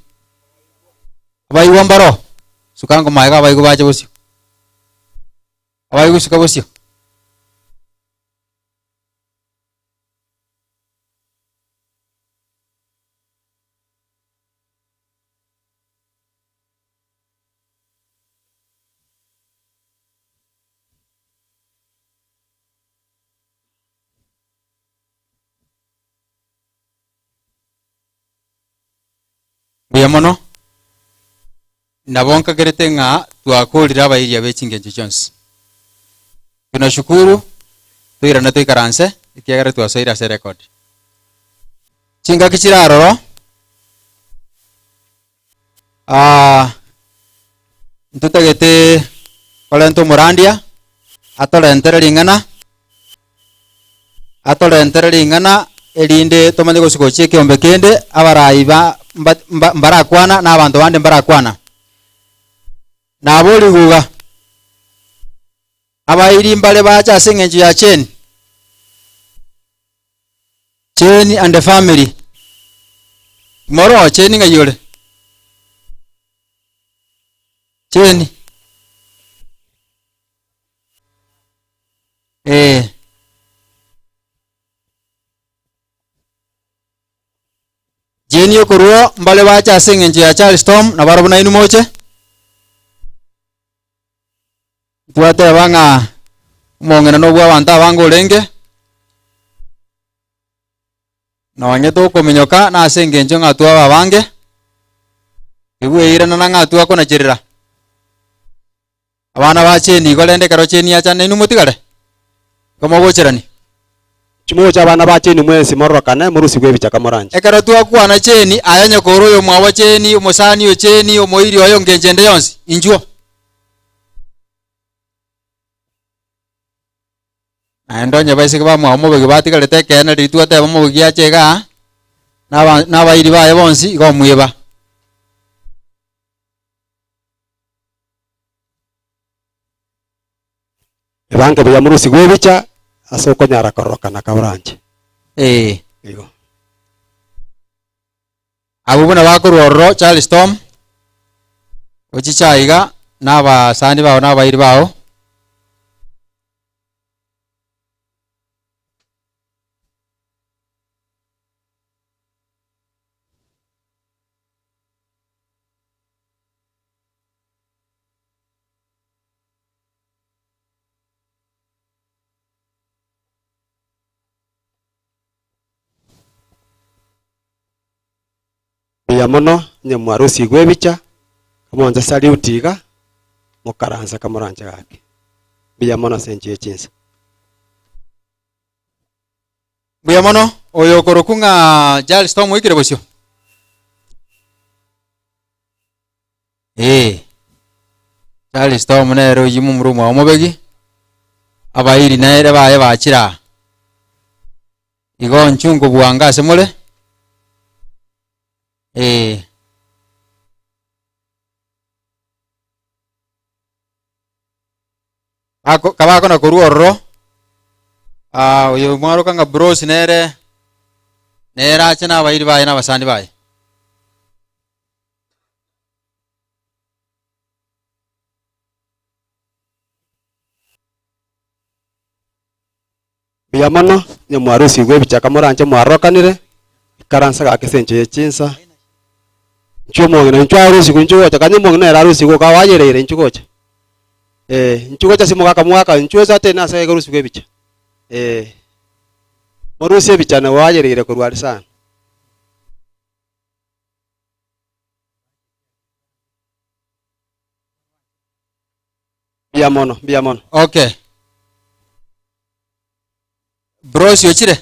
Abaigwa mbaro, suka ango magega abaigwa bache bosio. Abaigwa suka bosio. Mbuya mono, nabo nkagerete ng'a twakorire abairia be chingencho chionsi. Tunashukuru, toirane toikaranse, ekiagera twasoire ase erekodi. Chingaki chire aroro, ntotagete korenta omorandia, atorentere ring'ana, atorentere ring'ana erinde tomanye gose gochia ekeombe kende, abarai ba mba- mba- mbarakwana na abanto bande mbarakwana. Nabo riguga, abairi mbare bache ase eng'encho ya cheni, Jane and the family. Moro Jane ng'ai ore? Jane. Eh. Jane okorwa mbare bache ase eng'encho ya Charles Tom na barabwo nainwe moche. Twateba ng'a omong'ina nobwa abanto abange orenge, nonye tokominyoka nase engencho ng'a twaba abange, tibweiranana ng'a twakonacherera. Abana ba cheni igo rende ekero cheni yacha nainwe motigare, igo mogocherania. Chimoche abana ba cheni mwensi mororokane, morusigwe ebichaka moranche. Ekero twakwana cheni, aye nyoko ore oyomwabo cheni, omosani o cheni, omoiri oye ongencho ende yonsi, inchuo. Naende onye baiseke bamwabo mobogi batigarete ekeene riria twateba mobogi ache igaa, naba nabairi baye bonsi igo omweba. Ebange buya morusigwe ebicha ase okonyara kororokana kaoranche. Ee. Igo. Abwo buna bakorwa ororo Charles Tom, ochiche aiga na abasani bao na abairi bao. Mbuya mono onye mwarusigwe ebicha, kamonche salute iga, mokaranse kamoranche gaki. Mbuya mono ase enchera ye chinsa. Mbuya mono, oyo okorokwa ng'a Charles tomoikire bosio? Ee, Charles Tom nere oyio momura omwabo omobegi, abairi nere baye bachire aa. Igo inchuo nkobwanga ase more, ee. Bako kabakona korwa ororo, oyo mwaroka ng'a Bruce nere, nere ache na abairi baye na abasani baye. Mbuya mono. Onye mwarusigwe ebichaka moranche mwarokanire, ikaransa gaki ase enchera ye chinsa. Inchuo omong'ina inchuo arusigwe inchuo gocha kanya omong'ina ere arusigwe oka wayereire inchuo gocha. Eh, inchuo gocha ase omogaka mogaka inchuo ase atene ase agorusigwa ebicha eh. Morusie ebicha na wayereire korwa aria sana. Mbuya mono, mbuya mono. Okay. Brosi ochire?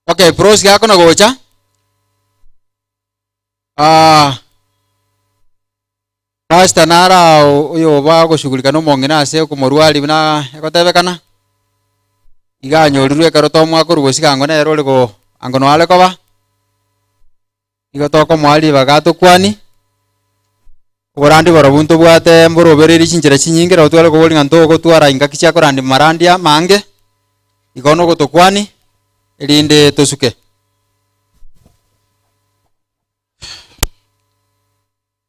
Okay, brosi gakona gocha. Ah, pastor nara oyo bagoshughulika na omong'ina ase okomorwari buna egotebekana. Iga anyorirwe ekero tomoa korwa gose iga ango nere ore go ango noare koba. Nigo tokomoa ribaga atokwani, oborandi borobwo ntobwate mborobererie chinchera chinyinge nabo tware koboria ng'a ntogotwara ingaki chia korandi marandi amange, igo nogotokwani erinde tosuke.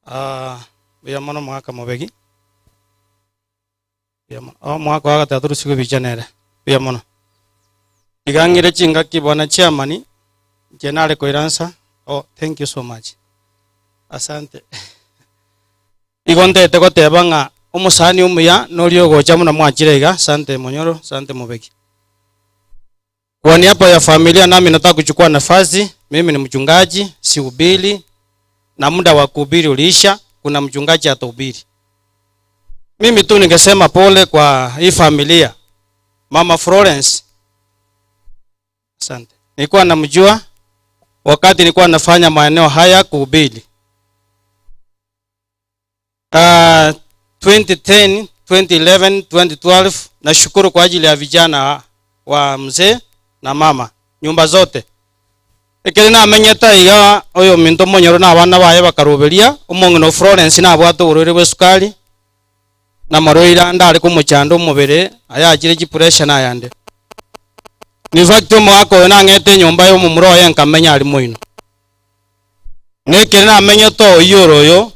Ah, mbuya mono omogaka mobegi. Mbuya mono. Omogaka oyo agateba torusigwe ebicha nere. Mbuya mono. Iga ng'ire chingaki bwana chairman, inche nare koiransa, oh thank you so much. Asante. Igo ntete goteba ng'a omosani omuya noria ogocha buna mwachire iga, asante Monyoro, asante Mobeki. Kwa niaba ya familia nami nataka kuchukua nafasi, mimi ni mchungaji, sihubiri na muda wa kuhubiri uliisha, kuna mchungaji atahubiri. Mimi tu ningesema pole kwa hii familia. Mama Florence, asante. Nilikuwa namjua wakati nilikuwa nafanya maeneo haya kuhubiri. 2010, 2011, 2012 nashukuru kwa ajili ya vijana wa mzee na mama nyumba zote ekere namenyete iga oyo ominto omonyoro na abana baye bakaroberia omong'ina o Florence nabwate oborwaire bwa esukari na amarwaire ande are komochanda omobere ayachire chipressure na ayande. In fact omogaka oyo nang'ete enyomba ya omomura oye nkamenya aria moino. Nekere namenyete oyio ore oyo,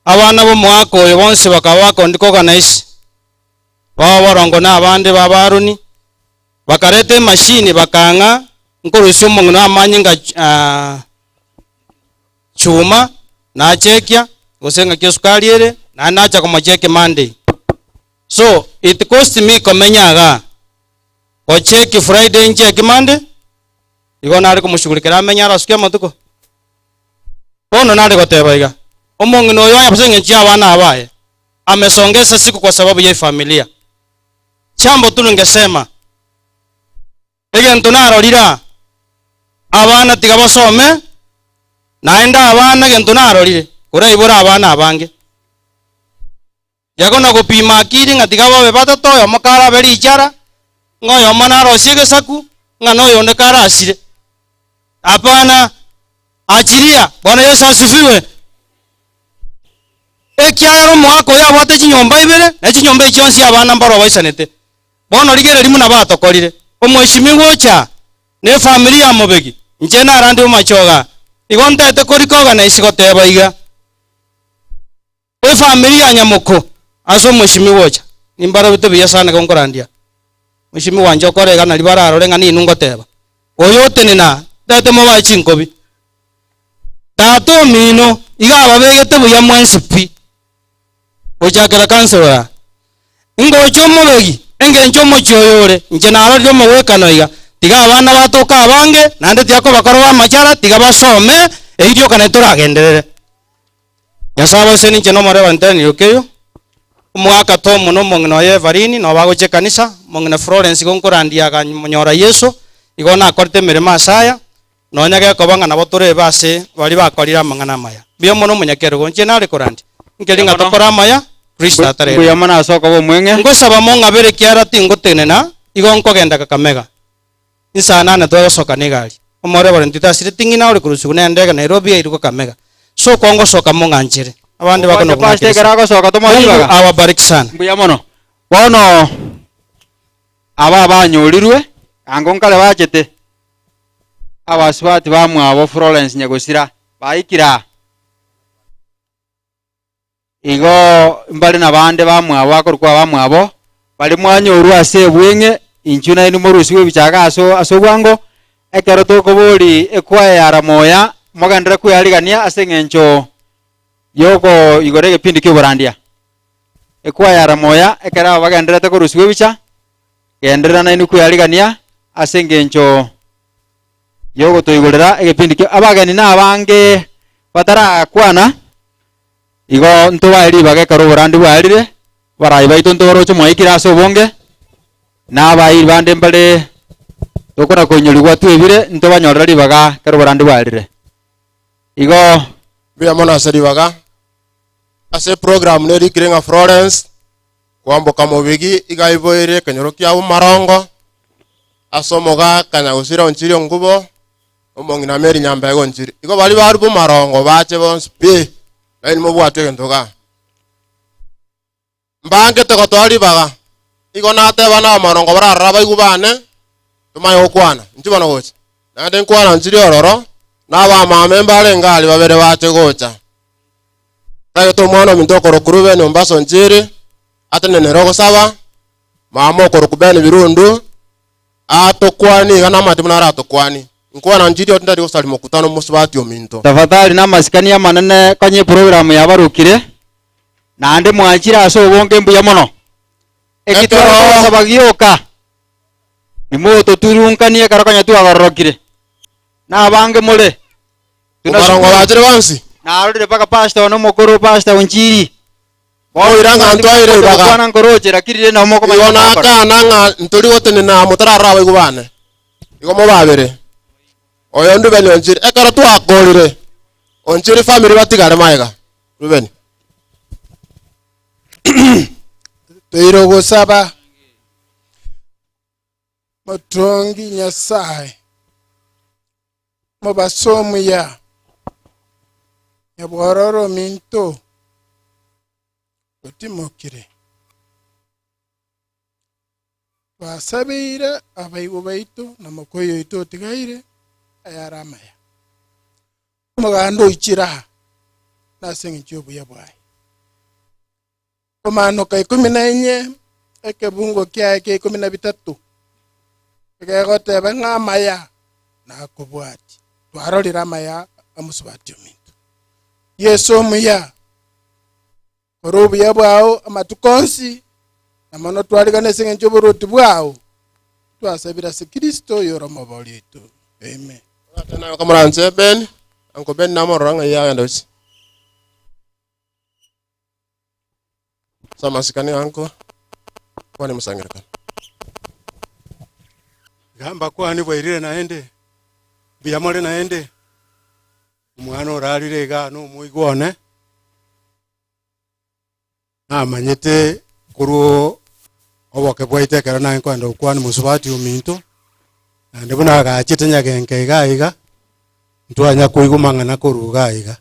abana b'omogaka oyo bonsi bakaba bakondika organize, baba borongo na abande baba Aroni, bakareta emashini bakang'a nkorusia omong'ina amanyinga ah, chuma, nachekia, gose ng'aki esukari ere, naende nacha komocheki Monday. So, it cost me komenya igaa, gocheki Friday ncheki Monday, Igo nare komoshughulikera amenye arasuke amatuko. Bono nare goteba iga, omong'ina oyo ase engencho y'abana aba aye, amesongesa siku kwa sababu ya efamilia. Jambo tu ningesema, egento narorire aa, abana tiga basome, naende abana egento narorire, koraibore abana abange. Yago na gopima akiri ng'a tiga babe batato, oyomo karabe richara, ng'a oyomo narosie egesaku, ng'a noyonde karasire. Hapana, achiria. Bwana Yesu asifiwe. Ekiagera omogaka oyo abwate chinyomba ibere, na chinyomba echi chionsi abana mbaro baisanete. Bono rigereria buna batokorire. Omweshimiwa ocha na efamiri ya mobegi, inche narande omachoga, igo ntaete korika organize goteba iga. Efamiri ya nyamoko ase omweshimiwa ocha, nimbarabete buya sana igo nkorandia. Mweshimiwa inche okore iga nari bararore ng'a ninwe ngoteba. Oyo otenena tete mobae chinkobi. Tata omino iga ababegete buya mwensi pi. Gochakera councillor aa. Ngocha omobegi engencho omochie oyo ore, inche narorire omogwekano iga, tiga abana batoke abange, naende tiga kobakora b'amachara, tiga basome, erio rioka naintwe toragenderere. Nyasae abasesenie ninche nomorebe nteneneire okeyo, omogaka Tom na omong'ina oye Evarini nabo bagochia ekanisa, omong'ina Florence igo nkorandia akamonyora Yeso, igo nakorete emeremo ase aya, nonya gekoba ng'a nabo torebe ase baria bakorire amang'ana amaya. Mbuya mono omonyakerogo, inche nare korandia, nkeri ng'a tokore amaya, Kristo atarere. Mbuya mono ase okoba omweng'e. Ngosaba mong'abere ekiagera tingotenena, igo nkogenda Kakamega. Insaa nane twagosoka negari. Omorwebori ntitasire ting'ina ore korusigwa nendege Nairobi airwe Kakamega. So kongosoka mong'anchere. Abande bakona Omonche pastor kong'akeresa. ekero agosoka tomoe Mungu ribaga. awabariki sana. Mbuya mono. Bono aba abanyorirwe ango nkare bachete abasubati bamwabo Florence Nyagosira baikire aa. Igo mbare nabande bamwabo bakorokwa abamwabo, baria mwanyorwa ase ebweng'e, Inchuo nainwe morusigwe ebichaga ase ase obwango, ekero tokobori ekwaya ya Ramoya, mogenderere kwearigania ase eng'encho yokoigora egepindi ki'oborandia. Ekwaya ya Ramoya, ekero aba bagendererete korusigwa ebicha, genderera nainwe kwearigania ase engencho yogotoigorera egepindi kio abageni na abange batarakwana, igo ntobae ribaga ekero oborandi bwarire, abarai baito ntoboroche mwaikire ase obonge, na abairi bande mbare tokona koinyorigwa twebire, ntobanyorere ribaga ekero oborandi bwarire. Igo. Mbuya mono ase ribaga. Ase eprogram nerikire ng'a Florence kwamboka mobigi iga aiboire ekenyoro kia Bomarongo ase omogaka Nyagusira Onchiri Ongubo, omong'ina Mary Nyambega Onchiri. Igo baria barwa Bomarongo bache bonsi pi, nainwe mobwate egento igaa. Mbangete gotoa ribaga, igo nateba namarongo bararore abaigwa bane, tomanye gokwana. Inchuo bono gocha. Naende nkwana nchirie ororo, na abamame mbarenge aria babere bache gocha. Ntagete omwana ominto okorokwa Reuben Ombaso Nchiri, atenenere ogosaba, mama okorokwa Ben Birundu, atokwanie iga namanyete buna aratokwanie. Nkwana nchirie oti ntari gosaria mokutano mosubati ominto. Tafadhali namasikani amanene konya eprogram yabarokire. Naende mwanchire ase obonge mbuya mono. Eki tware kogosaba gioka, nimototurunkanie ekero konya twagororokire. Na abange more. Obarongo bachire bonsi. Narorire mpaka pastor one omokoro, Pastor Onchiri. Oira ng'a ntwaire ribaga. Gokwana nkoroche, lakini rende nabo mokomanya Igo gokora. nakana ng'a ntori gotenena amo tararore abaigwa bane. Igo mobabere. Oyo Rubeni Onchiri. Ekero twakorire, Onchiri family batigare magega. Rubeni. Toire ogosaba Motongi Nyasae, mobaso omuya, nyabwororo ominto otimokire. Twasabeire abaigwa baito na mokoyo oito otigaire ayare amaya. Omoganda oichire aa nase engencho y'obuya bwaye. Komanoka ikomi na inye, ekebungo kiaye kia ikomi na bitato, egegoteba ng'a amaya nakobwatie. Twarorire amaya amosubati ominto. Yeso omuya, kora obuya bwao amatuko onsi, na mono twarigane ase engencho y'oboruoti bwao, twasabire ase Kristo oyore Omobori oito. Amen. Tena kamoranche Ben, Uncle Ben namorora ng'ai agenda gochia. Ase amasikani uncle, kwane mosangererekano. Iga mbakwani bwairire naende, mbuya more naende, omwana orarire igaa nomoigwa one. Namanyete korwa oboke bwaito ekero naye nkoenda gokwana mosubati ominto, naende buna agachete nyagenke iga iga, ntwanya koigwa mang'ana korwa iga iga.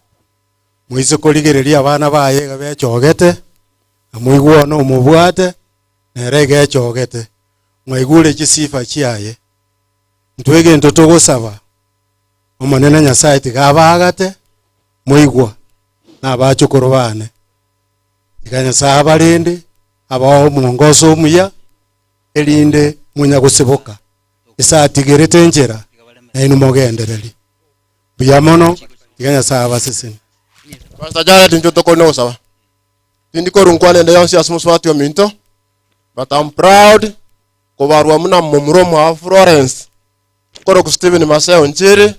Moise korigereria abana baye iga bechogete, na moigwe one omobwate, nere iga echogete, mwaigure chisifa chiaye. Intwe egento togosaba, Omonene Nyasaye tiga abaagate, moigwa, na abachokoro baane. Tiga Nyasae abarende, abae omwongoso omuya, erinde monyagosiboka ase atigerete enchera, nainwe mogendererie. Mbuya mono, tiga Nyasae abasesenie. Pastor Jared inchwe tokore nogosaba. Tindi korwa nkwana ende yonsi ase mosubati ominto, but I'm proud kobarwa buna momura omwabo Florence, nkorokwa Stephen Maseo Nchiri,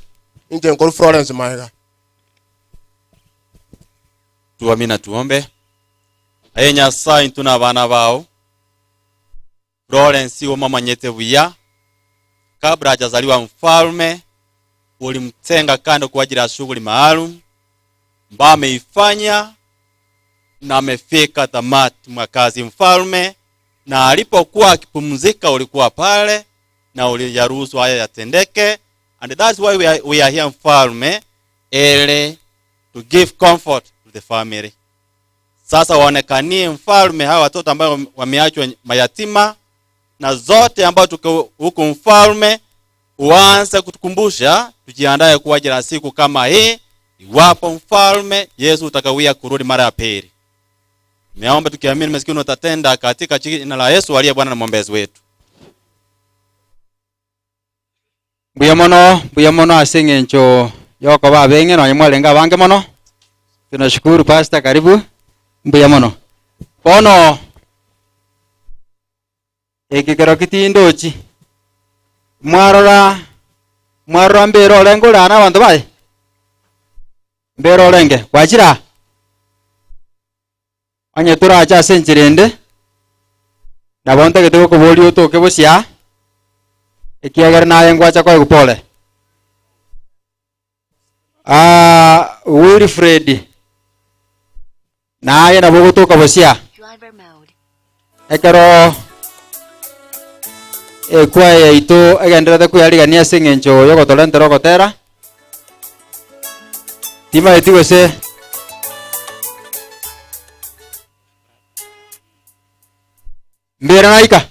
inche nkorwa Florence Maega. Tuamini na tuombe. Aye Nyasaye intwe na abana bao, Florence igo momanyete buya, kabla hajazaliwa mfalme, ulimtenga kando kwa ajili ya shughuli maalum ambayo ameifanya na amefika tamati mwa kazi mfalme, na alipokuwa akipumzika ulikuwa pale na uliyaruhusu haya yatendeke, and that's why we are here mfalme, ili to give comfort to the family. Sasa waonekanie mfalme hawa watoto ambao wameachwa mayatima na zote ambao tuko huku mfalme, uanze kutukumbusha tujiandae kwa ajili ya siku kama hii, iwapo mfalme Yesu utakawia kurudi mara ya pili. Niombe tukiamini masikini utatenda katika jina la Yesu aliye Bwana na mwombezi wetu. Mbuya mono, mbuya mono ase eng'encho yokoba abeng'e nonye mwarenge abange mono. Tunashukuru pastor karibu, mbuya mono. Bono eke kero kitindochi, mwarora mwarora mbere orenge ore aa na abanto baye? Mbere orenge, gwachire aa? Onye torache ase enchera ende, nabo ntagete gokoboria otoke bosio aa, ekiagera naye ngwacha koegwa pole. Ah, Wilfred, naye nabo ogotoka bosio aa. Ekero ekwaya yaito egenderete kweyarigania ase eng'encho y'ogotorentera ogotera, timaeti gose mbere naika.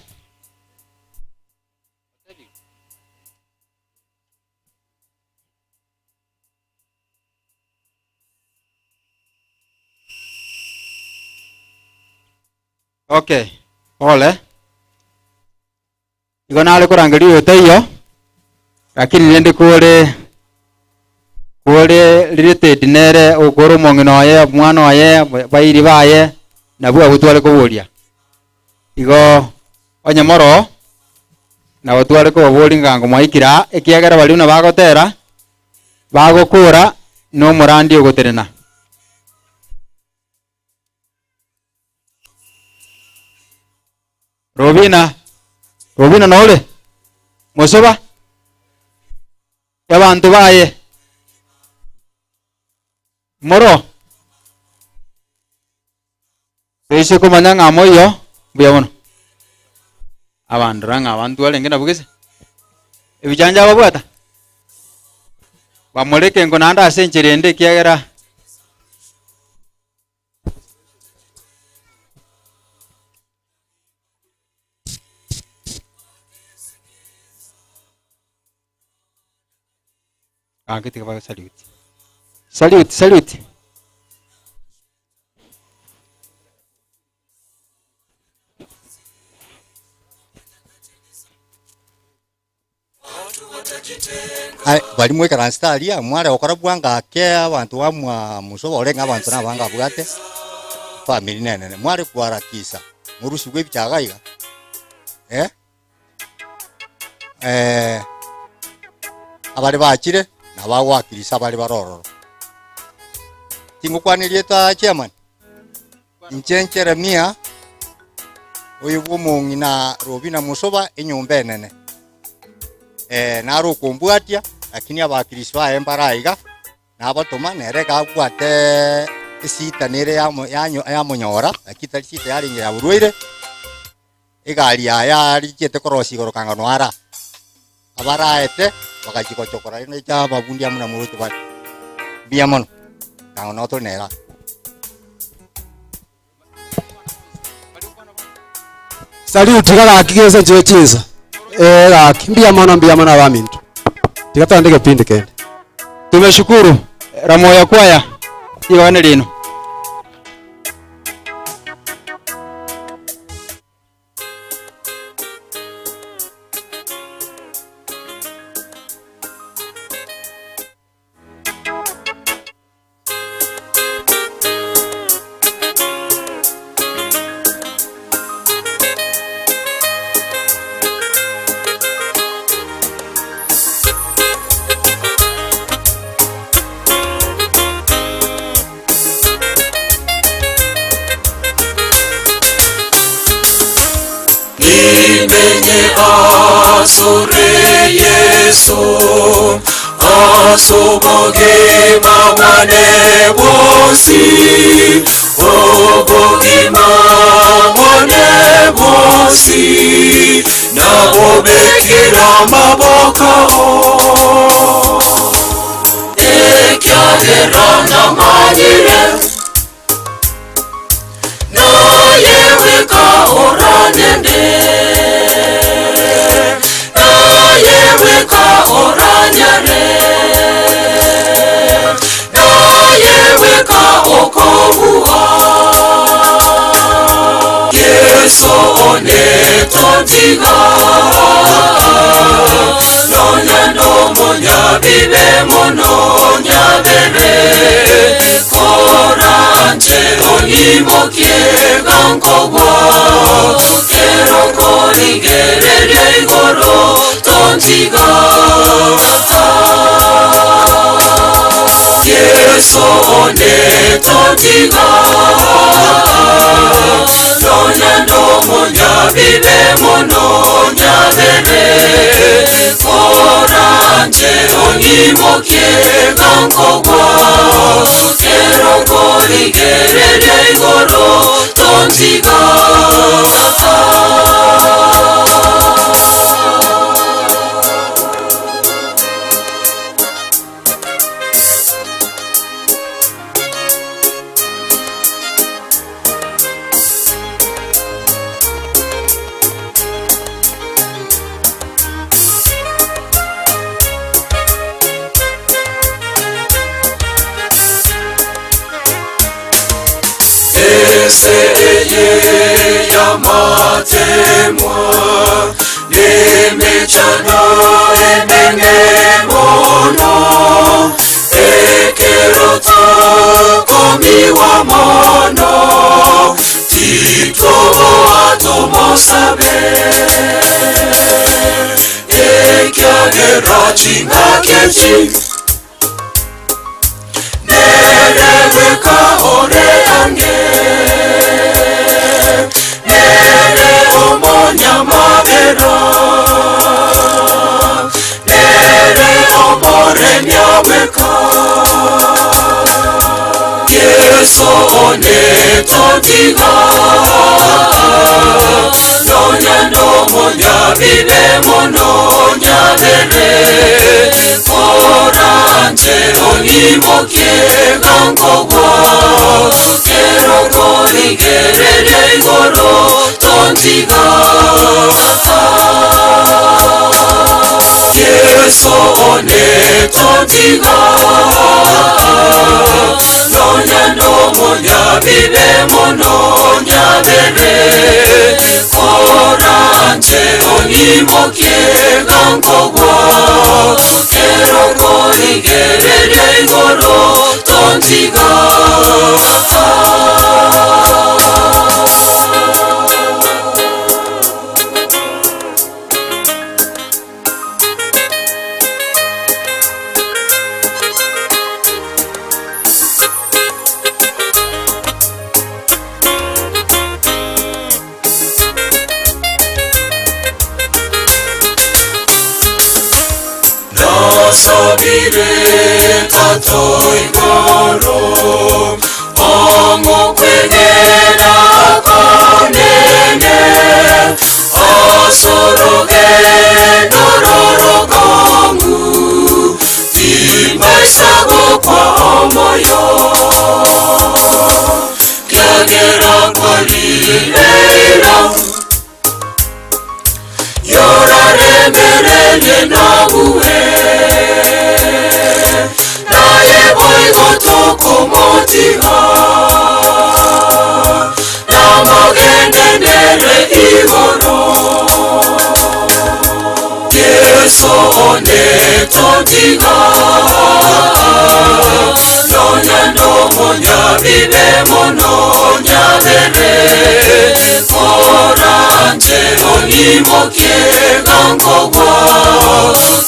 Okay, pole. Igo nare korangeria oyo taiyo, lakini rende kore kore related nere okore omong'ina oye, omwana oye, bairi baye, nabwo abwo tware koboria. Igo onye moroo, nabo tware kobaboria ng'a ngomwaikire aa, ekiagera baria buna bagotera, bagokora, na omorandi ogotenena. Robina, Robina nore? Mosoba? Abanto baye. Moro? Toise komanya ng'a moiyo, mbuya mono. Abandora ng'a abanto arenge nabwo gese. Ebichanja ababwata. Bamoreke nko naende ase enchera ende ekiagera Gaki tiga babe salute. Salute, salute. Aye, baria moikaransete aria, mware gokora bwango ake abanto bamwa mosobore ng'a abanto nabange abwate family nenene. Mware koharakisha morusigwe ebichaga iga eh. Abare bachire na bagoakirisa abare bare ororo. Tingokwana erieta chairman, inche Jeremia, oyo bw'omong'ina Robina Musoba enyomba enene. Naro okombwatia, lakini abakirisi baye mbare aiga, Nabatoma, nere gabwate esita nere yamonyora, lakini tari sita yarenge ya borwaire, egari yaye yarichiete korosia igoro kangano ara. Abaraete bagachia gochokora rende inche ababundi amo na moroche bare. Mbuya mono, kang'o noo tore nere aa. Salute iga gaki gese nchibe chinsa. Eh gaki mbuya mono mbuya mono abaminto. Tiga togende egepindi kende. Tumeshukuru Ramoya kwaya ribaga riino. Nimenye asore Yesu as'obogima bwane bwonsi, obogima bwane bwonsi, nabobekire amaboko ao. Ekiagera namanyire naye weka oranyende, naye weka oranyare, naye weka okobua. Yeso one tontiga, nonya no. mono nyabere koranche onyimokie gankogwa kero korigereria igoro tontiga Yesu one tontiga nonya ndomonyabibe mono nyabere koranje onyimokie gankogwa kero korigereria igoro tontiga. Eseye yamatemwa nemechano emenge mono ekeroto komiwa mono titoboa tomosabe ekyagera chingakechi nereweka ore ange nere omonyamabera nere omoremyaweka Yesu one tontiga nonya ndomonyabibe mono nyabere koranje onyimokie gankogwa kero korigereria igoro tontiga Yesu one tontiga nonya ndomonyabibe mono nyabere koranje onyimokie gankogwa kero korigereria igoro tontiga. Nasabire tato igoro omukwegera konene osorogendo rorogongu timbaisagokwa omoyo kyagera kwarireira yoraremererie nabuwe naye boigotokomotiga namogendenere igoro Yesu one tontiga nonya ndomonyabibe mono nyabere koranje onyimokie gankogwa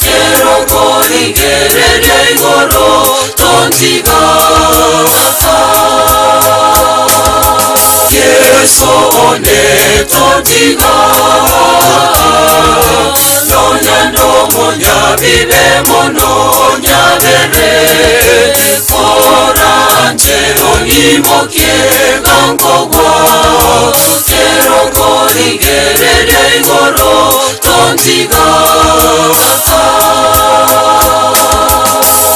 kero korigereria igoro tontiga Yesu one tontiga nonya ndomonyabibe mono nyabere koranje onyimokie gankogwa kero korigereria igoro tontiga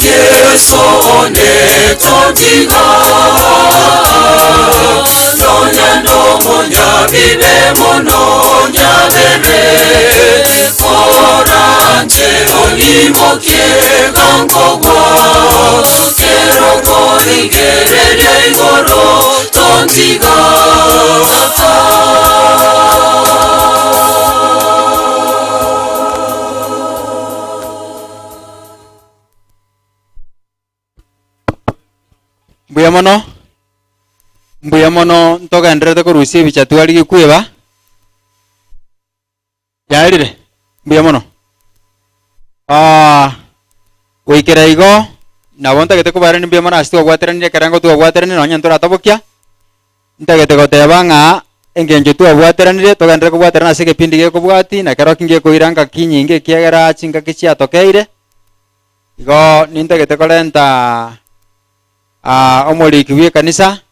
Yesu one tontiga nonya ndomonyabibe mono nyabere koranje onyimokie gankogwa kero korigereria igoro tontiga. Mbuya mono, mbuya mono ntogendererete korusia ebicha twarigia kweba. Yarire, mbuya mono. Ah, goikera igo, nabo ntagete kobaerania mbuya mono ase twabwateranire ekerengo twabwateranire nonye ntoratabokia, ntagete goteba ng'a engencho twabwateranire togenderere kobwaterana ase egepindi gekobwati na kero ki ngekoira ngaki nyinge ekiagera chingaki chiatokeire. Igo nintagete korenta ah, omoriki bw'ekanisa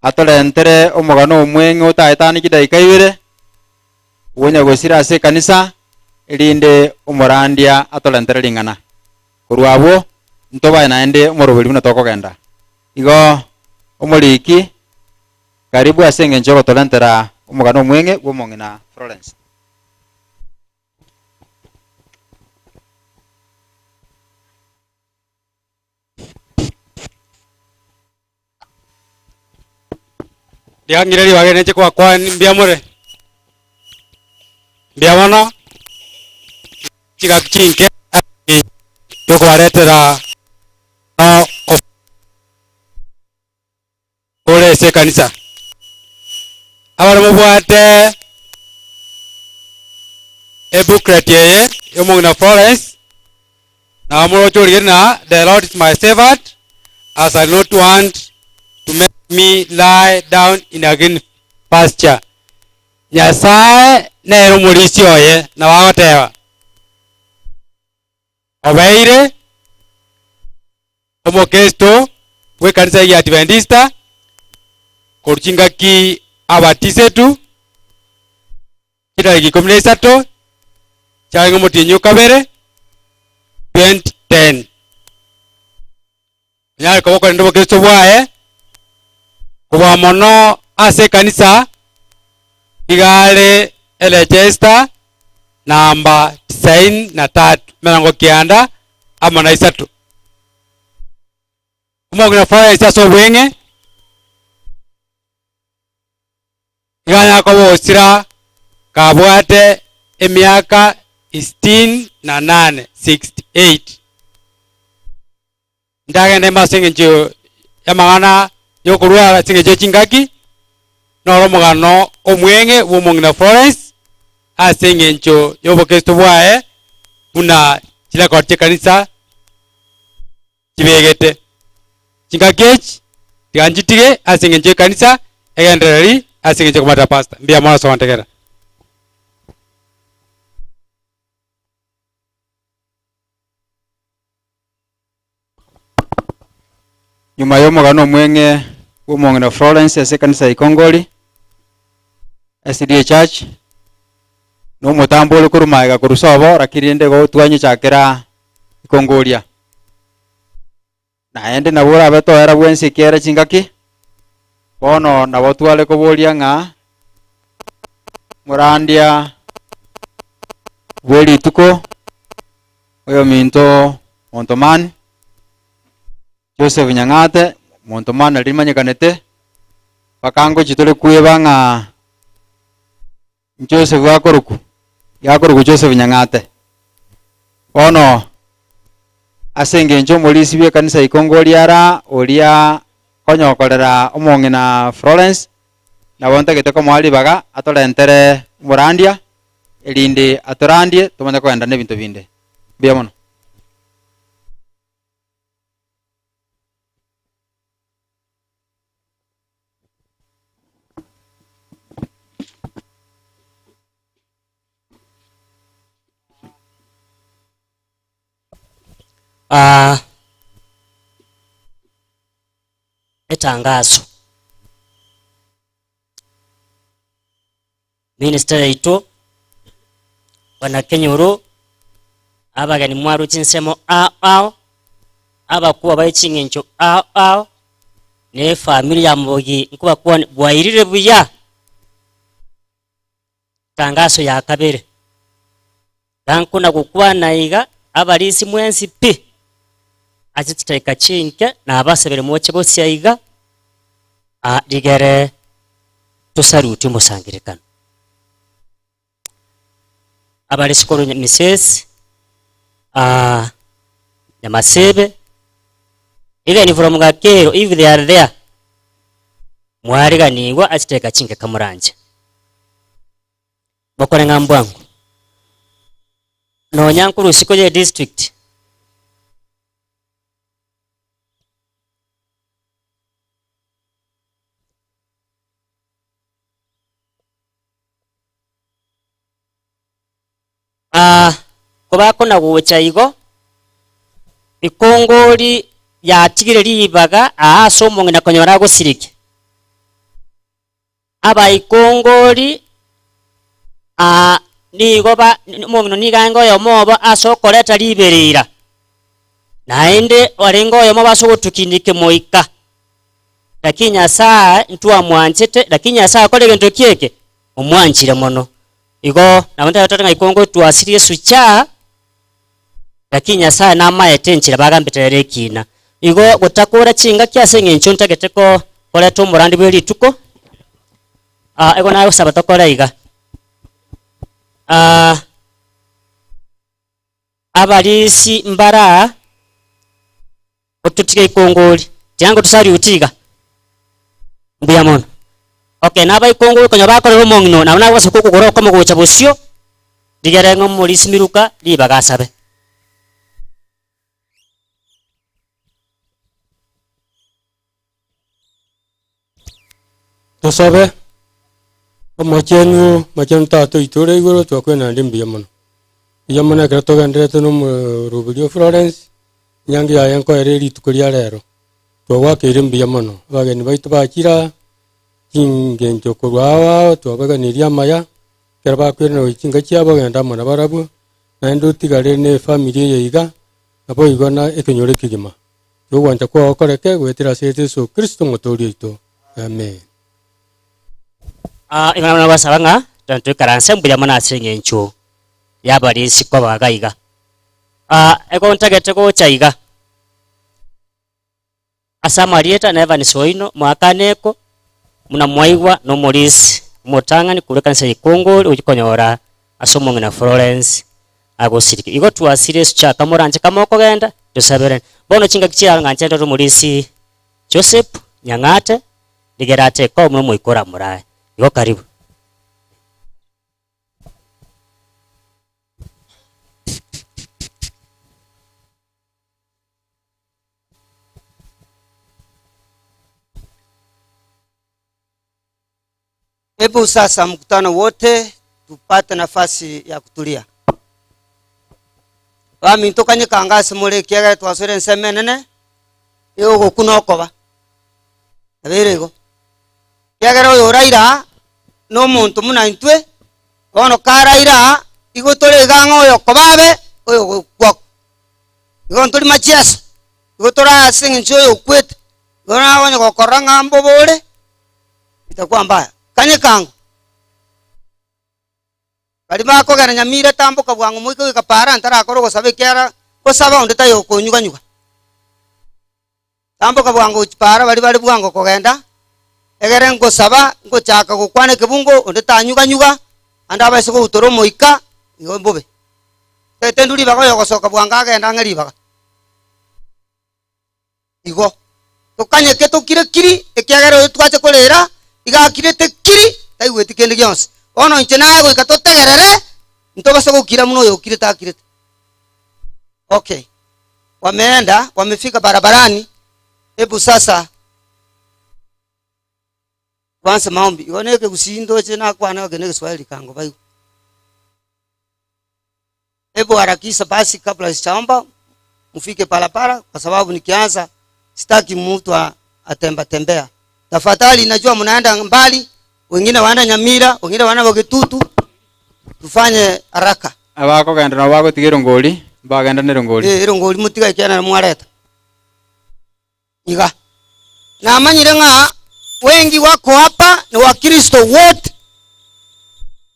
atorentere omogano omweng'e otaetanie chidaika ibere, bw'onyagosira ase ekanisa, erinde omorandia atorentere ring'ana. Korwa abwo ntobae naende omoroberi buna tokogenda. Igo omoriki, karibu ase engencho y'ogotorentera omogano omweng'e bw'omong'ina Florence. Riang'ire ribaga ere inche kobakwani mbuya more? Mbuya mono, chigaki chinke yokobaretera ore ase ekanisa. Abare mobwate ebooklet eye ya omong'ina Florence, nabo moroche origereria na the Lord is my shepherd, I shall not want to make me lie down in a green pasture. Nyasae nere omorisia oye, nabo agoteba, obeire Omokristo bw'ekanisa y'Egiadiventista korwa chingaki abatisetwe chitariki ikomi na isato chiarenge omotienyi o kabere 2010. Onyare koba okorenda obokristo bwaye kobua mono ase ekanisa iga are eregister namba tisaini na tatu, emerongo kianda amo na isato. Omong'ina Florence ase obweng'e iga anyare koba osira kabwate emiaka sitini na nane, 68. Ndagende ime ase engencho y'amang'ana y'okorwara ase engencho ye chingaki, noro omogano omweng'e bw'omong'ina Florence ase engencho y'obokristo bwaye buna chirekodi chi'ekanisa chibegete. Chingaki echi tiga nchitige ase engencho y'ekanisa egendereri ase engencho y'okomata pastor. Mbuya mono ase ogontegerera. Nyuma y'omogano omweng'e bw'omong'ina Florence ase ekanisa ya Ikongori SDA Church, na omotambo ore korwa magega korwa sobo lakini rende igo twanyechakera Ikongoria. Naende nabo orabe toera bwensi ekiagera chingaki, bono nabo tware koboria ng'a morandia bwe rituko oyominto monto man, Joseph Nyang'ate, monto man nari rimanyekanete, mpaka ngochia tore kweba ng'a Joseph akorokwa, yakorokwa Joseph Nyang'ate. Bono ase engencho omorisia bw'ekanisa ikongo oria ara, oria konyokorera omong'ina Florence, nabo ntagete komoa ribaga atorentere omorandia, erinde atorandie tomanye kogenda na ebinto binde. Mbuya mono. Ah, etangaso. Minister yaito bwana Kenyoro abageni mwarwe chinsemo ao ao abakuwa bae ching'encho ao ao ne efamiri ya Mobogi nkobakwane bwairire buya tangaso ya kabere gankona gokwana iga abarisi mwensi pi ase chidaeka chinke nabasabire moche bosia iga ah, rigere tosarutie omosangererekano. Abare sikoro Misesi, ah, Nyamasebe, Even from Gakero if they are there, mwariganigwe ase chidakika chinke kamoranche. Mokore ng'a mbwango. Nonya nkorwa isiko ye district. Aa, kobakona gocha igo, ikongori yatigire ribaga aa ase omong'ina konyora agosirikia. Abaikongori aa nigo ba omong'ina nigo aenge oyomo obo ase okoreta riberera, naende orenge oyomo obo ase ogotukinia kemoika. Lakini Nyasae ntwamwanchete, lakini Nyasae akore egento ki eke? Omwanchire mono. Igo nabo ntagete ng'a ikongo twasirie esucha, lakini Nyasae namaete enchera bagambete ere ekina. Igo gotakora chingaki ase eng'encho ntagete ko koreta omorandi bwe rituko, ah, igo nagosaba tokore iga. Ah, abarisi mbara ototige ikongori, tiga ngotosaluti iga, mbuya mono. Okay, naba ikongori konya bakorera omong'ina oo, nabo nagosaba okogoro okomo gocha bosio, rigere ng'a omorisi miruka ribaga asabe. Tosabe, Omochenu, Omochenu Tata oito ore igoro, twakwene naende mbuya mono. Mbuya mono ekero togendererete na omoroberi o Florence, enyangi yaye nkoera rituko ria rero. Twagoakeire mbuya mono, abageni baito bachire aa, chingencho korwa ao ao twabaganirie amaya, ekero bakoirana gochia chinka chiabo genda amo nabarabwo, naende otigare na efamiri eye iga, naboigo na ekenyoro ekegima. Ogwancha kwao koreke goetera ase Yeso Kristo Omotoori oito. Amen. Ah, igo nabo nagosaba ng'a tone toikaranse mbuya mono ase eng'encho y'abarisi koba iga iga. Ah, ego ntagete gocha iga, ase amarieta na Evans oino moakaneko, buna mwaigwa na omorisi omotang'ani korwa ekanisa ya Ikongori ochia konyora ase omong'ina Florence agosirigwe. Igo twasire esucha kamoranche kamo okogenda, tosaberane. Bono chingaki chiaroro ng'a inche ndore omorisi Joseph Nyang'ate, rigere ate koo buna omoika oramorae. Igo karibu. Hebu sasa mkutano wote tupate nafasi ya kutulia. Baminto kanyekanga ase more ekiagera twasoire ensemo enene ey'ogokuna okoba. Nabeire igo. Ekiagera oyo oraire aa na omonto buna intwe, bono karaire aa, igo tore iga ang'e oyo okoba abe, oyo ogokwa. Igo ntori machieso, igo tore ase eng'encho oyo okwete, igo naye onye gokorora ng'a mbobe ore, Itakuwa mbaya. Kanye kango. Baria bakogenda Nyamira tamboka bwango moike goika para ntarakora ogosaba ekiagera gosaba onde taiyo okonyuganyuga. Tamboka bwango gochia para baria bare bwango kogenda, egere ngosaba ngochaka gokwana ekebungo onde tanyuganyuga, ande abaise goutora omoika, igo mbobe. Tete ndwe ribaga oyogosoka bwango agende ang'e ribaga. Igo, tokanyeke tokire kiri, ekiagera oyo twacha korera iga akirete kiri, taigweti kende gionsi. Bono inche naye goika totegerere, ntobase gokira buna oyo okirete akirete. Okay, wameenda wamefika barabarani, hebu sasa tuanze maombi. Igo na ekegusii ndoche nakwana eke na egeswahili kango baigwe. Hebu harakisha basi kabla sijaomba mfike barabara, kwa sababu nikianza sitaki mtu atemba tembea. Tafadhali, najua mnaenda mbali, wengine waenda Nyamira, wengine waenda Bogetutu, tufanye haraka. Abakogenda nabo bagotiga erongori, mbagenda na erongori. Eh, erongori motiga ekiagera nabo mwareta. Iga. Namanyire ng'a wengi wako hapa ni Wakristo wote.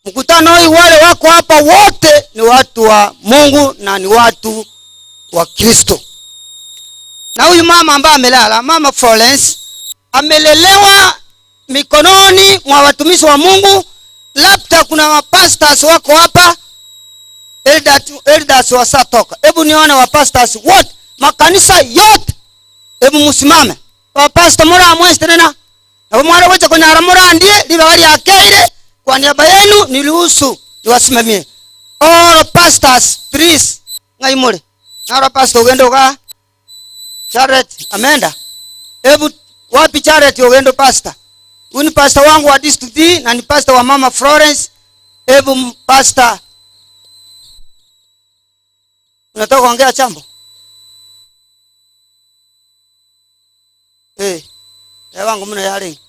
Mkutano hii wale wako hapa wote ni watu wa Mungu na ni watu wa Kristo. Na huyu mama ambaye amelala, mama Florence, amelelewa mikononi mwa watumishi wa Mungu. Labda kuna mapastors wako hapa, elders, elders wasatoka. Hebu nione wapastors wote, makanisa yote. Ebu musimame. Abapastor moramwensi tenena, nabo mware gocha konyara morandie ribaga riakeire kwa niaba yenu niruhusu niwasimamie. All pastors please ng'ai more? Naro pastor ogende igaa Charlotte Amenda. Ebu wapi Charlotte ogende pastor? Huyu ni pastor wangu wa district D na ni pastor wa mama Florence. Ebu pastor unataka kuongea chambo? Eh, ewangu muno yarenge.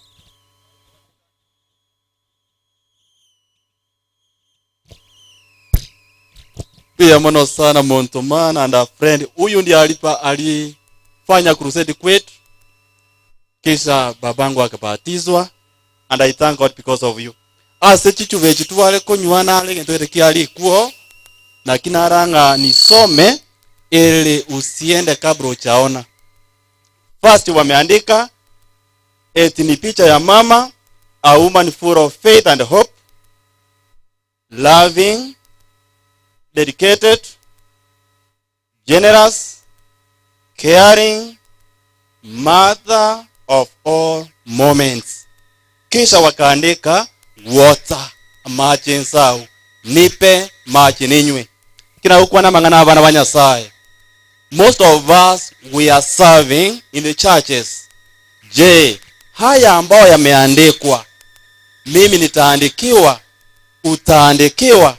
Pia mono sana muntu man and a friend. Huyu ndiye alipa alifanya crusade kwetu, kisha babangu akabatizwa and I thank God because of you. Ase chichuba echi tware konywa nare egento gete kiarikwo naki nara ng'a nisome ili usiende kabla hujaona. First wameandika eti ni picha ya mama, a woman full of faith and hope, loving, dedicated, generous, caring, mother of all moments. Kisha wakaandika water, amache ensao, nipe mache ninywe. Kina gokwana amang'ana abana ba Nyasaye. Most of us we are serving in the churches. Je, haya ambayo yameandikwa mimi nitaandikiwa? Utaandikiwa?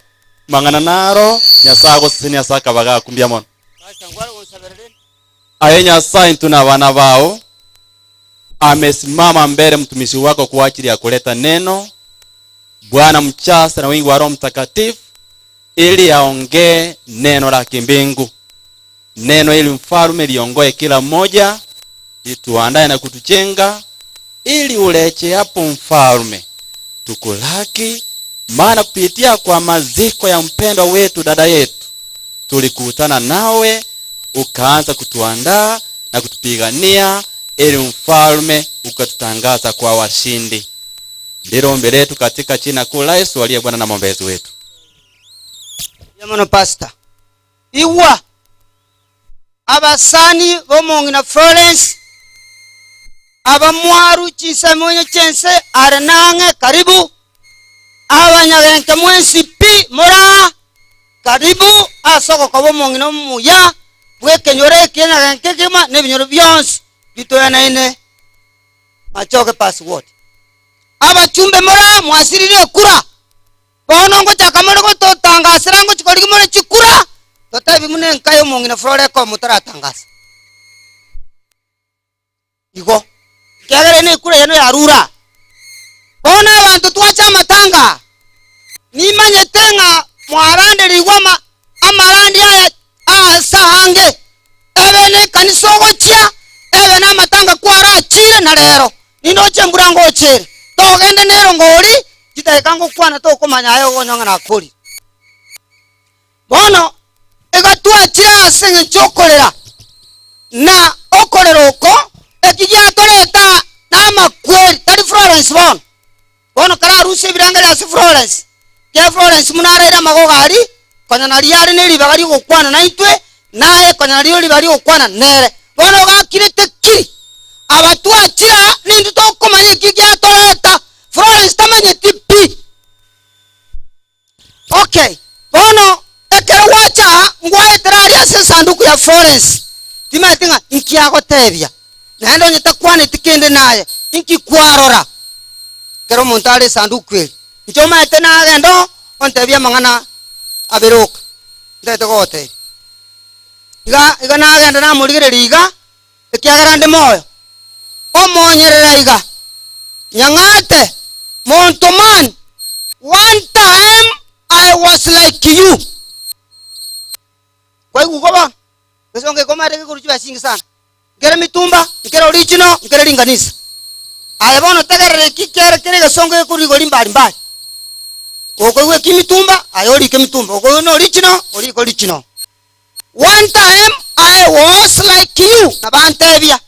Mang'ana naro Nyasaye agosesenie ase akabaga ako mbuya mono. Aye Nyasaye intwe nabana bao, amesimama mbele mtumishi wako kwa ajili ya kuleta neno. Bwana mchase na wingi wa Roho Mtakatifu ili aongee neno la kimbingu, neno ili mfalme liongoe kila mmoja, lituandae na kutujenga, ili uleche hapo mfalme tukulaki, maana kupitia kwa maziko ya mpendwa wetu dada yetu tulikutana nawe, ukaanza kutuandaa na kutupigania, ili mfalme ukatutangaza kwa washindi. Ndilo ombi letu katika jina kuu la Yesu aliye Bwana na mwombezi wetu. Mbuya mono pastor. Igwa abasani b'omong'ina Florence abamwaru chinsemo onye chi'ense are nang'e karibu, abanyagenke mwensi pi moraa karibu ase ogokoba omong'ina omuya bw'ekenyoro eke nyagenke kegima na ebinyoro bionsi bitoyanaine machoge password. Abachumbe moraa mwasirire ekura, bono ngochaka more gototangasera ngochia korigia more chikura, totebi buna enka y'omong'ina Flora ekoba motaratangasa. Igo, ekiagera eye nekura eyio yarure aa. Bono abanto twacha amatanga aa, nimanyete ng'a mwaranderigwe ama amarandi aya aase aange, ebe nekanisa ogochia, ebe namatanga kwarachire na rero nindoche embura ngocha ere. Togende nerongo ori, chidakika ngokwana tokomanya aye okonywa ng'a nakorire. Bono iga twachire ase engencho y'okorera, na okorera oko eki giatoreta namakweri, tari Florence bono. Bono kararusie ebirengererio ase Florence, ekiagera Florence buna araire amagogo aria, konya nario are ne ribaga ri'ogokwana naintwe, naye konya nario ribaga ri'ogokwana nere. Bono gakirete ki? Aba twachire aa, nintwe tokomanya eki giatoreta. Florence tamanyeti pi. Okay, bono ekero gwacha aa, ngwaetera aria ase esanduku ya Florence, timanyeti ng'a inki agotebia, naende onye takwaneti kende naye, inki kwarora? Ekero omonto are esanduku eri, inche omanyete nagenda oo, ontebie amang'ana abere oka, ntagete gogotebia. Iga iga nagenda namorigereria iga, ekiagera nde moyo. Omonyerera iga, Nyang'ate, monto man, one time I was like you. Kwaigwa igo bono? Gesongo eke omanyete gekorwa chibesa chingi sana. Nkere mitumba, nkere original, nkere ringanisa. Aye bono tegerera eki kere kere egesongo gekorwa igoro mbali mbali. Okoigwa eki mitumba, aye orike mitumba, okoigwa na original, orike original. One time I was like you, nabantebia.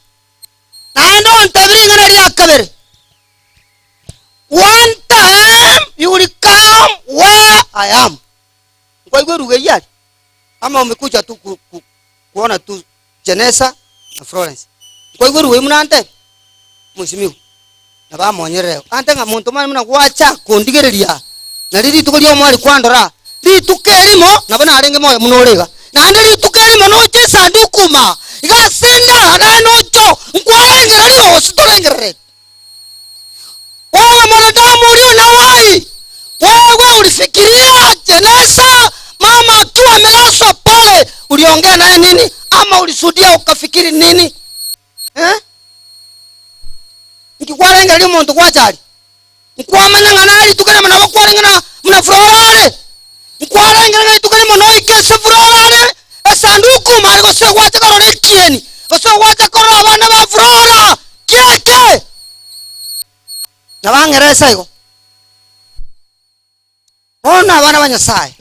Naende ontebie ring'ana ria kabere, One time you will come where I am. Nkwaigwa eruga eyio aria? Ama umekuja tu ku, ku, kuona tu Jenesa na Florence. Nkwaigwerigwe oyio buna ante? Mheshimiwa, nabo amonyerere ante ng'a monto mani buna gwacha kondigereria, nario rituko ria omwari kwandora, rituko erimo nabo narenge moyo buna ore iga, naende rituko erimo noche esanduku ime iga ase endara naye nocho nkwarengereria gose torengerereti. Wewe mwanadamu ulio na uhai, wewe ulifikiria jeneza mama akiwa amelazwa pale, uliongea naye nini ama ulisudia ukafikiri nini eh? Nki kwarengereria omonto gwacharia? Nkwamanya ng'a naye rituko erimo nabo kwarenge na buna Flora are? Nkwarengera ng'a rituko erimo noike ase Flora are esanduku ime are gose gwacha korora ekieni gose gwacha korora abana ba Flora kieke? Nabo ang'era ase igo. Bono abana ba Nyasae,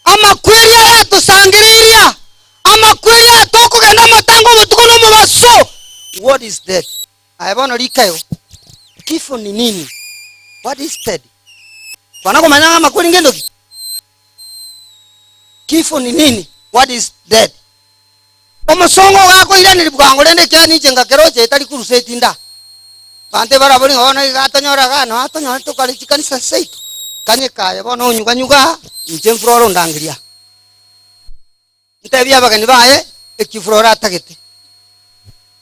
amakweri aya atosangereiria, amakweri aya tokogenda amatanga obotuko na omobaso. What is death? Aye bono rika igo, kifo ni nini? What is death? Kwana komanya ng'a amakweri ngento ki? Kifo ni nini? What is death? Omosongo ogakoiraneria bwango rende ekiagera ninche ngakeroche etari crusade nda. Abanto ebarabori ng'a bono iga atonyora igaa noo atonyore tokare chikanisa seito. Kanye kaye bono onyuganyuga inche mfurore ondangeria. Ntebie abageni baye eki Flora atagete.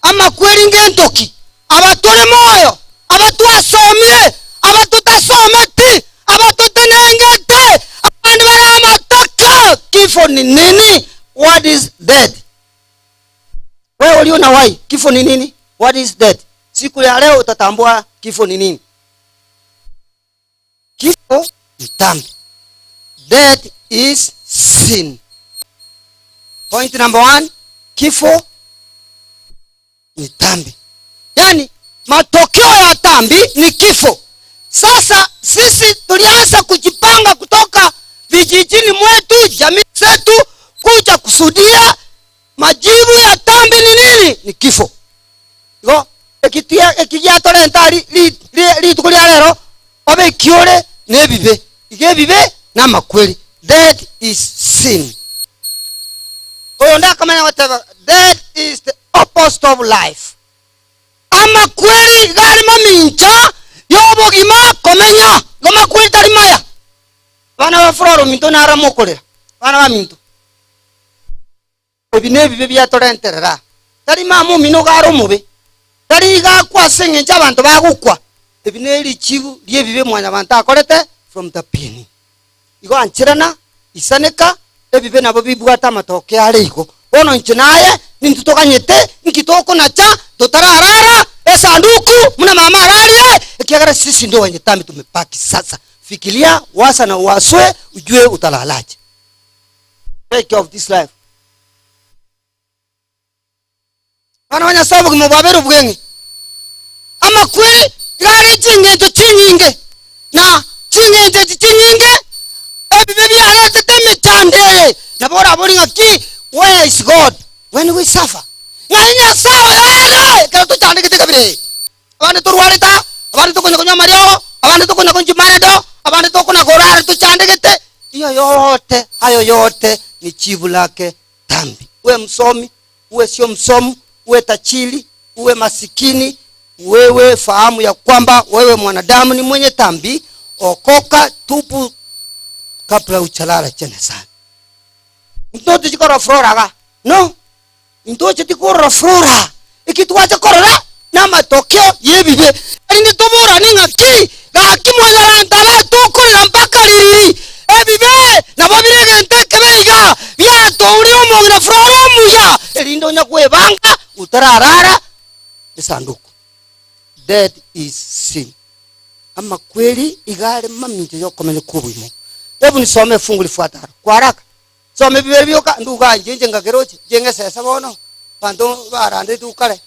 Amakweri ngento ki? Aba tore moyo, aba twasomire, aba totasometi, aba totenengete, abande bare amataka. Kifo ni nini? What is death? Wewe ulio na uhai, kifo ni nini? What is death? Siku ya leo utatambua kifo ni nini. Kifo ni dhambi. Death is sin. Point number one, kifo ni dhambi. Yaani matokeo ya dhambi ni kifo. Sasa sisi tulianza kujipanga kutoka vijijini mwetu, jamii zetu, kuja kusudia majibu ya dhambi ni nini? Ni kifo. Igo ekitia ekigiatorenta ri, ri, ri, rituko ria rero obe ekiore na ebibe. Iga ebibe na amakweri. Death is sin. Oyonde akamanya goteba death is the opposite of life. Amakweri iga are mamincha y'obogima komenya. Igo makweri tari maya. Abana ba Flora ominto naro mokorera. Abana baminto. Ebi nebibe biatorenterera. Tari mama omino iga are omobe, tari iga akwa ase engencho abanto bagokwa. Ebi nerichibu riebibe mwanyabanto akorete from the beginning. Igo ancherana, isaneka, ebibe nabo bibwate amatoke are igo. Bono inche naye nintwe toganyete nki tokonacha totararara esanduku buna mama ararie, ekiagera sisi ndio wenye dhambi tumebaki sasa. Fikiria, waza na uwaswe ujue utalalaje. Take care of this life. Abana ba Nyasaye obogima bwabere obweng'e. Amakweri iga are ching'encho chinyinge, na ching'encho echi chinyinge ebibe biaretete emechando eye. Nabo orabori ng'a ki, where is God when we suffer? Ng'ai Nyasaye oyo are ekero tochandegete kabira eye? Abande torwarete aa, abande tokonya konywa amariogo, abande tokonya konywa chimaredo, abande tokona korara tochandegete. Iyo yote, hayo yote ni jibu lake dhambi. Uwe msomi, uwe sio msomi, uwe tajiri, uwe masikini, wewe fahamu ya kwamba wewe mwanadamu ni mwenye dhambi. Okoka, tubu kabla hujalala jenezani. Ntoto chikora flora ga. No. Intoche tikorora flora. Eki twacha korora namatokeo yebibe. Erinde toborane ng'aki gaki mwanyabanto aba tokorera mpaka ririri. Ebibe nabo bire egento ekebe iga biatourire omong'ina flora omuya erinde onya kwebanga otararara esanduku. Death is sin. Amakweri iga are mamincha yokomenya kw'oboimo. Hebu nisome efungu lifuatalo kwa haraka. Soma ebibere bioka, nduga inche inche ngakeroche, inche ng'esese bono, abanto barandetwe kare.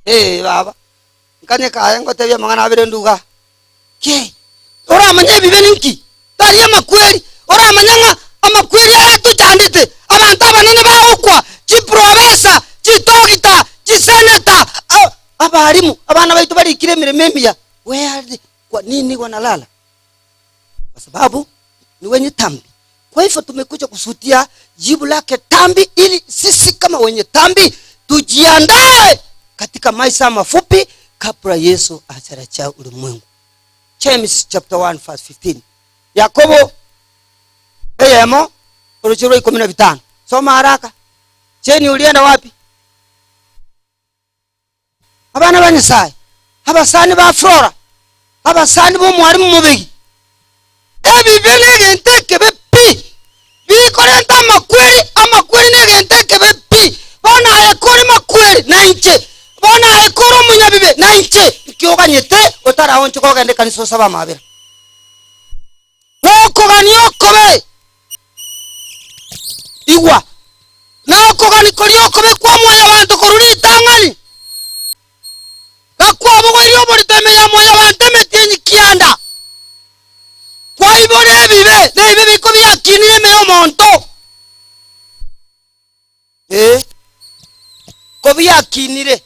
Ee baba, nkanye kaye ngotebie amang'ana abere nduga. Ki? Oramanye ebibe ninki? Tari amakweri, oramanye ng'a amakweri aya atochandete, abanto abanene bagokwa, chiprofesa, chidokita, chiseneta, abalimu, abana baito barikire emeremo emiya, where are they? Kwa nini wanalala? Kwa sababu ni wenye dhambi. Kwa hivyo tumekuja kusudia jibu lake dhambi, ili sisi kama wenye dhambi Tujiandae katika maisha mafupi kabla Yesu hajarejea ulimwengu. James chapter 1 verse 15. Yakobo eyemo oroche rwa ikomi na bitano. Soma haraka. Cheni ulienda wapi? Abana ba Nyasaye, abasani ba Flora, abasani b'omwarimu mobegi, ebibe negento ekebe pi, bikorenta amakweri, amakweri negento ekebe pi. Bono aye kore makweri na inche, bono aye kore omonyabibe na inche, nki oganyete otaraonchoka ogende ekanisa osabe amabera? Nokogania okobe. Igwa, nokogania koria okobe kwa mwanyabanto korwa ritang'ani, gakwabogoirie oborito ime ya mwanyabanto emetienyi kianda, kwaibora ebibe, na ebibe biko biakinire ime y'omonto. Ee, kobiakinire,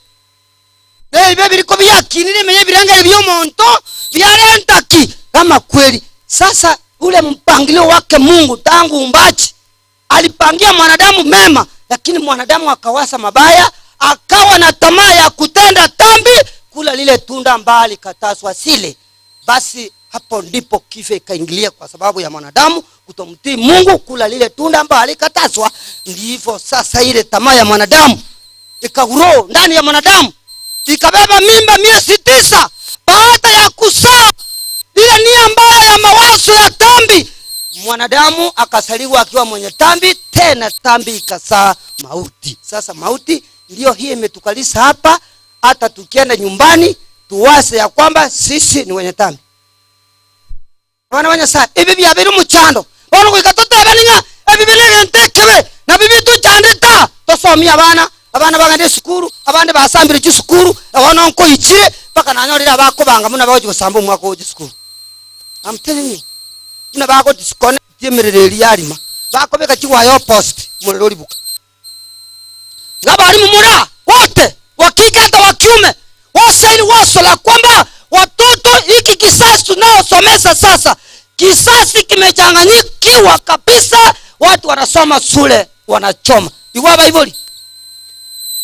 na ebibe biria kobiakinire ime y'ebirengererio bi'omonto, biarenta ki? Amakweri. Sasa ule mpangilio wake Mungu tangu uumbaji alipangia mwanadamu mema, lakini mwanadamu akawasa mabaya, akawa na tamaa ya kutenda dhambi, kula lile tunda ambalo alikatazwa sile. Basi hapo ndipo kifo ikaingilia kwa sababu ya mwanadamu kutomtii Mungu, kula lile tunda ambalo alikatazwa. Ndivyo sasa ile tamaa ya mwanadamu ikagrow ndani ya mwanadamu, ikabeba mimba miezi 9. Baada ya kuzaa ile nia mbaya ya mawazo ya dhambi, mwanadamu akazaliwa akiwa mwenye dhambi, tena dhambi ikazaa mauti. Sasa mauti ndio hii imetukalisa hapa. Hata tukienda nyumbani tuwase ya kwamba sisi ni wenye dhambi. Abana ba Nyasaye, ebi biabeire omochando. Bono goika totebe ning'a ebi bire egento ekebe, nabio bitochandete. Tosomie abana, abana bagende esukuru, abande basambire chisukuru, bono nkoichire mpaka nanyorire abakobanga buna bagochia gosamba omwaka ogochia esukuru. I'm telling you, buna bago disconnect emerero eria yarima, bakobeka chiwaya opposite, omorero oribuka. Ng'abarimu mura wote wa kike hata wa kiume wasaini wazo la kwamba watoto, hiki kisasi tunaosomesa sasa, kisasi kimechanganyikiwa kabisa. Watu wanasoma shule wanachoma. Igwa baibori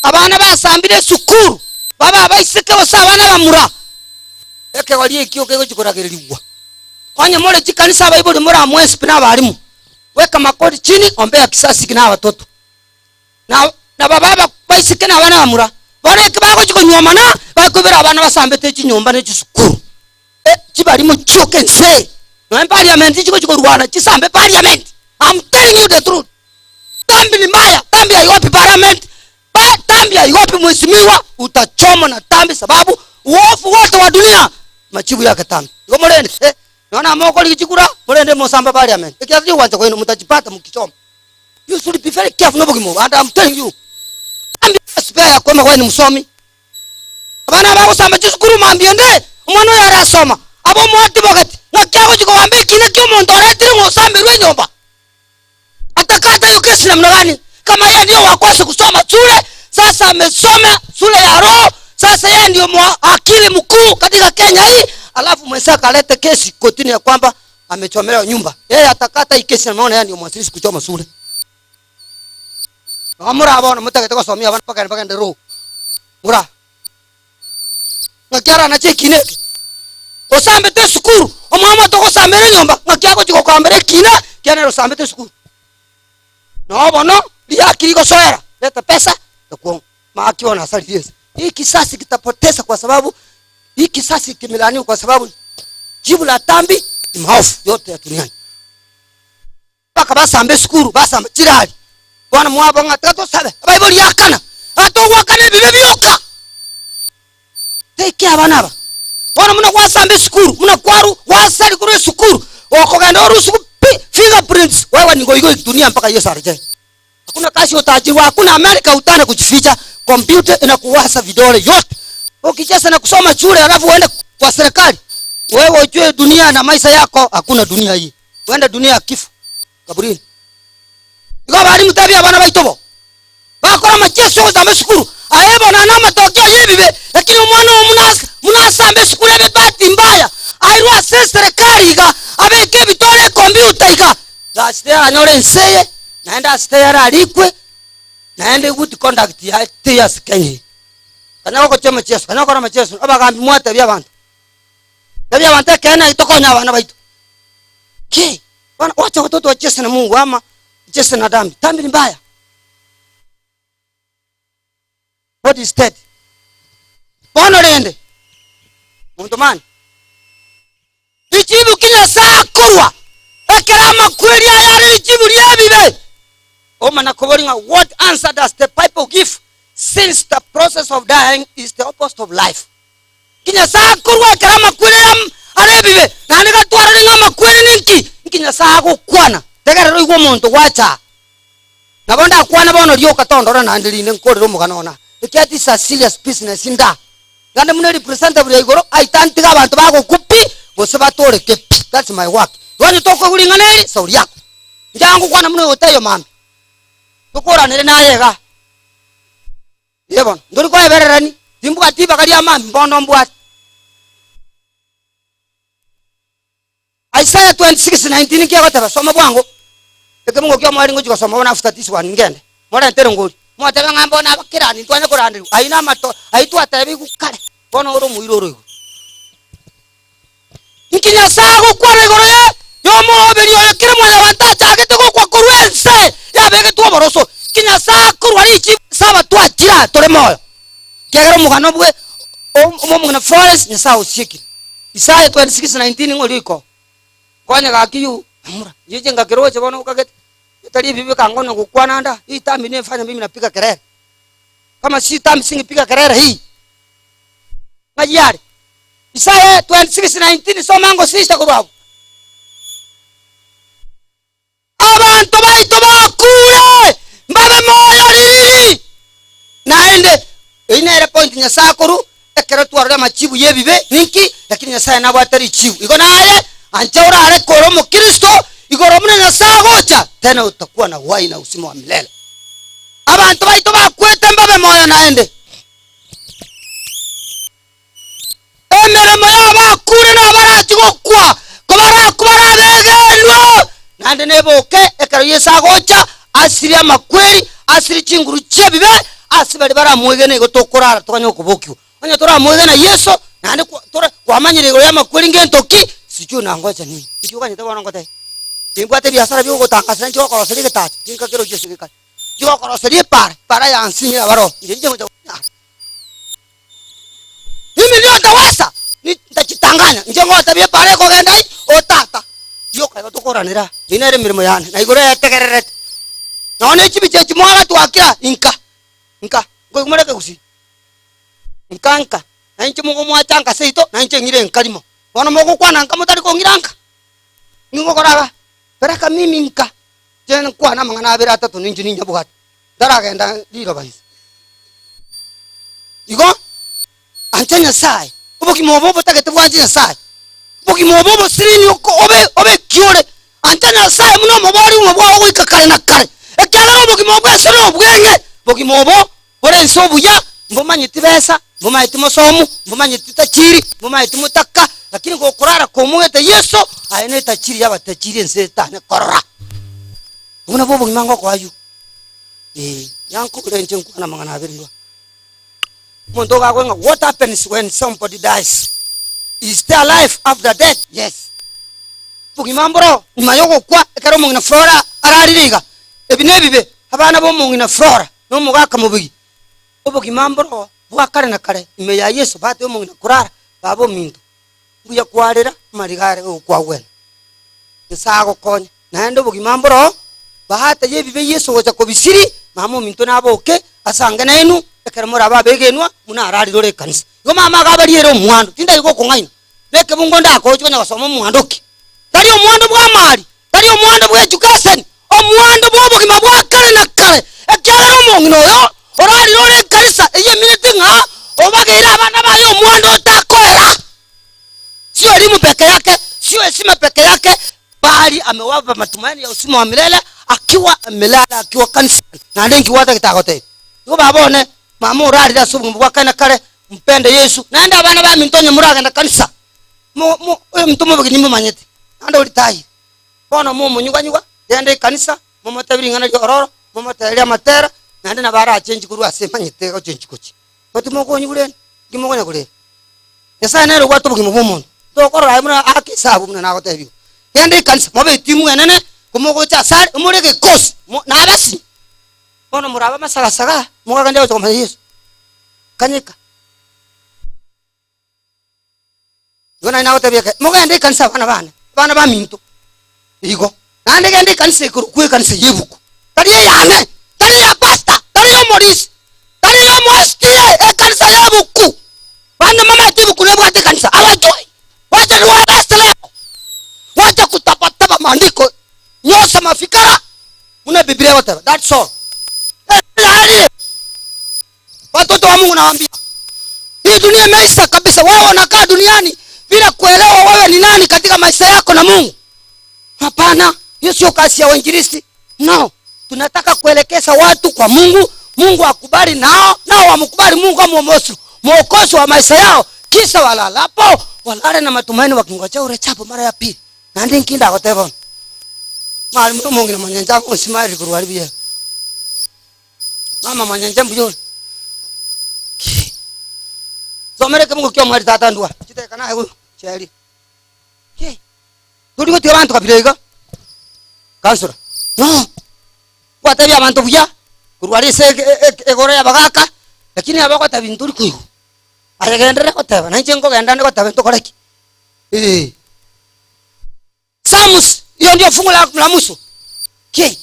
abana basambire esukuru, baba abaiseke gose abana bamura ekegori ekio kegochikoragererigwa. Onye more chikanisa abaibori more amwesipi na abarimu, weka makori chini, ombea kisasi kina watoto na na baba baiseke na abana bamura bono eke bagochi konywomana bakoibera abana basambete chinyomba na chisukuru. Chibarimu chioka ense noe parliament chigochi korwana chisambe parliament. I'm telling you the truth. Tambi ni mbaya, tambi haiopi parliament, tambi haiopi mheshimiwa, utachomwa na tambi sababu uovu wote wa dunia majibu yake tambi. Igo murende, naona mokori chikura, murende mosamba parliament. Ekiathi wanza kwenu mtajipata mkichoma. You should be very careful nobogimo, and I'm telling you. Tambi spare ya kwema kwenu msomi. Abana bagosamba chisukuru mambie nde, omwana oyo arasoma. Abo mwati bogeti, ng'aki agochi kogamba ekina kia omonto oretire ng'osamberwe enyomba. Atakata hiyo kesi namna gani? Kama yeye ndio wa kwanza kusoma shule, sasa amesoma shule ya roho, sasa yeye ndio akili mkuu katika Kenya hii, alafu mwenzake alete kesi kotini ya kwamba amechomelewa nyumba. Yeye atakata hii kesi, anaona yeye ndio mwasisi kuchoma shule. Amura abona mutagete gosomia abana paka paka ndero. Mura. Ngakiara na chekine. Osambe te sukuru, omama togosambere nyomba, ngakiago chigokambere kina, kiana osambe te sukuru. No bono liakiri gosoera, leta pesa nakuo maaki wana asali yes. Hii kisasi kitapoteza kwa sababu hii kisasi kimelaaniwa kwa sababu jibu la dhambi ni maovu yote ya duniani. Paka basambe sukuru, basambe jirali. Bwana mwabo ngatato sabe. Bible yakana. Ato wakana bibe byoka. Take care abana aba. Bwana muna kwasambe sukuru, muna kwaru wasali kuri sukuru. Okogenda orusuku fingerprints. Wewe ni goigo dunia mpaka Yesu arejee. Hakuna kazi utaajiriwa, hakuna Amerika utane kujificha. Kompyuta inakuwasa vidole yote. Ukicheza na kusoma shule alafu uende kwa serikali, wewe ujue dunia na maisha yako, hakuna dunia hii. Uende dunia ya kifo kaburini. Iko bali mutabia abana baitobo. Bakora macheso za mashukuru. Aebo na nama tokea yebibe, lakini omwana wo munasambe sukuru ebe bahati mbaya. Airwa se serikali iga, abeke bitole kompyuta iga. Gasite anyore nseye, naenda asite alikwe. Naende good conduct yaye teiyo ase Kenya eye. Kanya gogochia amacheso, kanya gokora amacheso, abagambi mwatebia abanto. Tebia abanto ekeene aye tokonye abana baito. Ki? Bono wacha watoto wacheze na Mungu ama wacheze na dhambi. Dhambi ni mbaya. God is dead. Bono rende, monto mani, richibu ki Nyasae akorwa ekero amakweri aya are richibu ri'ebibe? Omana kobori ng'a what answer does the Bible give since the process of dying is the opposite of life? Ki Nyasae akorwa ekero amakweri aya are ebibe, naende gatwarore ng'a amakweri ninki? Nki Nyasae agokwana? Tegerera oigwe omonto gwacha aa. Nabo ndakwane bono rioka tondora naende rinde nkorere omogano one aa, ekiagera this is a serious business nda. Naende buna representative ya igoro aye tantiga abanto bagokwa pi gose batoreke pi, that's my work. Igo onye tokoigwa ring'ana eri, sauri yako. Inche ngokwana buna oyo taiyo mambia, tokoranere naye igaa. Ee bono, ntori koebererani, timbwati ribaga ria mambia, mbono mbwate. Isaiah 26:19 nki egoteba? Soma bwango. Ekemungo kia omweri ngochia gosoma bono after this one ngende. Morentere ngori. Motebe ng'a mbono abakerani ntwanye koranderigwa. Ayio namato ayio twatebigwe kare. Bono ore omoira ore igoro. Nki Nyasae agokwana igoro ye yomoroberi oyo kera mwanyabanto achagete gokwa korwa ense yabegetwe oboroso? Nki Nyasae akorwa richibu ase abatwachire aa tore moyo? Ekiagera omogano bwe omong'ina Florence Nyasae osiekire. Isaya 26:19 ng'a oria oikoo. Nkonye gaki yu amura. Inche ngakeroche bono okagete etari ebibe kangonya gokwana nda hii tambi nefanya mimi napiga kelele. Kama si tambi singepiga kelele hii. Ng'ai are? Isaya 26:19 soma ngosisa korwa abwo. Abanto baito bakure, mbabe moyo ririri. Naende, eyio nere point Nyasae akorwa, ekero twarora amachibu y'ebibe ninki, lakini Nyasae nabwate richibu. Igo naye, ancha orare kore omokristo, igoro buna Nyasae agocha, tena utakuwa na uhai na uzima wa milele. Abanto baito bakwete mbabe moyo naende. Emeremo y'abakure nabarachie gokwa, kobarakwe barabegenwe, naende neboke ekero Yeso agocha, asirie amakweri, asirie chinguru chi'ebibe, ase baria baramwegene igo tokorara tokanye okobokigwa. Onye toramwegena Yeso, naende kwa tore kwamanyire igoro y'amakweri ngento ki, sijui nangocha nini. Inki oganyete bono ngotebie? Nimbwate ebiasara bi'ogotangasera inche gokoroseria egetacha, tinkakerochia ase gekare. Inche gokoroseria epara, epara ya nsinyo y'abaroo, inche ninche ngocha konyara. Mimi ndio ntaweza ntachitanganya inche ngotebia epara ekogenda ai o tata rioka igo tokoranera eyio nere emeremo yane na igoro etegererete nonya ne chibicha echi mwagatwakera inka inka nkoigwa more ekegusii nka nka na inche mogomwacha nka seito na inche ng'ire nka rimo bono mogokwana nka motari kong'ira nka ningokora iga pereka mimi nka inche nkwane amang'ana abere atato ninche ninyabwate ntaragenda riroba inse. Igo, ancha Nyasae, obogima obo obotagete bwanche Nyasae, obogima obo obosirini oko obe obe ekiore, ancha Nyasae buna omobori bw'obogima bwao goika kare na kare, ekiagera obogima obo bw'ense nobweng'e, bogima obo bore ense obuya, mbomanyeti besa, mbomanyeti mosomu, mbomanyeti tachiri, mbomanyeti motaka, lakini gokorara komogete Yeso, aye netachiri y'abatachiri ense etanye korora. Obwo nabwo obogima ngokoa aywo. Ee, yankobera inche nkwane amang'ana abere ndwa. Omonto ogo akoe ng'a what happens when somebody dies? Is there life after death? Yes. Obogima mboro nyuma yogokwa ekero omong'ina Flora ararire iga. Ebi nebibe, abana ba omong'ina Flora na omogaka mobegi. Obogima mboro bwa kare na kare ime ya Yeso batebia omong'ina korara baba ominto. Mbuya kwarera amariga are gokwagwena. Nyasae agokonye. Naende obogima mboroo, bahata y'ebibe Yeso gocha kobisiri, mama ominto naboke asange nainwe, ekero morabe abegenwa, buna ararire ore ekanisa. Igo mama agabariere omwando, tindari gokong'aina, na ekebungo ndakoche konya gosoma omwando ki? Tari omwando bw'amari, tari omwando bw'education, omwando bw'obogima bwa kare na kare, ekiagera omong'ina oyo orarire ore ekanisa eyio emineti ng'a obageire abana baye omwando otakoera. Sio elimu peke yake, sio heshima peke yake, Bali amewapa matumaini ya uzima wa milele akiwa amelala akiwa kanisani naende inki gwatagete agotebia. Igo baba one mama orarire ase obogima bwa kare na kare mpende Yesu naende abana baminto onye moragenda kanisa mo mo oyominto omobegeni momanyete naende ori tayire bono momonyuganyuga genda ekanisa momotebie ring'ana riororo momotererie amatera Naende nabo arachenchi korwa ase emanyete gochenchi gochia. But mokonyigwa rende, inki mokonya korenda? Nyasaye nere obwate obogima bwa omonto. Tokorora aye buna ake esabu buna nagotebiwa. Genda ekanisa, mobe etimu enene, komogocha asare, more egekosi, mo nabasinyi. Bono morabe amasagasaga, mogagende gocha komanya Yeso. Kanyeka. Igo naye nagotebia eke, mogende ekanisa abana bane, abana baminto, igo. Naende genda ekanisa ekorokwa ekanisa y'ebuku, tari eyane, tari eya pastor, tari eya omorisia, tari eya omo-SDA, ekanisa y'ebuku. Bande momanyete ebuku nebwate ekanisa, abachoi, wacha niwaareste leo, wacha kutapatapa maandiko, nyosha mafikara, buna ebibilia egoteba, that's all. Yaerire. Watoto wa Mungu nawaambia, hii dunia imeisha kabisa. Wewe unakaa duniani bila kuelewa wewe ni nani katika maisha yako na Mungu. Hapana, hiyo sio kazi ya wainjilisti. No, tunataka kuelekeza watu kwa Mungu, Mungu akubali nao, nao wamkubali Mungu kama mwokozi, mwokozi wa maisha yao, kisha walalapo walale na matumaini wakingojea urejapo mara ya pili. Naende nki ndagoteba bono? Mwalimu omong'ina mwanyancha agonsimari korwa aria buya. Mama mwanyancha mbuya ore. Ki. Somera ekemungo kia omweri tata ndua. Chidakika naye bono chiaerire. Ki. Tori gotiga abanto kabira iga. Councillor. No. Gwatebia abanto buya, korwa aria ase ege- e- e- egoro ya abagaka, lakini aba ogotebia ntori koigwa. Aye genderera goteba, nainche nkogenda nde goteba ntokore ki? Eh. Psalms, hiyo ndio fungu la, la mwisho. Okay.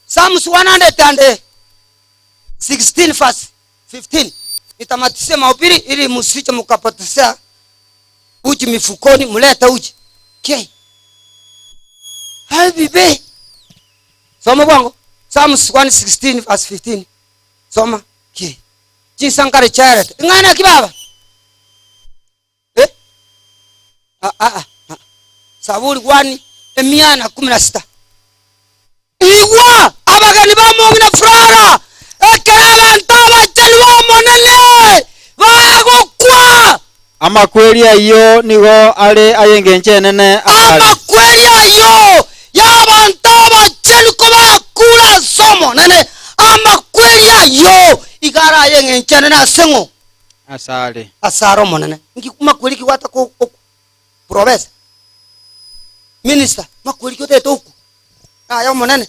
Psalms 116 verse 15. Nitamatishe mahubiri ili msije mkapotezea uji mifukoni, mlete uji. Okay. Hai bibi. Soma bwango. Psalms 116 verse 15. Soma. Okay. Chisankare chaerete. Ing'ana ki baba? Eh? Ah, ah, ah, ah. Saburi 1 emia na kumi na sita. Igwa abageni b'omong'ina Flora, ekero abanto abachenu b'Omonene bagokwa. Amakweri ayio nigo are ay'engencho enene asare. Amakweri ayio y'abanto abachenu kobakure ase Omonene, amakweri ayio iga are ay'engencho enene ase ng'o? Asare. Asare Omonene. Nki makweri ki gwataka okwa? Professor, minister, makweri ki otagete okwa? Aye Omonene.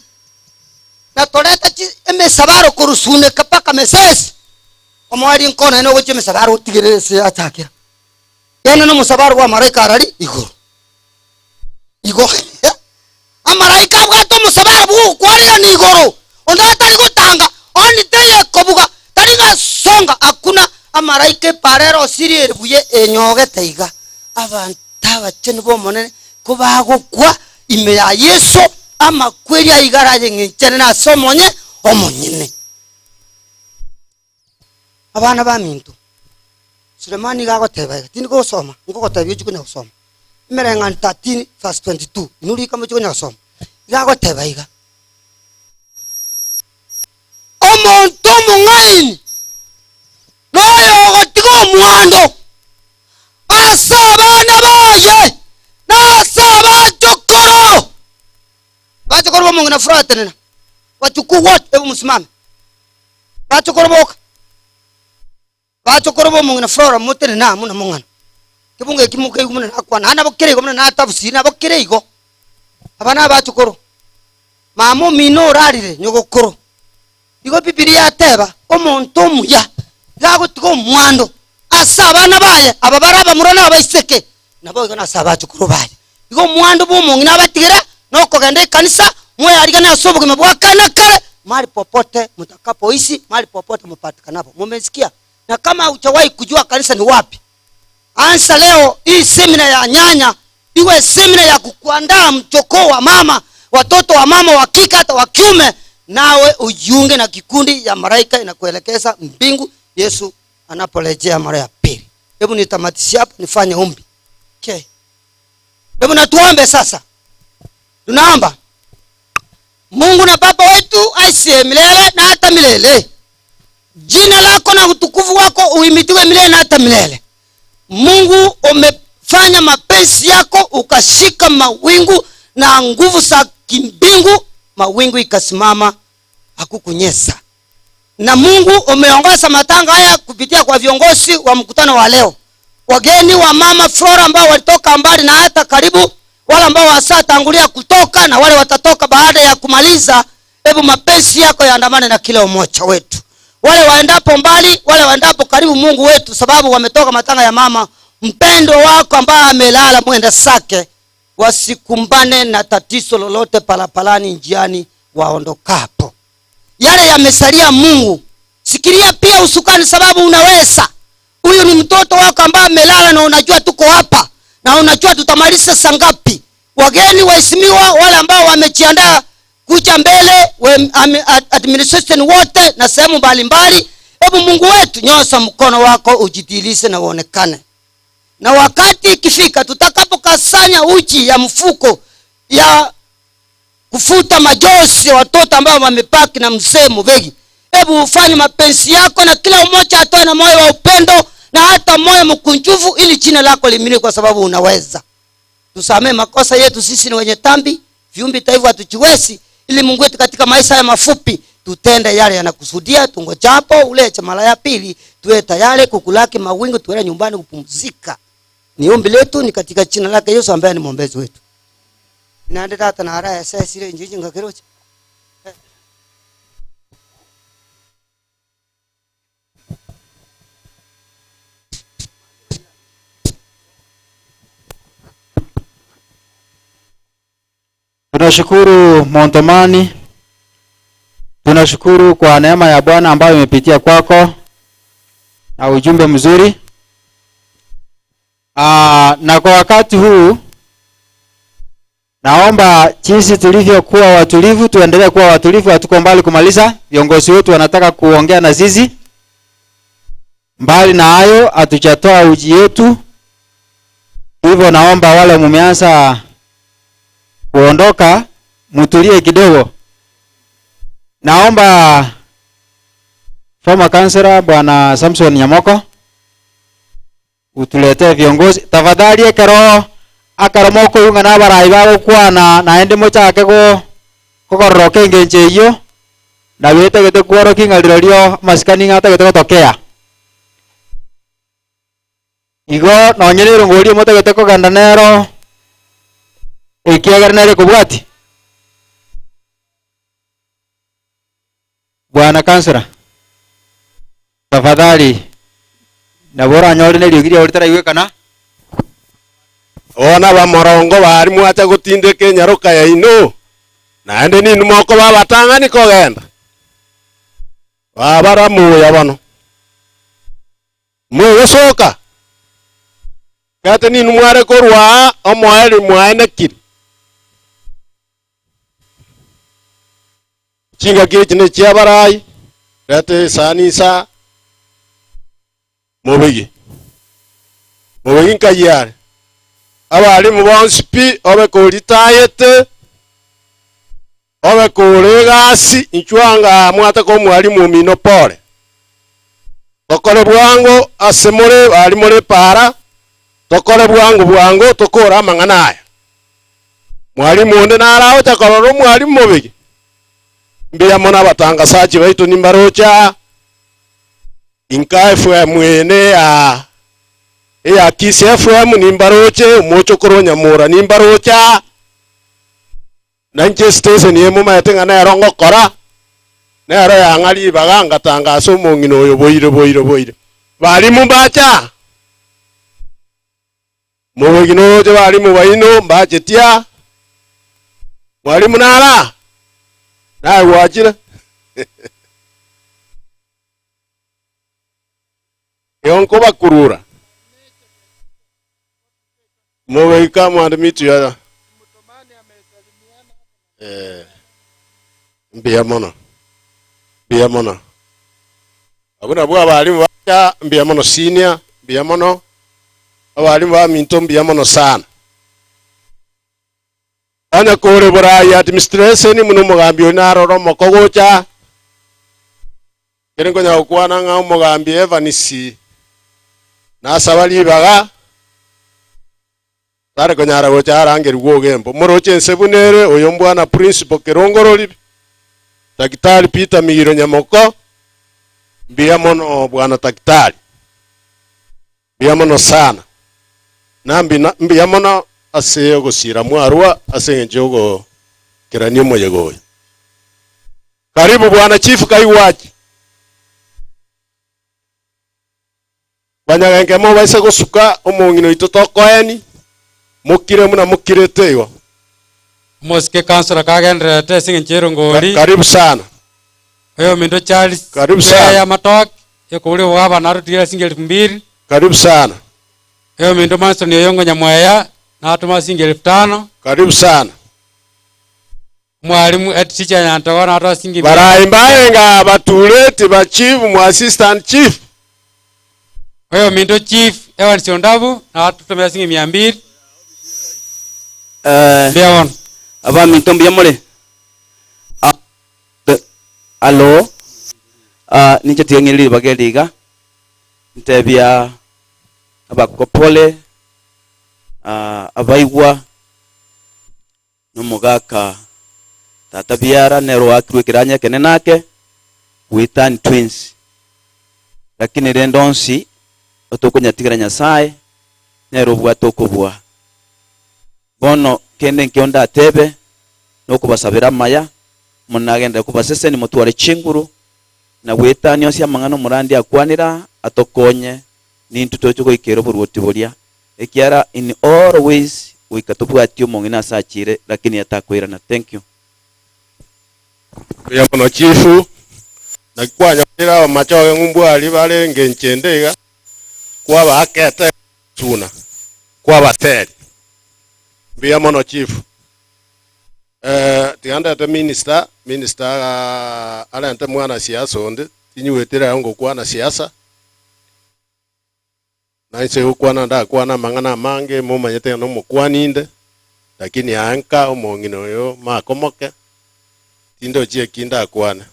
Na torete chi emesabaro korwa Suneka mpaka Mesesi. Omoerio nkonene ogochia emesabaro otigere ase achakera. Kende nomosabaro bwa amaraika arari igoro. Igo amaraika abwate omosabaro bw'ogokwarerania igoro, onde atari gotanga, onde teyekobuga, tari gasonga, akuna amaraika epaara erosirie ere buya enyogete iga. Abanto abachenu b'Omonene kobagokwa ime ya Yeso, amakweri aiga arayeng'enche enene ase omonye omonyene. Abana baminto, Sulemani nigo agoteba iga, tindi gosoma, nkogotebia ochie konya gosoma. Emereng'anio 13 verse 22, inwe rika mochie konya gosoma. Iga agoteba iga, Omonto omong'aini noyo ogotiga omwando ase abana baye na ase abachokoro. Abachokoro b'omong'ina Furaha tenena, wachukuu wote, hebu msimame. Bachokoro boka, bachokoro b'omong'ina Flora motenene amo na mong'ana. Kebungo eki mokeigwa buna nakwana, naende nabo kere igo buna natafsiri, nabo kere igo. Aba nabachokoro, mama omino orarire nyogokoro. Igo Bibilia yateba, omonto omuya iga agotiga omwando ase abana baye, aba bare abamura na abaiseke, naboigo nase abachokoro baye. Igo omwando bw'omong'ina abatigere nokogenda ekanisa, mweariganie ase obogima bwa kare na kare, mahali popote mutakapoishi, mahali popote mupatikanabo. Mumesikia? Na kama hujawahi kujua kanisa ni wapi, anza leo hii semina ya nyanya iwe semina ya kukuandaa mchokoo wa mama, watoto wa mama wa kike hata wa kiume, nawe ujiunge na kikundi ya malaika inakuelekeza mbingu Yesu anaporejea mara ya pili. Hebu nitamatishie hapo, nifanye ombi. Okay. Hebu na tuombe sasa. Tunaomba. Mungu na Baba wetu aisiye milele na hata milele, jina lako na utukufu wako uimitiwe milele na hata milele. Mungu, umefanya mapenzi yako, ukashika mawingu na nguvu za kimbingu, mawingu ikasimama. Hakukunyesa. Na Mungu umeongoza matanga haya kupitia kwa viongozi wa mkutano wa leo, wageni wa mama Flora ambao walitoka mbali na hata karibu, wale ambao wasatangulia kutoka na wale watatoka baada ya kumaliza. Hebu mapenzi yako yaandamane na kila mmoja wetu, wale waendapo mbali, wale waendapo karibu, Mungu wetu, sababu wametoka matanga ya mama mpendo wako ambaye amelala mwenda sake, wasikumbane na tatizo lolote palapalani njiani waondokapo. Yale yamesalia, Mungu sikilia pia usukani, sababu unaweza. Huyu ni mtoto wako ambaye amelala na unajua tuko hapa na unajua tutamaliza saa ngapi. Wageni waheshimiwa, wale ambao wamejiandaa kuja mbele, administration wote na sehemu mbalimbali, hebu Mungu wetu nyosha mkono wako ujidhihirishe na uonekane. Na wakati ikifika tutakapokasanya uji ya mfuko ya kufuta majozi ya watoto ambao wamepaki na mzee Mubegi, hebu ufanye mapenzi yako na kila mmoja atoe na moyo wa upendo na hata moyo mkunjufu, ili jina lako limiliki, kwa sababu unaweza. Tusamee makosa yetu, sisi ni wenye dhambi, viumbe dhaifu, hatujiwezi, ili Mungu wetu katika maisha haya mafupi tutende yale yanakusudia. Tungojapo uleche mara ya pili, tuwe tayari kukulaki mawingu, tuende nyumbani kupumzika. Ni ombi letu, ni katika jina lake Yesu ambaye ni mwombezi wetu. Nande tata na hara sesire njiji ngakiroche. Tunashukuru Montomani, tunashukuru kwa neema ya Bwana ambayo imepitia kwako na ujumbe mzuri. Na kwa wakati huu naomba jinsi tulivyokuwa watulivu tuendelee kuwa watulivu, hatuko mbali kumaliza. Viongozi wetu wanataka kuongea na sisi. Mbali na hayo, hatujatoa uji yetu, hivyo naomba wale mumeanza kuondoka mtulie kidogo. Naomba former councillor Bwana Samson Nyamoko utuletee viongozi tafadhali. Ekero akaro mokoyunga na abarai bagokwana naende mochake kogororoka engencho eyio na betagete kworokia ng'a rirorio amasikani ng'a atagete gotokea. Igo nonye na erongo eria motagete kogenda nero ekiagera nere ekobwati. Bwana councillor, tafadhali nabo oranyore na eriogi riao ritaraigwekana. Bono abamorongo bari mwacha gotindeka enyaroka yaino, naende ninwe mokoba abatang'ani kogenda. Babara moya bono. Mogosoka. Gate ninwe mware korwa aa, omoeri mwaenekire. Chingaki echi nechiabarai, reta esani isa mobegi. Mobegi nkai are. Abarimu bonsi pi, obe koritayete, obe kore egasi, inchuo anga mwate ko omwarimu omino pore. Tokore bwango ase more bari more para, tokore bwango bwango tokore amang'ana aya. Mwarimu onde naraocha korora omwarimu mobegi. Mbuya mono abatangasachi baitu nimbarocha Inka FM ene ya eya Kiss FM nimbaroche omochokoro Nyamura nimbarocha na inche station emo maete ng'a nero ngokora nero yang'a ribaga ngatangasa omong'ina oyo boire boire boire. Barimu mbacha mobegi noche barimu baino mbachetia mwarimu nara naye gwachire Eyo nkobakurura mobegi come and meet you. Mbuya mono mbuya mono abwo nabwo abarimu bacha mbuya mono senior mbuya mono abarimu baminto mbuya mono sana. Onye kore borai administration muno omogambi oyo narora omoko gocha kere nkonya gokwana ng'a omogambi Evans nasaba ribaga tare konyara gocha arangerigwa ogembo moroche ense buna ere oyo mbwana principal kerongorori Daktari Peter Migiro Nyamoko, mbuya mono bwana daktari, mbuya mono sana, na mbuya mono ase ogosira mwarwa ase eng'encho yogokerania omoyega oyo. Karibu bwana chief Kaigwachi. Banyagenke mobaise gosuka omong'ina oito tokoeni, mokire buna mokirete igo. Omosike councillor kagendererete ase eng'encho y'erongori. Karibu sana. Oyominto Charles Karibu sana. Tweya Matoke yokoboria obogabana arotigire asinge elfu mbili. Karibu sana. Oyominto Manson Oyongo Nyamweya natoma asinge elfu tano. Karibu sana. Mwalimu head teacher Nyantogo natoa asinge mia Barai mbaenga abatureti ba chief mu assistant chief. Oyominto chief Evans Ondabu natotomera asinge mia mbili. Eh, Mbuya bono. abaminto mbuya more? Ah, the- alo Ah, ninche tiga ng'ire ribaga eri iga ntebia abakopole ah, abaigwa Nomogaka tata biara nere oakirwe ekeranya ekenene ake, we turn twins. Lakini rende onsi otokonyatigera Nyasaye nere obwate okobua. Bono kende nkio ndatebe nokobasabera amaya, monagenderere kobaseseni motware chinguru, na goetania onsi amang'ana omorandia akwanire aa atokonye nintwe toche goikera oboruoti boria. Ekiara in all ways goika tobwatie omong'ina ase achire lakini atakoirana thank you. Mbuya mono chief, naki kwanyorire abamachoge ng'umbu aria bare engencho ende iga, kwabaakete suna, kwabateri. Mbuya mono chief. Eh, tiga ndete minister, minister arente mwana siasa onde, tinyigweti rero ngokwana siasa. Na inse gokwana ndakwane amang'ana amange, momanyete ng'a nomokwani inde, lakini aa nka omong'ina oyo makomoke, tindochi eki ndakwane.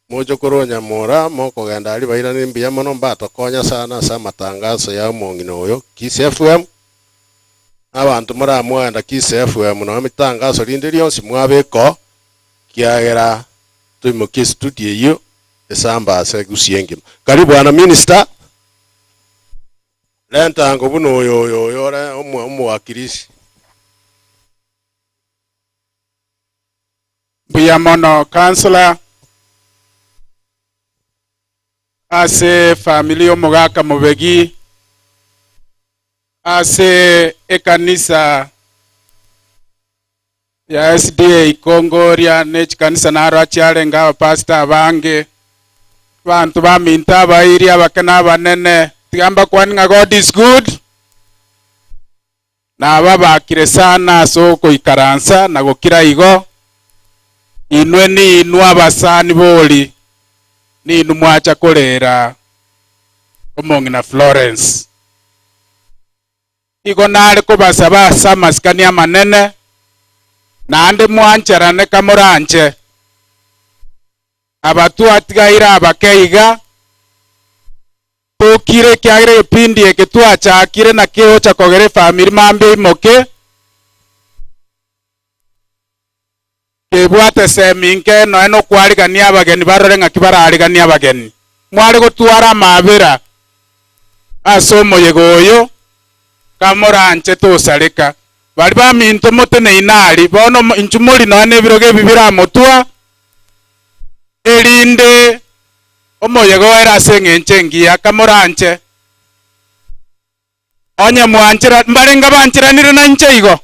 Moche korwa Nyamura, mokogenda aria bairanire mbuya mono, mbatokonya sana ase amatangaso ya omong'ina oyo, Kiss FM, na abanto moramwagenda Kiss FM nonya ritangaso rinde rionsi mwabeka oo, kiagera toimokie estudio eyio esamba ase Gusii engima. Karibu bwana Minister. Renta ango buna oyo oyo oyo ore omowakilisi. Mbuya mono councillor ase family y'omogaka Mobegi ase ekanisa ya SDA Kongoria ne chikanisa naro achiarenge abapastor abange, abanto baminto abairi abake na abanene, tiga mbakwanie ng'a God is good, nababakire sana ase ogoikaransa na gokira igo, inwe ninwe abasani bori, ninwe mwacha korera omong'ina Florence. Igo nare kobasaba ase amasikani amanene, naende mwancherane kamoranche. Aba twatigaire abake iga, tokire ekiagera egepindi eke twachakire na kegocha kogera efamiri mambia eimoke, kebwate esemi nke nonya nokwarigania abageni barore ng'aki barariganie abageni. Mware gotwara amabera ase omoyega oyo, kamoranche tosareka. Baria baminto moteneine aria, bono inchuo mori nonya nebirogo ebi biramotwa, erinde omoyega oere ase eng'encho engiya, kamoranche. Onye mwanchera, mbarenge bancheranire nainche igo?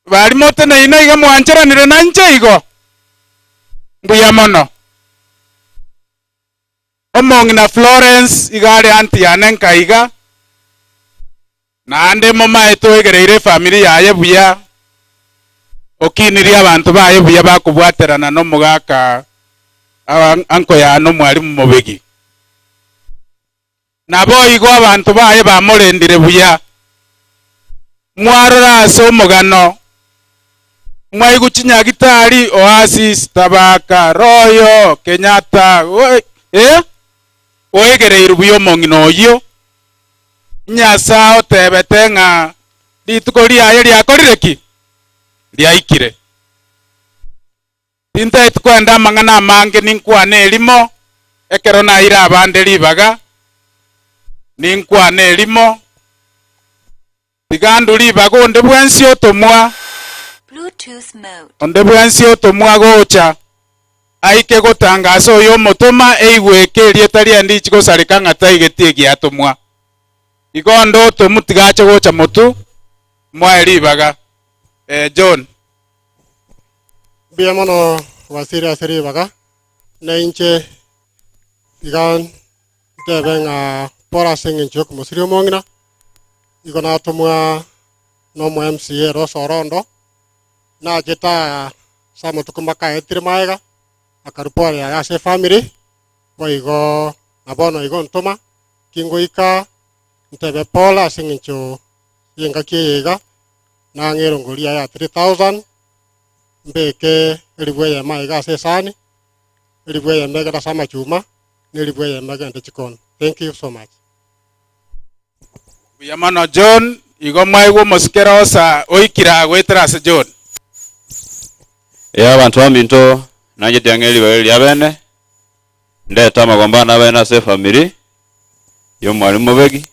Baria moteneine iga mwancheranire nainche igo? Mbuya mono. Omong'ina Florence iga are aunty yane nka iga, naende momaete oegereire efamiri yaye buya, okinirie abanto baye buya bakobwaterana nomogaka uncle yane omwalimu Mobegi. Naboigo abanto baye bamorendire buya. Mwarora ase omogano, mwaigwa chinyagitari, Oasis, Tabaka, Royal, Kenyatta, eh, oegereirwe buya omong'ina oyio. Nyasae otebete ng'a rituko riaye riakorire ki? Riaikire. Tintaeti koenda amang'ana amange ninkwane erimo, ekero naire abande ribaga, ninkwane erimo. Tiga ndwe ribaga onde bwensi otomwa, onde bwensi otomwa gocha, aike gotangasa oyo omotoma eigwe eke erieta riaye ndichi gosareka ng'a taigeti egiatomwa. Igo onde otomu tiga ache gocha motu, mwae ribaga. Eh, John. Mbuya mono Wasiri ase ribaga, na inche iga ntebe ng'a pore ase eng'encho y'okomosiria omong'ina, igo natomwa nomo MCA Rosa Orondo, nachete aa ase amatuko makaetire magega, akarwa pore yaye ase efamiri, boigo na bono igo ntoma, kingoika ntebe pole ase eng'encho y'engaki eye iga, nang'e erongori yaye ya 3000, mbeke eribu eyemo aiga ase esani, eribu eyemo egende ase amachuma, na eribu eyemo egende chikoni. Thank you so much. Mbuya mono John, igo mwaigwa omosike Rosa oikire aa goetera ase John. Ee abanto baminto, nanchete ang'e ribaga eri riabene, ndete amagombo ane abene ase efamiri y'omwalimu Mobegi,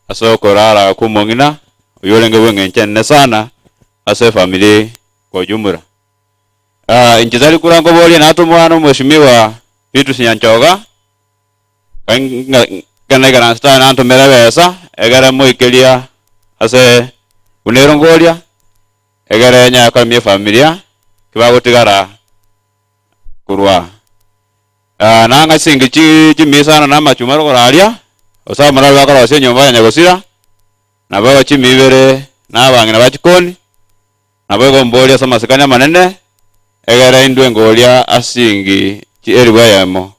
ase okorara kw'omong'ina oyio orenge bw'eng'encho enene sana ase efamiri kwa ujumla. Ah, inche tari kura nkoborie natomwa na omweshimiwa Beatrice Nyanchoga, ekero naikaransete aye nantomera ebesa, egere moikeria ase buna erongoria, egere nyare koremia efamilia, kibagotigara korwa aa. Nang'a chingi chi chimisano na amachuma rogoro aria, gose abamura baria bakorosia enyomba ya nyagosira, nabo chimi ibere na abang'ina ba chikoni, Naboigo mborie ase amasikani amanene, egere indwe ngoria ase chingi chi'elifu eyemo.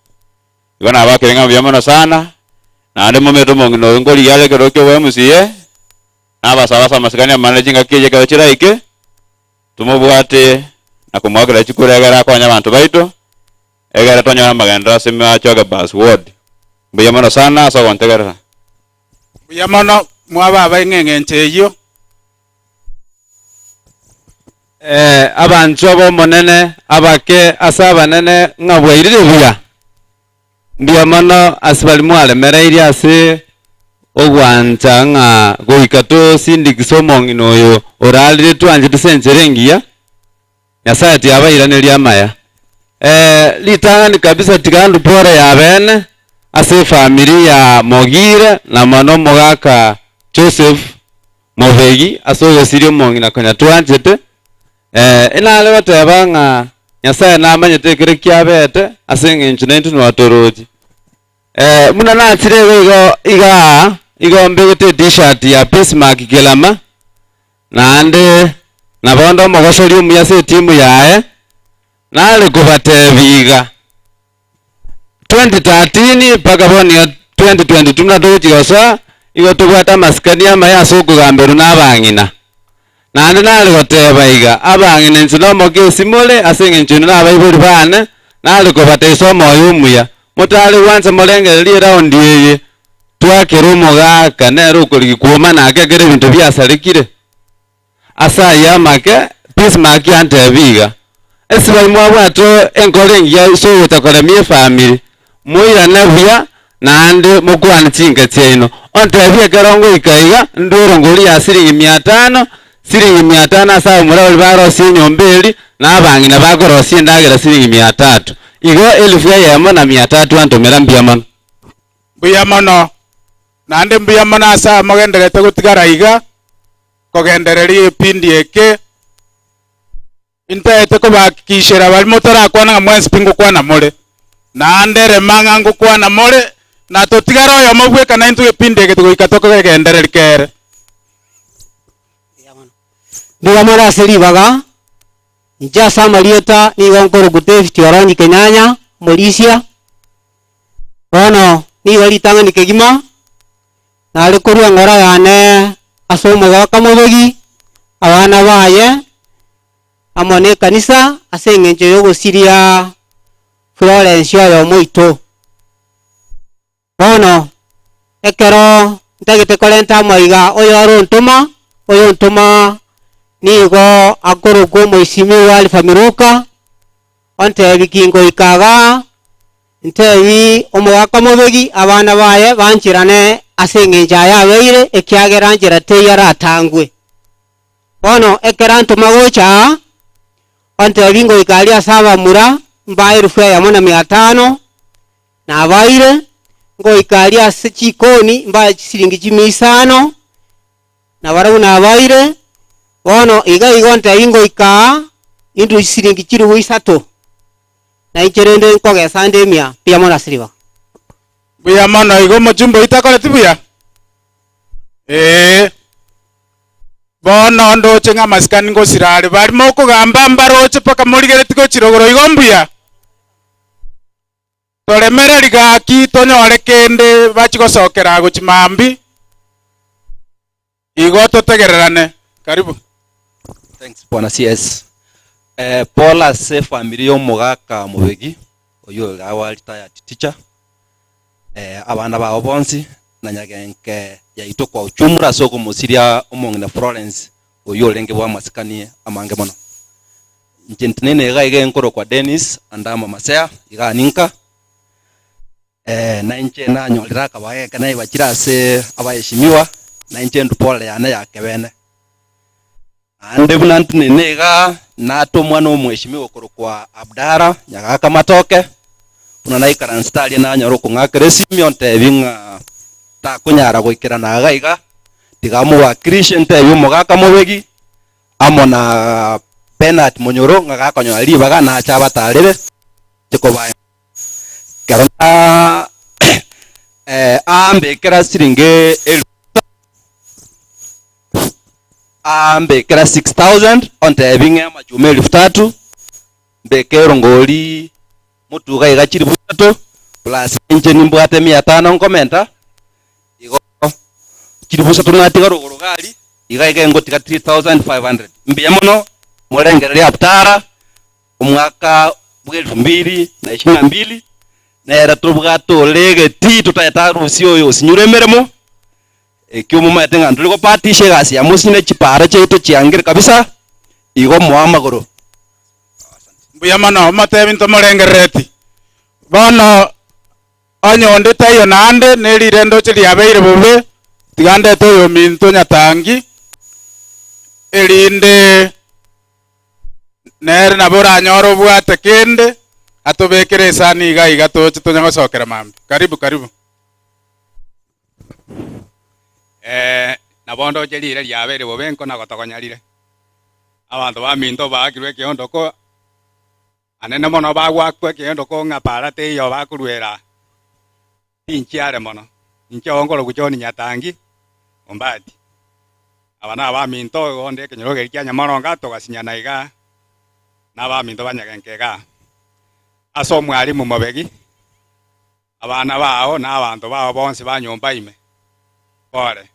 Igo nabakire ng'a mbuya mono sana, naende momete omong'ina oyo nkorigia are ekerero ki'oboe MCA, nabasabe ase amasikani amanene chingaki echi ekero chiraike, tomobwate na komoakera chikura egere akonye abanto baito, egere tonyore amagenderero ase Machoge Bus Ward. Mbuya mono sana ase ogontegerera. Mbuya mono mwababa eng'eng'encho eyio. Eh, abanchwa b'Omonene, abake ase abanene, ng'a bwairire buya. Mbuya mono ase baria mwaremereirie ase ogwancha ng'a goika tosindikise omong'ina oyo orarire twanchete ase enchera engiya, Nyasae tiabairaneria amaya. Eh, ritang'ani kabisa tiga ndupore yabeene ase efamiri ya Mogire na mono omogaka Joseph Mobegi ase ogosiria omong'ina konya twanchete. Eh, inare goteba ng'a Nyasae namanyete ekere kiabete ase eng'encho naintwe nwatoroche. Eh, buna nachire igo igo igaa, igo mbegete e-t-shirt ya Bismarck Kilama, Naende nabo onde omogosori omuya ase etimu yaye, nare kobatebia iga, 2013 mpaka bono iga 2022 buna togochia gosoa, igo tobwate amasikani amaya ase okogamberwa na abang'ina. Naende nare goteba iga, abang'ina inche nomoke esimore ase eng'encho inwe nabaibori bane, nare kobatebia omoyo omuya, motare gwancha morengererie eraundi eye, Twakera omogaka nere okorigia kwomana ake ekero ebinto biasarekire. Ase ayio amake, Bismarck antebia iga, Esibai mwabwate enkoro engiya ase ogocha koremia efamiri, moirane buya naende mokwane chinka chiaino. Ontebie ekero ngoika iga, ndue erongori ya siringi mia tano, siringi mia tano ase abamura baria barosie enyomba eria, na abang'ina bakorosia endagera siringi mia tatu. Igo elifu eyemo na mia tatu antomera mbuya mono. Mbuya mono, naende mbuya mono ase aya mogendererete gotigara iga, kogendereria egepindi eke. Intaete kobahakikishera baria motarakwana ng'a mwensi pi ngokwana more. Naende rema ng'a ngokwana more, na totigare oyomo bweka naintwe egepindi eke goika tokegendereria kere. Mbuya more ase ribaga, inche ase amarieta nigo nkorokwa David Oronyi Kenyanya, omorisia. Bono nigo ritang'ani kegima nare korua engoro yane ase omogoka mobegi, abana baye, amo nekanisa ase engencho y'ogosiria Florence oyomo oito. Bono ekero ntagete korenta amaiga oyore ontoma, oyontoma nigo akorokwa omoisimiwa Alpha Miruka. Ontebi ki ngoika igaa, ntebi omogaka omobegi abana baye bancherane ase engencho aye abeire, ekiagera nchera teiyo aratangwe. Bono ekero antoma gocha aa, ontebi ngoika aria ase abamura mbae elfu eyemo na mia tano, nabaire, ngoika aria ase chikoni mbae chisiringi chimia isano, na barabwo nabaire, bono iga igo ontebi ngoika aa, indue chisiringi chilifu isato, na inche rende nkogesa nde emia mbuya mono ase ribaga. Mbuya mono igo omochumba oyio takoreti buya? Ee. Bono ndoche ng'a amasikani ngosira are baria mokogamba mbaroche mpaka morigeretie gochira igoro igo mbuya. Toremereri gaki tonyore kende bachie gosokera gochia mambia, igo totegererane. Karibu. Thanks bwana CS. Eh, pole ase efamiri ya omogaka Mobegi oyio ore our retired teacher eh, abana bao bonsi na nyagenke yaito kwa ujumla ase okomosiria omong'ina Florence oyio orenge bw'amasikani amange mono. Inche ntinene iga iga enkorokwa Dennis Andama Masea iga ninka eh, na inche nanyorire akabaga eke naibachire ase abaheshimiwa na inche ndue pole yane ya kebene. Naende buna ntinene iga natomwa na omweshimiwa okorokwa Abdara Nyagaka Matoke, buna naikaransete aria nanyora okong'akera esimi ontebi ng'a takonyara goikerana iga iga, tiga amowakilishe ntebi omogaka mobegi amo na Bernard Monyoro ng'a gakonyora ribaga nache abatarere inche koba ekero na aambekera siringi elfu aambekera 6000 ontebi ng'e amachuma elfu tatu mbeke erongori motuga iga chilifu isato plus inche nimbwate mia tano nkomenta igo chilifu isato natiga rogoro iga aria iga iga engotiga 3500 mbuya mono morengereria Abtara omwaka bwa elfu mbili na ishirini na mbili nere tobwate ore egetii totaete arusie oyo osinyure emeremo Ekio momaete ng'a ntori gopatisha egasi ya mosinyo ne chipaara chiaito chiangire kabisa, igo moa amagoro. Mbuya mono, omotebi ntomorengerereti. Bono onye onde taiyo naende, ne riire ndoche riabeire bobe, tiga ndete oyominto nyatangi, erinde nere nabo oranyore obwate kende, atobekere esani iga iga toche tonya gosokera mambia. Karibu karibu. Eh, nabo ndoche riire riabeire bobe nko na gotogonya rire. Abanto baminto baakirwe ekeondoko, anene mono bagwakwa ekeondoko ng'a para teiyo bakoruera tinchiare mono. Inche oo nkorokwa John Nyatangi Ombati. Aba nabaminto igo onde ekenyoro keria kia Nyamoronga togasinyana iga nabaminto ba Nyagenka igaa. Ase omwalimu mobegi. Abana bao na abanto bao bonsi ba nyomba ime, pore.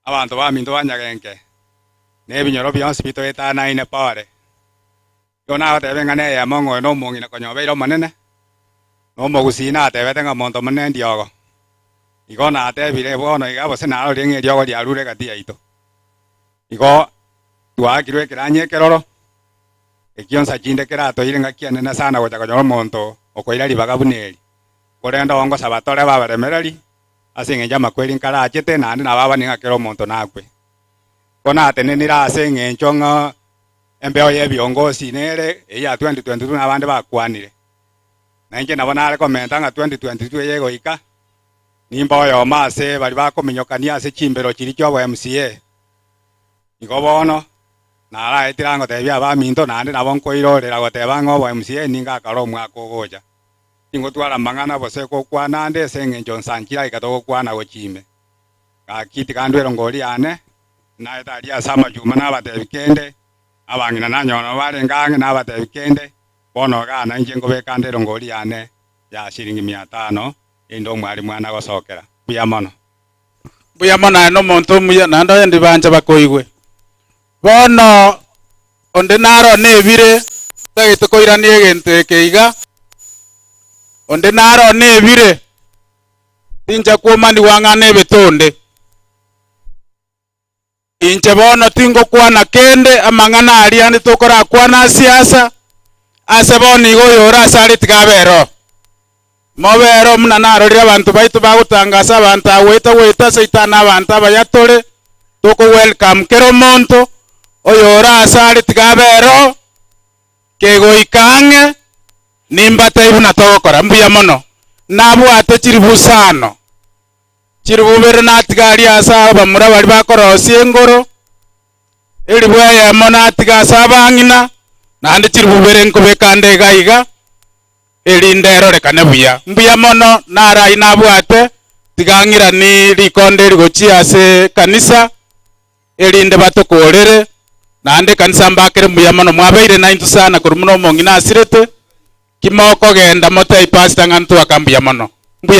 Abanto baminto ba Nyagenke, na ebinyoro bionsi bitoetanaine, pore. Igo nagoteba eng'ana eyemo ng'a oyo nomong'ina konya obeire omonene, na omogusii natebete ng'a monto monene ndiogo. Igo natebire bono iga gose narorire ng'a eriogo riarure egati yaito. Igo twaakirwe ekeranya ekeroro. Ekio nsa chinde keratoire ngaki enene sana gocha konyora omonto okoira ribaga buna eri. Korende oo ngosaba tore abaremereri, ase engencho y'amakweri nkarachete, naende nabo abanie ng'a kera omonto nakwe. Ko natenenire ase engencho ng'a embeo y'ebiongosi nere eyio ya 2022 na abande bakwanire. Na inche nabo nare komenta ng'a 2022 eye egoika, nimbe oyomo ase baria bakominyokania ase chimbero chiria chia obo MCA. Igo bono naraetire angotebia abaminto, naende nabo nkoirorera goteba ng'a obo MCA ningo akare omwaka ogocha. Tingotwara amang'ana gose gokwana ande ase engencho nsanchire aika togokwana gochia ime. Gaki tiga ndwere ngori yane, naete aria ase amachuma nabatebi kende, abang'ina nanyora nabo barenge ang'e nabatebi kende, bono igaa nainche nkobeka nde erongori yane ya shilingi mia tano, erinde omwalimu ane agosokera. Mbuya mono. Mbuya mono aye nomonto omuya, naende onye ndibancha bakoigwe. Bono onde naro nebire, otagete koirania egento eke iga, onde naro nebire, tincha kwomanigwa ng'a nebete onde. Inche bono tingokwana kende amang'ana aria ande tokorakwana ase asa. Ase bono igo oyore ase are tiga abe ero. Mobe ero buna narorire abanto baito bagotangasa abanto agoeta goeta ase Saitani abanto abaya tore, toko welcome kera omonto, oyore ase are tiga abe ero, kegoika ang'e, nimbatebie buna togokora. Mbuya mono. Nabwate chiribu isano, chiribu ibere natiga aria ase abamura baria bakorosia engoro, Eribu eyemo natiga ase abang'ina, naende chiribu ibere nkobeka ande iga iga, erinde erorekane buya. Mbuya mono naro ayio nabwate, tiga ng'iranie rikonde eri gochia ase ekanisa, erinde batokoorere, naende ekanisa mbakere mbuya mono. Mwabeire naintwe sana korwa buna omong'ina asirete, ki mokogenda motebie pastor ng'a ntwaka mbuya mono. Mbuya.